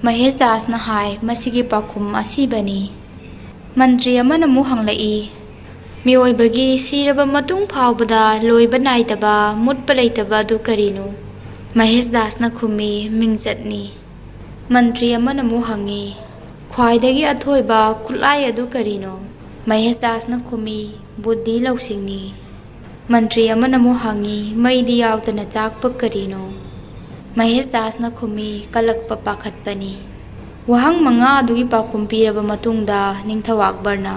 ꯃꯍꯦꯁ ꯗꯥꯁꯅ ꯍꯥꯏ, "ꯃꯁꯤꯒꯤ ꯄꯥꯎꯈꯨꯝ ꯑꯁꯤꯕꯅꯤ꯫" ꯃꯟꯇ꯭ꯔꯤ ꯑꯃꯅ ꯑꯃꯨꯛ ꯍꯪꯂꯛꯏ, "ꯃꯤꯑꯣꯏꯕꯒꯤ ꯁꯤꯔꯕ ꯃꯇꯨꯡ ꯐꯥꯎꯕꯗ ꯂꯣꯏꯕ ꯅꯥꯏꯗꯕ, ꯃꯨꯠꯄ ꯂꯩꯇꯕ ꯑꯗꯨ ꯀꯔꯤꯅꯣ?" ꯃꯍꯦꯁ ꯗꯥꯁꯅ ꯈꯨꯝꯃꯤ, "ꯃꯤꯡꯆꯠꯅꯤ꯫" ꯃꯟꯇ꯭ꯔꯤ ꯑꯃꯅ ꯑꯃꯨꯛ ꯍꯪꯉꯤ, "ꯈ꯭ꯋꯥꯏꯗꯒꯤ ꯑꯊꯣꯏꯕ ꯈꯨꯠꯂꯥꯏ ꯑꯗꯨ ꯀꯔꯤꯅꯣ?" ꯃꯍꯦꯁ ꯗꯥꯁꯅ ꯈꯨꯝꯃꯤ, "ꯕꯨꯙꯤ ꯂꯧꯁꯤꯡꯅꯤ꯫" ꯃꯟꯇ꯭ꯔꯤ ꯑꯃꯅ ꯑꯃꯨꯛ ꯍꯪꯉꯤ, "ꯃꯩꯗꯤ ꯌꯥꯎꯗꯅ ꯆꯥꯛꯄ ꯀꯔꯤꯅꯣ?" ꯃꯍꯦꯁ ꯗꯥꯁꯅ ꯈꯨꯝꯃꯤ, "ꯀꯜꯂꯛꯄ ꯄꯥꯈꯠꯄꯅꯤ꯫" ꯋꯥꯍꯪ ꯃꯉꯥ ꯑꯗꯨꯒꯤ ꯄꯥꯎꯈꯨꯝ ꯄꯤꯔꯕ ꯃꯇꯨꯡꯗ ꯅꯤꯡꯊꯧ ꯑꯛꯕꯔꯅ,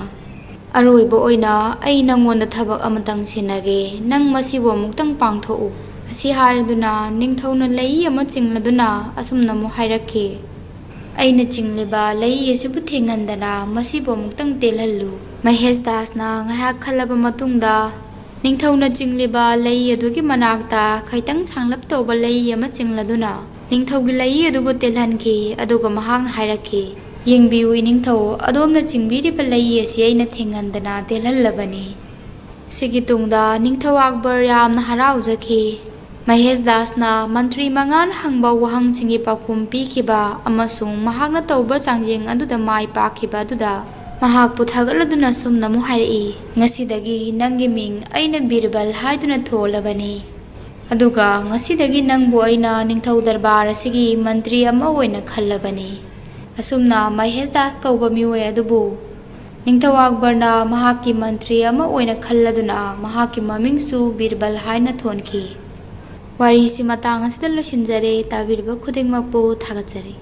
"ꯑꯔꯣꯏꯕ ꯑꯣꯏꯅ ꯑꯩ ꯅꯪꯉꯣꯟꯗ ꯊꯕꯛ ꯑꯃꯇꯪ ꯁꯤꯟꯅꯒꯦ, ꯅꯪ ꯃꯁꯤꯕꯨ ꯑꯃꯨꯛꯇꯪ ꯄꯥꯡꯊꯣꯛꯎ꯫" ꯑꯁꯤ ꯍꯥꯏꯔꯗꯨꯅ ꯅꯤꯡꯊꯧꯅ ꯂꯩ ꯑꯃ ꯆꯤꯡꯂꯗꯨꯅ ꯑꯁꯨꯝꯅ ꯑꯃꯨꯛ ꯍꯥꯏꯔꯛꯈꯤ, "ꯑꯩꯅ ꯆꯤꯡꯂꯤꯕ ꯂꯩ ꯑꯁꯤꯕꯨ ꯊꯦꯡꯍꯟꯗꯅ ꯃꯁꯤꯕꯨ ꯑꯃꯨꯛꯇꯪ ꯇꯦꯜꯍꯜꯂꯨ꯫" ꯃꯍꯦꯁ ꯗꯥꯁꯅ ꯉꯥꯏꯍꯥꯛ ꯈꯜꯂꯕ ꯃꯇꯨꯡꯗ ꯅꯤꯡꯊꯧꯅ ꯆꯤꯡꯂꯤꯕ ꯂꯩ ꯑꯗꯨꯒꯤ ꯃꯅꯥꯛꯇ ꯈꯤꯇꯪ ꯁꯥꯡꯂꯞ ꯇꯧꯕ ꯂꯩ ꯑꯃ ꯆꯤꯡꯂꯗꯨꯅ ꯅꯤꯡꯊꯧꯒꯤ ꯂꯩ ꯑꯗꯨꯕꯨ ꯇꯦꯜꯍꯟꯈꯤ꯫ ꯑꯗꯨꯒ ꯃꯍꯥꯛꯅ ꯍꯥꯏꯔꯛꯈꯤ, "ꯌꯦꯡꯕꯤꯌꯨ ꯏꯅꯤꯡꯊꯧ, ꯑꯗꯣꯝꯅ ꯆꯤꯡꯕꯤꯔꯤꯕ ꯂꯩ ꯑꯁꯤ ꯑꯩꯅ ꯊꯦꯡꯍꯟꯗꯅ ꯇꯦꯜꯍꯜꯂꯕꯅꯤ꯫" ꯁꯤꯒꯤ ꯇꯨꯡꯗ ꯅꯤꯡꯊꯧ ꯑꯛꯕꯔ ꯌꯥꯝꯅ ꯍꯔꯥꯎꯖꯈꯤ꯫ ꯃꯍꯦꯁ ꯗꯥꯁꯅ ꯃꯟꯇ꯭ꯔꯤ ꯃꯉꯥꯅ ꯍꯪꯕ ꯋꯥꯍꯪꯁꯤꯡꯒꯤ ꯄꯥꯎꯈꯨꯝ ꯄꯤꯈꯤꯕ ꯑꯃꯁꯨꯡ ꯃꯍꯥꯛꯅ ꯇꯧꯕ ꯆꯥꯡꯌꯦꯡ ꯑꯗꯨꯗ ꯃꯥꯏ ꯄꯥꯛꯈꯤꯕ ꯑꯗꯨꯗ ꯃꯍꯥꯛꯄꯨ ꯊꯥꯒꯠꯂꯗꯨꯅ ꯁꯨꯝꯅ ꯑꯃꯨꯛ ꯍꯥꯏꯔꯛꯏ, "ꯉꯁꯤꯗꯒꯤ ꯅꯪꯒꯤ ꯃꯤꯡ ꯑꯩꯅ ꯕꯤꯔꯕꯜ ꯍꯥꯏꯗꯨꯅ ꯊꯣꯜꯂꯕꯅꯤ꯫ ꯑꯗꯨꯒ ꯉꯁꯤꯗꯒꯤ ꯅꯪꯕꯨ ꯑꯩꯅ ꯅꯤꯡꯊꯧ ꯗꯔꯕꯥꯔ ꯑꯁꯤꯒꯤ ꯃꯟꯇ꯭ꯔꯤ ꯑꯃ ꯑꯣꯏꯅ ꯈꯜꯂꯕꯅꯤ꯫" ꯑꯁꯨꯝꯅ ꯃꯍꯦꯁ ꯗꯥꯁ ꯀꯧꯕ ꯃꯤꯑꯣꯏ ꯑꯗꯨꯕꯨ ꯅꯤꯡꯊꯧ ꯑꯛꯕꯔꯅ ꯃꯍꯥꯛꯀꯤ ꯃꯟꯇ꯭ꯔꯤ ꯑꯃ ꯑꯣꯏꯅ ꯈꯜꯂꯗꯨꯅ ꯃꯍꯥꯛꯀꯤ ꯃꯃꯤꯡꯁꯨ ꯕꯤꯔꯕꯜ ꯍꯥꯏꯅ ꯊꯣꯟꯈꯤ꯫ ꯋꯥꯔꯤꯁꯤ ꯃꯇꯥꯡ ꯑꯁꯤꯗ ꯂꯣꯏꯁꯤꯟꯖꯔꯦ꯫ ꯇꯥꯕꯤꯔꯤꯕ ꯈꯨꯗꯤꯡꯃꯛꯄꯨ ꯊꯥꯒꯠꯆꯔꯤ꯫